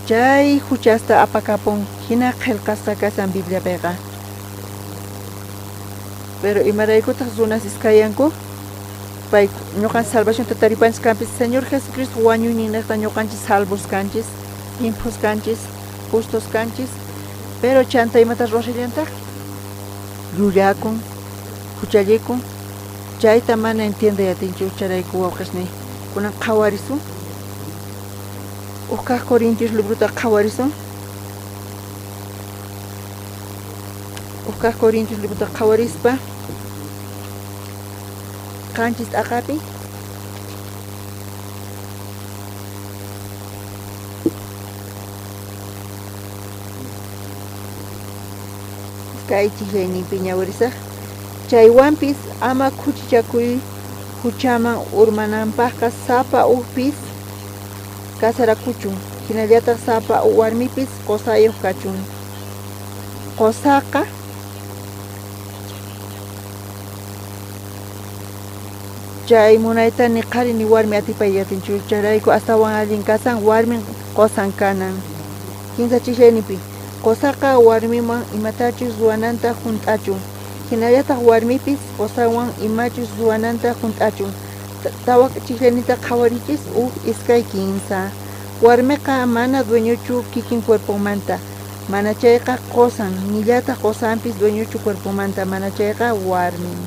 chay juchasta apakapun, jina qhelqasqa kashan Bibliapeqa. Pero imaraykutaj runas iskayanku? Pay ñoqanchis salvacionta taripanchis kanpis, Señor Jesucristo wañuyninnejta ñoqanchis salvos kanchis, llimphus kanchis, justos kanchis, pero chanta imata ruwashallantaj? Llullakun, juchallikun, chayta mana entiendey atinchu. Chayrayku wawqesniy, kunan qhawarisun. Uj kaj Corintios librota qhawarisun. Uj kaj Corintios librota qhawarispa, 7 t'aqapi. Kay chijllayninpi ñawirisaj. Chaywanpis ama khuchichakuy juchaman urmananpajqa sapa ujpis kasarakuchun, jinallataj sapa warmipis qosayoj kachun. Qosaqa chay munayta ni qhari ni warmi atipay atinchu, chayrayku astawan allin kasan warmin qosan kanan. Kinsa chijllayninpi qosaqa warmiman imatachus ruwananta junt'achun, jinallataj warmipis qosanwan imachus ruwananta junt'achun. Tawa chijllayninta qhawarichis uj, iskay, kinsa. Warmeqa mana dueñochu kikin cuerponmanta, manachayqa qosan, nillataj qosanpis dueñochu cuerponmanta, manachayqa warmin.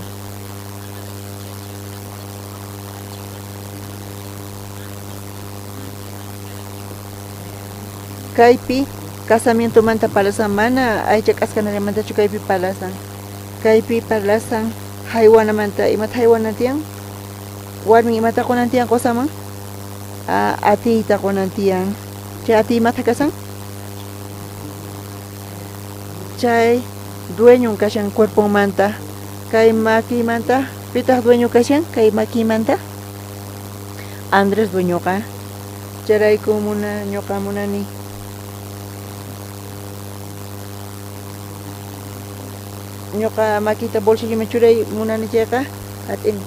Kaypi casamientomanta parlasan, mana aycha k'askanallamantachu kaypi parlasan. Kaypi parlasan jaywanamanta, imata jaywanan tiyan? Warmin imata qonan tiyan qosaman? Atiyta qonan tiyan. Chay atiy imata kasan? Chay dueñon kashan cuerponmanta. Kay makiymanta, pitaq dueño kashan kay makiymanta? Andrés dueñoqa. Chayrayku muna ñuqa munani. Ñuqa makiyta bolsilloman churay munani chayqa at'ini.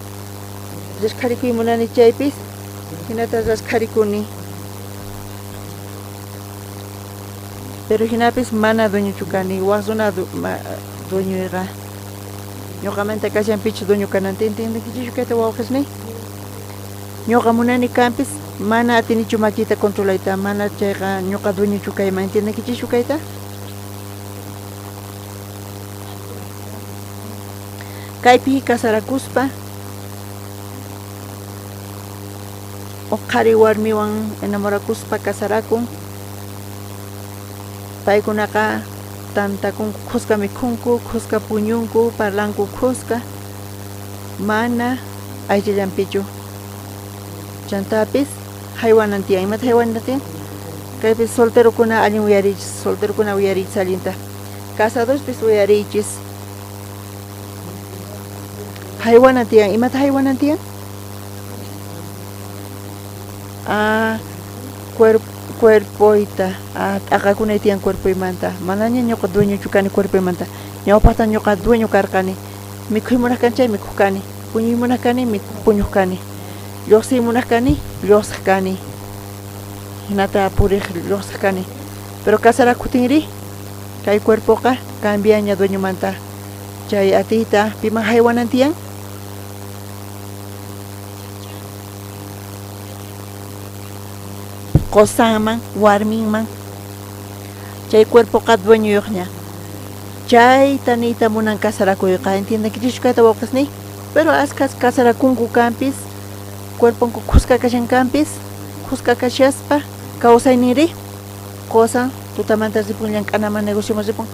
Rasqharikuy munani chaypis jinata rasqharikuni. Pero jinapis mana dueñochu kani, waj runa dueñoyqa. Ñuqamanta kashan pichus dueño kananta, entiendenkichikchu kayta wawqesniy? Ñuqa munani kanpis mana atinichu makiyta controlayta, mana chayqa ñuqa dueñochu kayman, entiendenkichikchu kayta? Kaypi casarakuspa uj qhari warmiwan enamorakuspa casarakun, paykunaqa tantakunku, khuska mikhunku, khuska puñunku, parlanku khuska, mana aychallanpichu. Chantapis jaywanan tiyan. Imata jaywanan tiyan? Kaypi solterokuna allin uyariychis, solterokuna uyariychis allinta. Casadospis uyariychis. Jaywanan tiyan. Imata jaywanan tiyan? Ah, cuerpoyta. Ah, t'aqakunay tiyan cuerpoymanta. Manaña ñuqa dueñochu kani cuerpoymanta. Ñawpajta ñuqa dueño karqani. Mikhuy munaj kani chay mikhuj kani. Puñuy munaj kani puñuj kani. Llojsiy munaj kani llojsej kani. Jinata purej llojsej kani. Pero casarakojtinrí kay cuerpoqa cambiaña dueñomanta. Chay atiyta piman jaywanan tiyan? Qosanman, warminman. Chay cuerpoqa dueñoyojña. Chayta niyta munan casarakuyqa. Entiendenkichischu kayta wawqesniy? Pero ashkhas casarakunku kanpis, cuerponku khuska kashan kanpis, khuska kashaspa kawsayninrí qosan tutamanta ripun llank'anaman, negocioman ripun,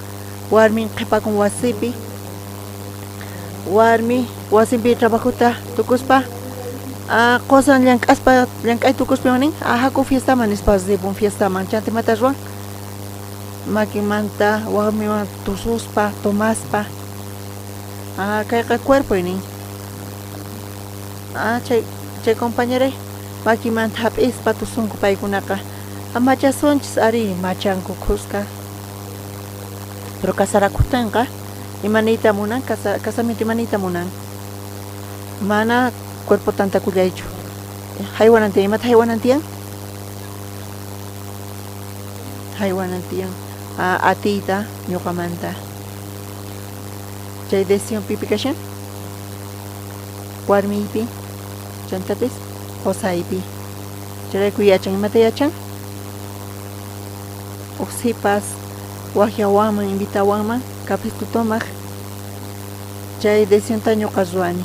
warmin qhepakun wasipi. Warmi wasinpi trabajota tukuspa, qosan llank'aspa, llank'ay tukuspa nin, haku fiestaman nispa ripun fiestaman. Chanta imata ruwan? Makinmanta warmiwan tususpa, tomaspa. Kayqa cuerpoy nin. Chay, chay compañeray makimanta hap'ispa tusunku paykunaqa. Machasunchis ari, machanku khuska. Pero casarakojtinqa ima niyta munan? Casamiento ima niyta munan? Mana cuerpo tantakullaychu. Jaywanan tiyan, imata jaywanan tiyan? Jaywanan tiyan atiyta ñuqamanta. Chay decisión pipi kashan? Warmiypi, chantapis qosaypi. Chayrayku yachan, imata yachan? Uj sipas wajyawanman, invitawanman cafesto tomaj. Chay decisionta ñuqa ruwani.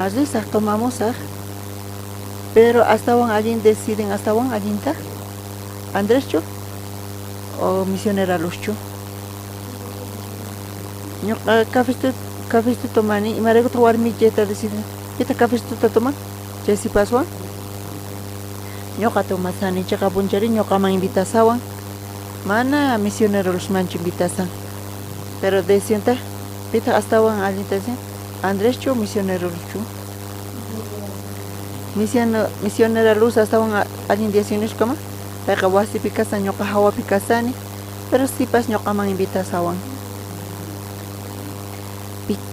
Risaj, tomamusaj, pero astawan allin deciden, astawan allinta Andreschu o misionera Luzchu? Ñuqa cafesto, cafesto tomani, imaraykutaq warmi chayta deciden? Pitaq cafestota toman? Chay sipaswan? Ñuqa tomasani, cheqa punchari ñuqaman invitasawan. Mana misionero Luzmanchu invitasan. Pero decisionta pitaq astawan allinta decisión? Andreschu misionerochu? Misionera Luz astawan allin decisiones kama? Payqa wasipi kasan, ñuqa hawapi kasani, pero sipas ñuqaman invitasawan.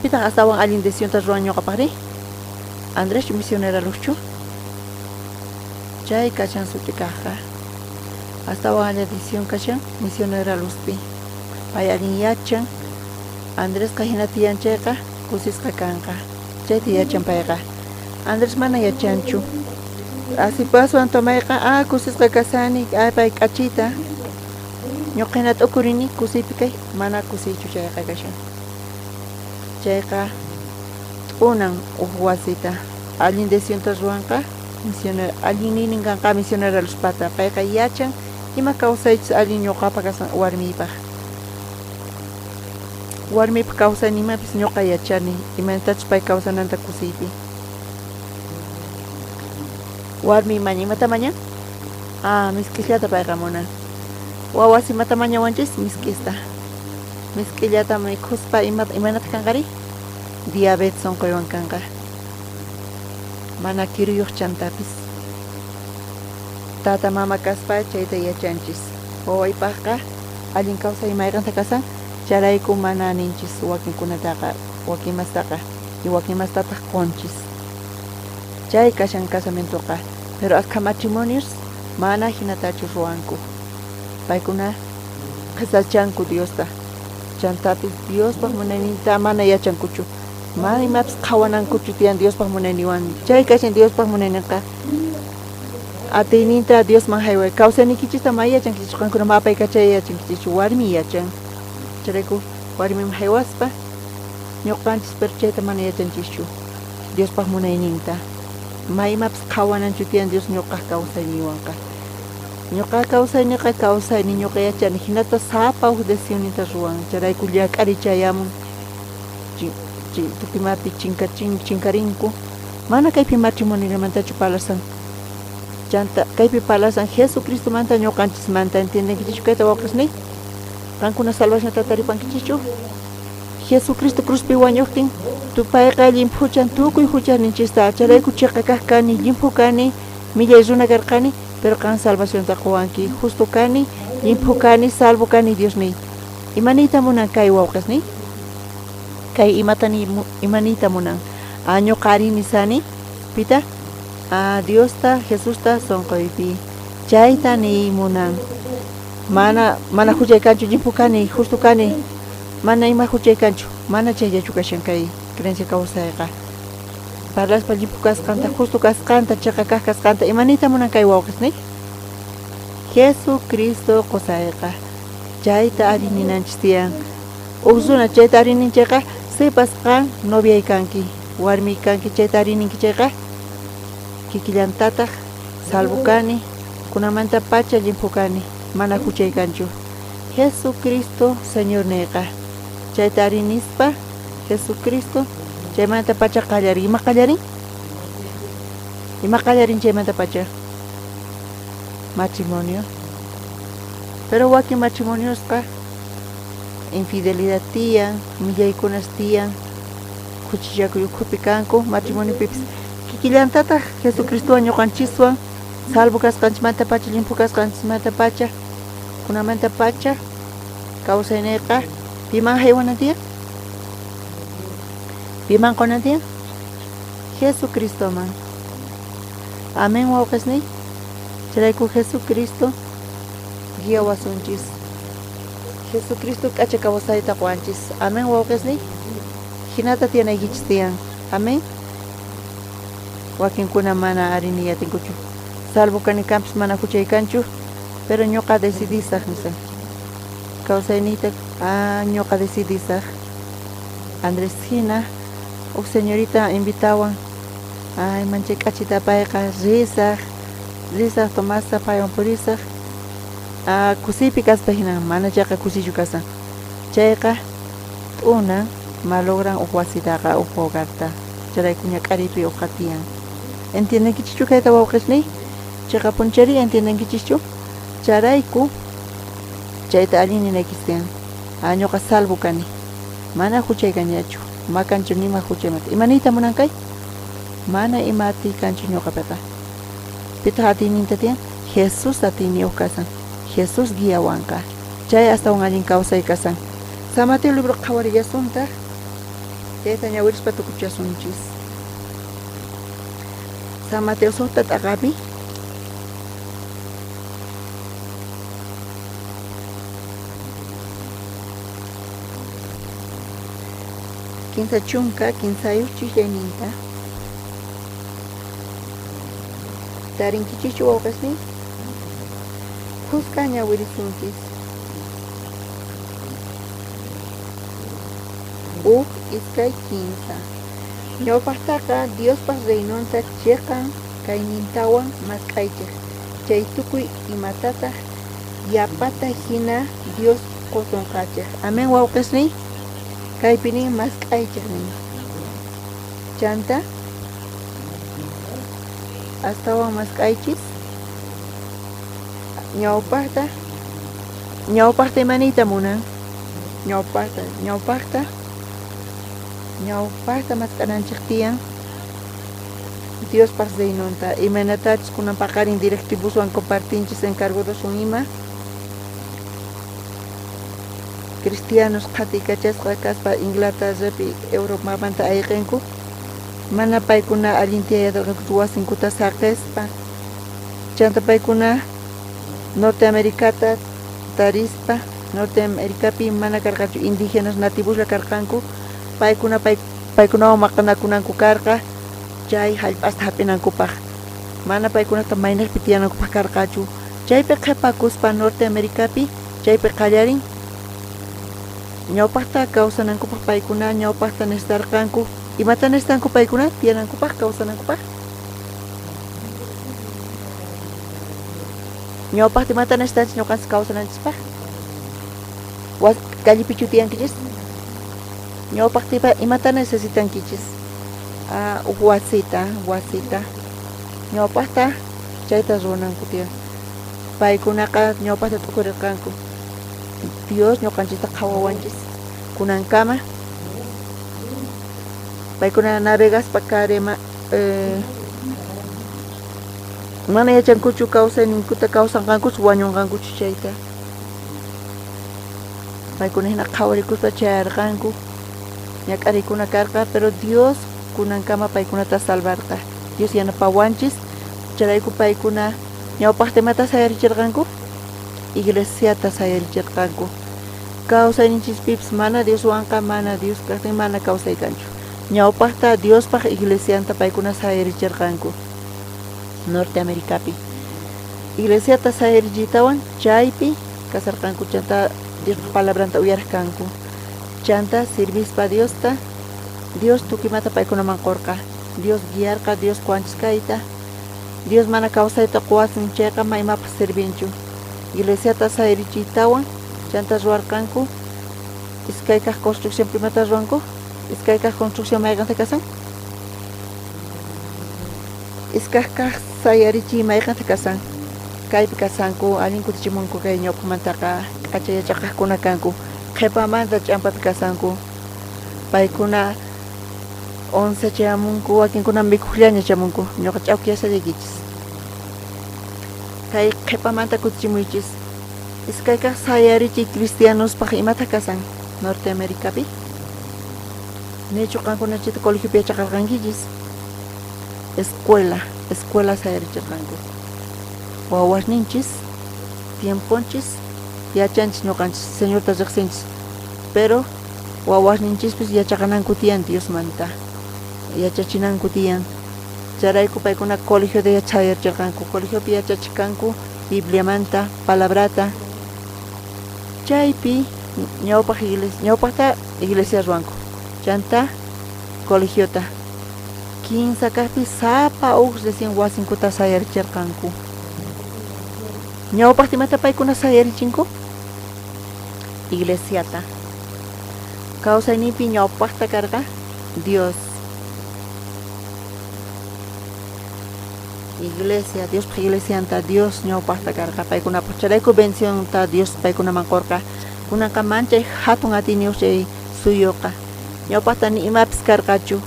Pitaq astawan allin decisionta ruwan ñuqapaqri? Andreschu misionera Luzchu? Chay kashan sut'i kajqa. Astawan allin decisión kashan misionera Luzpi. Pay allin yachan, Andresqa hina tiyan chayqa kusisqa kanqa. Chayta yachan payqa. Andrés mana yachanchu. Asipaswan tomayqa, kusisqa kasani, pay k'achita. Ñuqa hina t'ukurini kusiypi kay, mana kusiychu chayqa kashan. Chayqa t'unan uj wasita. Allin decisionta ruwanqa, misionera, allin niynin kanqa misionera Luzpata. Payqa yachan ima kawsaychus allin ñuqapa kasan warmiypaq. Warmiypaq kawsaynin imapis ñuqa yachani, imaynatachus pay kawsananta kusiypi. Warmi maña, imata mañan? Misk'isllata payqa munan. Wawas imata mañawanchis? Misk'ista. Misk'illata mikhuspa imaynataq kanqari? Diabetes unquywan kanqa. Mana kiruyuq chantapis. Tata mama kaspa chayta yachanchis. Wawaypaqqa allin kawsay mayqanta kasan, chayrayku mana ninchis wakinkunataqa, wakin imastaqa, y wakin imastataq qunchis. Chay kashan casamientoqa, pero askha matrimonios mana hinatachu ruwanku. Paykuna qhesachanku Diosta. Chantapis Diospaq munayninta mana yachankuchu. Mana imapis qhawanankuchu tiyan Diospaq munayninwan. Chay kashan Diospaq munayninqa. Atiyninta Diosman hayway. Kawsaynikichista may yachankichis qankuna ma apaykachay yachankichischu, warmi yachan. Chayrayku warmiman haywaspa ñuqanchis pero chayta mana yachanchischu Diospaq munayninta. Ma imapis qhawananchu tiyan Dios ñuqaq kawsayninwanqa. Ñuqa kawsayniqa kawsayni ñuqa yachani hinata sapa uj decisionninta ruwan. Chayrayku llak'ariy chayamun tukuy imapi chinkarinku. Mana kaypi matrimoniomantachu parlasan. Chanta kaypi parlasan Jesucristomanta ñuqanchismanta. Entiendenkichischu kayta wawqisniy? Qankuna salvacionta taripankichischu? Jesucristo cruzpi wañuqtin payqa llimphuchan tukuy huchasninchista. Chayrayku chiqa kaq kani, llimphu kani, millay runa karqani, pero qan salvacionta quwanki. Justo kani, llimphu kani, salvo kani Diosniy. Imaniyta munan kay wawqisniy? Kay imata imaniyta munan? Ñuqa ari nisani, pita? Diosta, Jesusta sunquypi. Chayta niy munan. Mana mana huchay kanchu, llimphu kani, justo kani. Mana ima huchay kanchu, mana chayllachu kashan kay creencia kawsayqa. Parlaspa llimphu kasqanta, justo kasqanta, chiqa kaq kasqanta, imaniyta munan kay wawqisniy? Jesucristo qusayqa. Chayta ari ninanchis tiyan. Uj runa chayta ari nin chayqa, sipas qan noviay kanki, warmiy kanki chayta ari ninki chayqa, kikillantataq salvo kani, kunamanta pacha llimphu kani, mana huchay kanchu. Jesucristo Señorniyqa. Chayta ari nispa, Jesucristo chaymanta pacha qallarin. Ima qallarin? Ima qallarin chaymanta pacha? Matrimonio. Pero wakin matrimoniosqa infidelidad tiyan, millaykunas tiyan, khuchichakuy ukhupi kanku matrimoniopipis. Kikillantataq Jesucristowan ñuqanchiswan salvo kasqanchismanta pacha, llimphu kasqanchismanta pacha, kunamanta pacha kawsayniyqa piman haywanan tiyan? Piman qunan tiyan? Jesucristoman. Amén wawqisniy. Chayrayku Jesucristo guiawasunchis. Jesucristo k'acha kawsayta quwanchis. Amén wawqisniy. Hinata tiyanaykichis tiyan. Amén. Wakinkuna mana ari niy atinkuchu. Salvo kani kanpis mana huchay kanchu, pero ñuqa decidisaq nisan. Kawsayniyta ñuqa decidisaq. Andrés hina uj señorita invitawan. Ay, manchay k'achita payqa risaq, risaq tomasaq paywan purisaq. Kusiypi kaspa hina mana chayqa kusiychu kasan. Chayqa t'unan malogran uj wasitaqa uj hogarta. Chayrayku ñak'ariypi uqa tiyan. Entiendenkichischu kayta wawqisniy? Chiqapunchari entiendenkichischu? Chayrayku chayta allin ninaykichis tiyan. Ñuqa salvo kani. Mana juchay kanñachu, makanchu nima juchaymanta. Ima niyta munan kay? Mana ima atiy kanchu ñuqapiqa. Pitaq atiyninta tiyan? Jesús atiyniyuq kasan. Jesús guiawanqa. Chay astawan allin kawsay kasan. San Mateo libro qhawarillasuntaq, chayta ñawirispa tukuchasunchis. San Mateo suqta t'aqapi. 33 ch'islayninta. Tarinkichischu wawqesniy? Khuska ñawirisunchis. Uj, iskay, kinsa. Ñawpajtaqa Diospaj reinonta cheqan kaynintawan mask'aychej, chay tukuy imatataj yapata jina Dios qosonqachej. Amén wawqesniy. Kaypi nin mask'aychej nin. Chanta astawan mask'aychis. Ñawpajta ñawpajta ima niyta munan? Ñawpajta ñawpajta ñawpajta mask'ananchej tiyan Diospaj reinonta, imaynatachus kunan paqarin directivoswan compartinchis encargodoswan ima. Cristianos qhatiykachasqa kaspa Inglaterrapi Europamanta ayqenku, mana paykuna allin tiyayarqankuchu wasinkuta saqespa. Chanta paykuna Norteamericata tarispa, Norteamericapi mana karqachu indígenas nativoslla karqanku, paykuna paykunawan maqanakunanku karqa chay jallp'asta jap'inankupaj. Mana paykunata maynejpi tiyanankupaj karqachu. Chaypi qhepakuspa Norteamericapi chaypi qallarin ñawpajta kawsanankupaj paykuna ñawpajta necesitarqanku. Imata necesitanku paykuna tiyanankupaj kawsanankupaj? Ñawpajta imata necesitanchis ñuqanchis kawsananchispaj? Callepichu tiyankichis? Ñawpajtipa imata necesitankichis? Ah, uj wasita, wasita. Ñawpajta chayta ruwananku tiyan. Paykunaqa ñawpajta t'ukurirqanku. Dios ñuqanchista qhawawanchis kunankama. Paykuna navegaspa karema mana yachankuchu kawsayninkuta kawsanqankuchu wañunqankuchu chayta. Paykuna hina qhawarikuspa chayarqanku. Ñak'ariykuna karqa, pero Dios kunankama paykunata salvarqa. Dios yanapawanchis, chayrayku paykuna ñawpajta imata sayaricherqanku? Iglesiata sayaricherqanku. Kawsayninchispipis mana Dioswanqa mana Dios kajtin mana kawsay kanchu. Ñawpajta Diospaj iglesianta paykuna sayaricherqanku Norteamericapi. Iglesiata sayarichiytawan chaypi kasarqanku chantá Diospaj palabranta uyarej kanku. Chantá sirvispa Diosta, Dios tukuy imata paykunaman qorqa. Dios guiarqa, Dios qowanchis kayta. Dios mana kawsayta qowasun chayqa ma imapaj sirvinchu. Iglesiata sayarichiytawan chantá ruwarqanku iskay kaj construcción imata ruwanku? Iskay kaj construcción mayqenta kasan? Iskay kaj sayarichiy mayqenta kasan? Kaypi kasanku, allin kutichimunku kay ñawpajmantaqa k'acha yachaqajkuna kanku, qhepamanta ch'ampapi kasanku. Paykuna once chayamunku, wakinkuna mikhujllaña chamunku. Ñuqa ch'awkiyashallaykichis. Kay qhepamanta kutichimuychis. Iskay kaj sayarichiy cristianospaj imataq kasan Norteamericapi? Nichu qankuna chayta colegiopi yachaqarqankichis? Escuela, escuela sayarichirqanku. Wawasninchis, tiemponchis, yachanchis ñuqanchis, Señorta riqsinchis, pero wawasninchispis yachaqananku tiyan Diosmanta, yachachinanku tiyan. Chayrayku paykuna colegiote sayarichirqanku, colegiopi yachachikanku Bibliamanta, palabrata. Chaypi ñawpaj iglesia, ñawpajta iglesia ruwanku, chantá colegiota. Kinsa kajpi sapa uj recién wasinkuta sayaricherqanku. Ñawpajta imata paykuna sayarichinku? Iglesiata. Kawsayninpi ñawpajta karqa Dios. Iglesia, Diospaj iglesianta Dios ñawpajta karqa paykunapaj. Chayrayku bendicionta Dios paykunaman qorqa. Kunanqa manchay jatun atiyniyoj chay suyoqa. Ñawpajta ni imapis karqachu,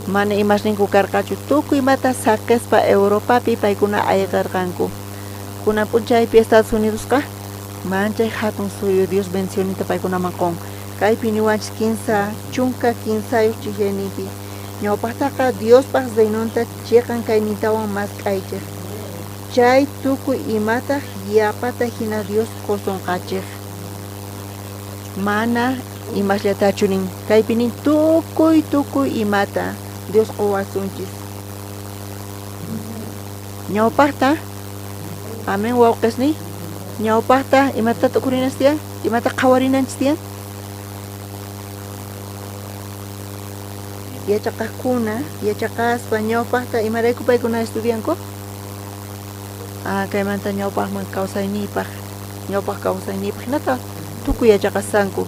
mana imasninku karqachu, tukuy imata saqespa Europapi paykuna ayqerqanku. Kunan p'unchaypi Estados Unidosqa manchay jatun suyu, Dios bendicionninta paykunaman qon. Kaypi niwanchis 33 chijyayninpi, ñawpajtaqa Diospaj reinonta cheqan kaynintawan mask'aychej. Chay tukuy imataj yapata jina Dios qosonqachej. Mana imasllatachu nin, kaypi nin tukuy tukuy imata Dios qowasunchis. Ñawpajta, amén wawqesniy, ñawpajta imata t'ukurinanchis tiyan, imata qhawarinanchis tiyan. Yachaqajkuna, yachaqaspa ñawpajta imarayku paykuna estudianku? Ah, kaymanta ñawpajman kawsayniypaj, ñawpaj kawsayniypaj hinata tukuy yachaqasqanku.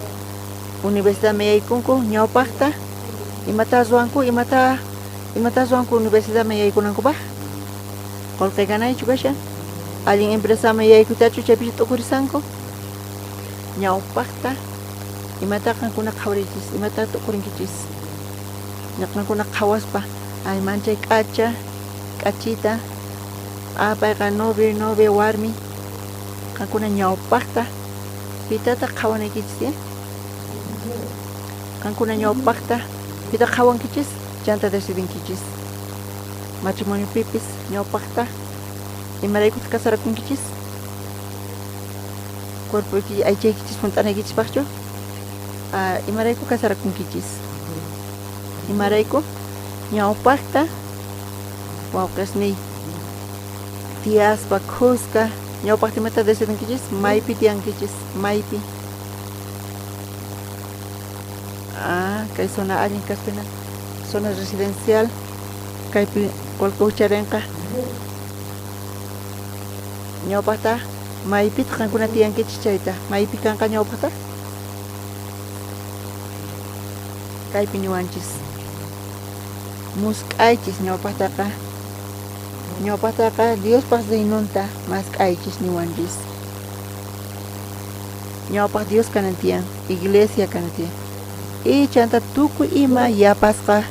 Universidadman yaykunku ñawpajta imata ruwanku, imata imata ruwanku universidadman yaykunankupaj? Qolqe ganaychu kashan? Allin empresaman yaykuytachu chaypichu t'ukurisanku? Ñawpajta imata qankuna qhawarinchis, imata t'ukurinkichis? Qankuna qhawaspa, ay manchay k'acha, k'achita, ah payqa novio, novia, warmi. Qankuna ñawpajta pitataq qhawanaykichis tiyan? Qankuna ñawpajta pita qhawankichis, chanta decidinkichis. Matrimonio pipis ñawpajta imaraykutaq casarakunkichis? Cuerpoyki aychaykichis junt'anaykichispaqchu? Ah, imarayku casarakunkichis? Imarayku? Ñawpajta wawqesniy tiyaspa khuska ñawpajta imata decidinkichis? Maypi tiyankichis? Maypi? Ah, kay zona allin kaspina, zona residencial, kaypi qolqe hucharinqa. Ñawpajta maypitaq qankuna tiyankichis chayta? Maypi kanqa ñawpajta? Kaypi niwanchis. Musk'aychis ñawpajtaqa. Ñawpajtaqa Diospaj reinonta mask'aychis niwanchis. Ñawpaj Dios kanan tiyan, iglesia kanan tiyan. Y chanta tukuy ima yapasqa,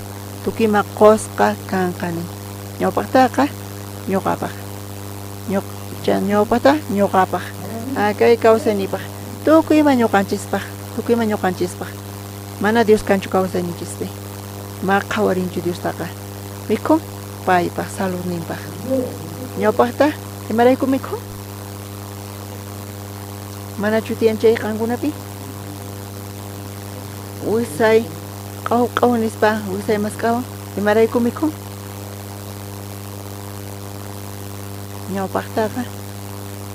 tukuy ima qosqa kanqa nin. Ñawpajtaqa ñuqapaj. Ñawpajta ñuqapaj. Ah, kay kawsayniypaj. Tukuy ima ñuqanchispaj, tukuy ima ñuqanchispaj. Mana Dios kanchu kawsayninchispi. Ma qhawarinchu Diostaqa. Mikhun paypaj, saludninpaj. Ñawpajta imarayku mikhun? Manachu tiyan chay qankunapi? Wisay q'aw q'aw nispa wisay mask'awan imarayku mikhun? Ñawpajtaqa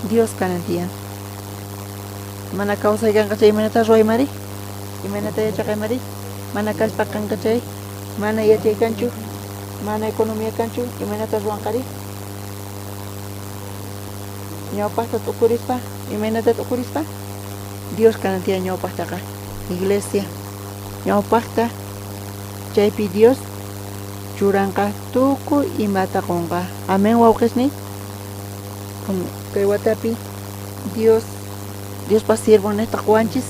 Dios kanan tiyan. Mana kawsay kanqa chay imaynata ruwaymari? Imaynata yachaqaymari? Mana kallpa kanqa chay, mana yachay kanchu, mana economía kanchu, imaynata ruwanqari? Ñawpajta t'ukurispa, imaynata t'ukurispa? Dios kanan tiyan ñawpajtaqa, iglesia. Ñawpajta chaypi Dios churanqa tukuy imata qonqa. Amén, wawqesniy. Kay watapi Dios Diospa siervon nejta qowanchis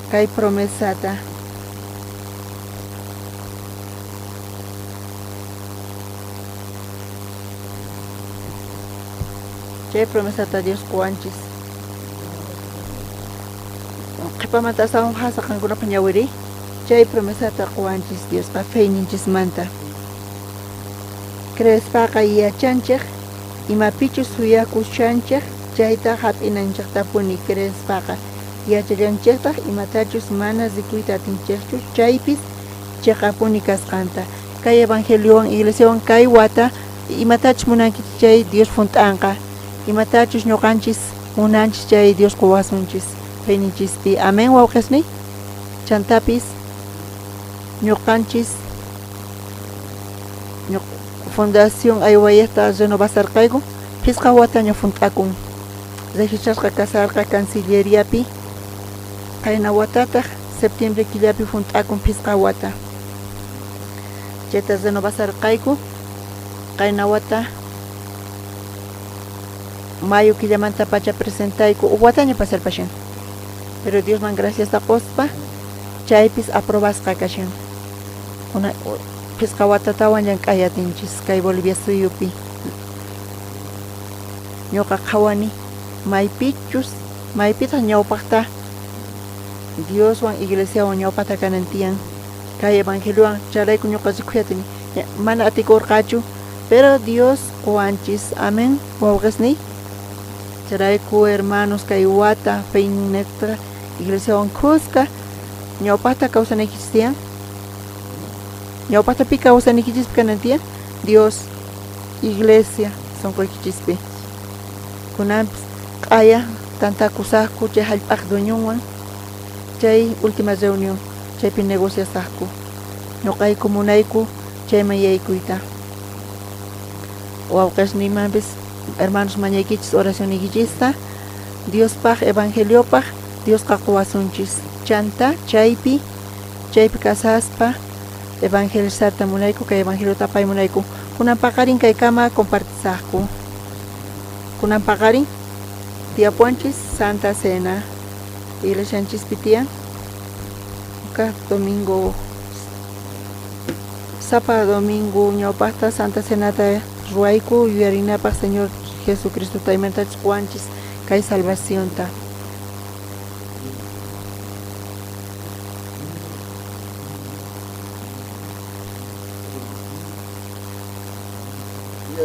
kay promesata. Chay promesata Dios qowanchis. Qhepamanta astawan jasa qankunapaj ñawiriy. Chay promesata qowanchis Diosqa feyninchismanta. Creespaqa yachanchej imapichus suyakushanchej chayta jap'inanchejtapuni. Creespaqa yachallanchejtaj imatachus mana rikuyta atinchejchu chaypis cheqapuni kasqanta. Kay evangeliowan iglesiawan kay wata imatachus munankichis chay Dios junt'anqa. Imatachus ñoqanchis munanchis chay Dios qowasunchis feyninchispi. Amén, wawqesniy. Chantapis ñoqanchis Fundación Aywayajta renovasarqayku, phisqa wataña junt'akun. Registrasqa kasarqa Cancilleriapi, qayna watataj septiembre killapi junt'akun phisqa wata. Chayta renovasarqayku qayna wata mayo killamantapacha presentayku, uj wataña pasarpashan. Pero Diosman graciasta qospa Chaypis aprobasqa kashan. Phisqa watatawan llank'ay atinchis kay Bolivia suyupi. Ñuqa qhawani maypichus maypitaq ñawpaqta Dioswan iglesiawan ñawpaqta kanan tiyan kay evangeliowan chayrayku ñuqa rikuy atini mana atikurqachu pero Dios quwanchis amén wawqisniy. Chayrayku hermanos kay wata feyninejta iglesiawan khuska ñawpaqta kawsanaykichis tiyan. Ñawpaqta pi kawsanaykichispi kanan tiyan Dios iglesia sunquykichispi. Kunanpis q'aya tantakusaqku chay hallp'aq dueñonwan chay última reunión chaypi negociasaqku. Ñuqayku munayku chayman yaykuyta. Wawqisniymanpis hermanos mañaykichis oracionniykichista Diospaq evangeliopaq Diosqa quwasunchis. Chanta chaypi chaypi kasaspa evangelizarta munayku kay evangeliota apay munayku. Kunan paqarin kaykama compartisaqku. Kunan paqarin tiyapuwanchis Santa Cena. Iglesianchispi tiyan. Kaq domingo sapa domingo ñawpaqta Santa Cenata ruwayku yuyarinapaq Señor Jesucristo imatachus quwanchis kay salvacionta.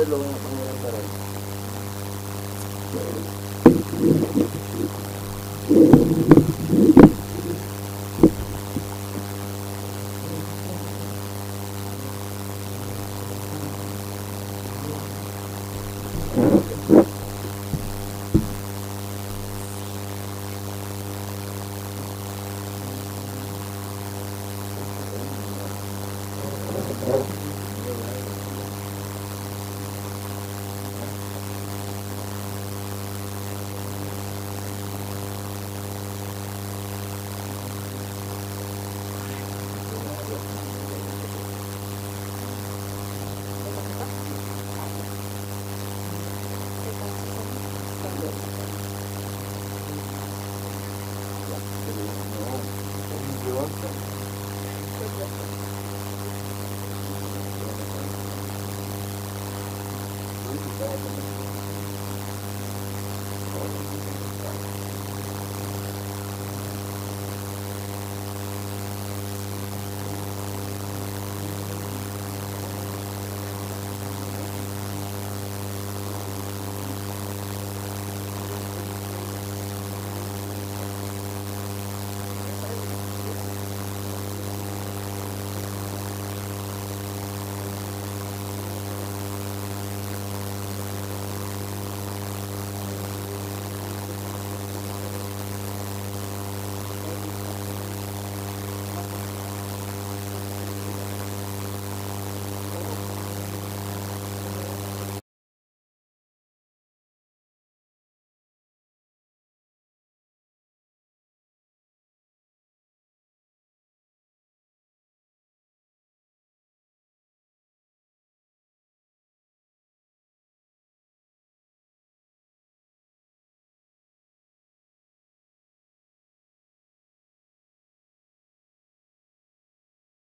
Lo van a parar.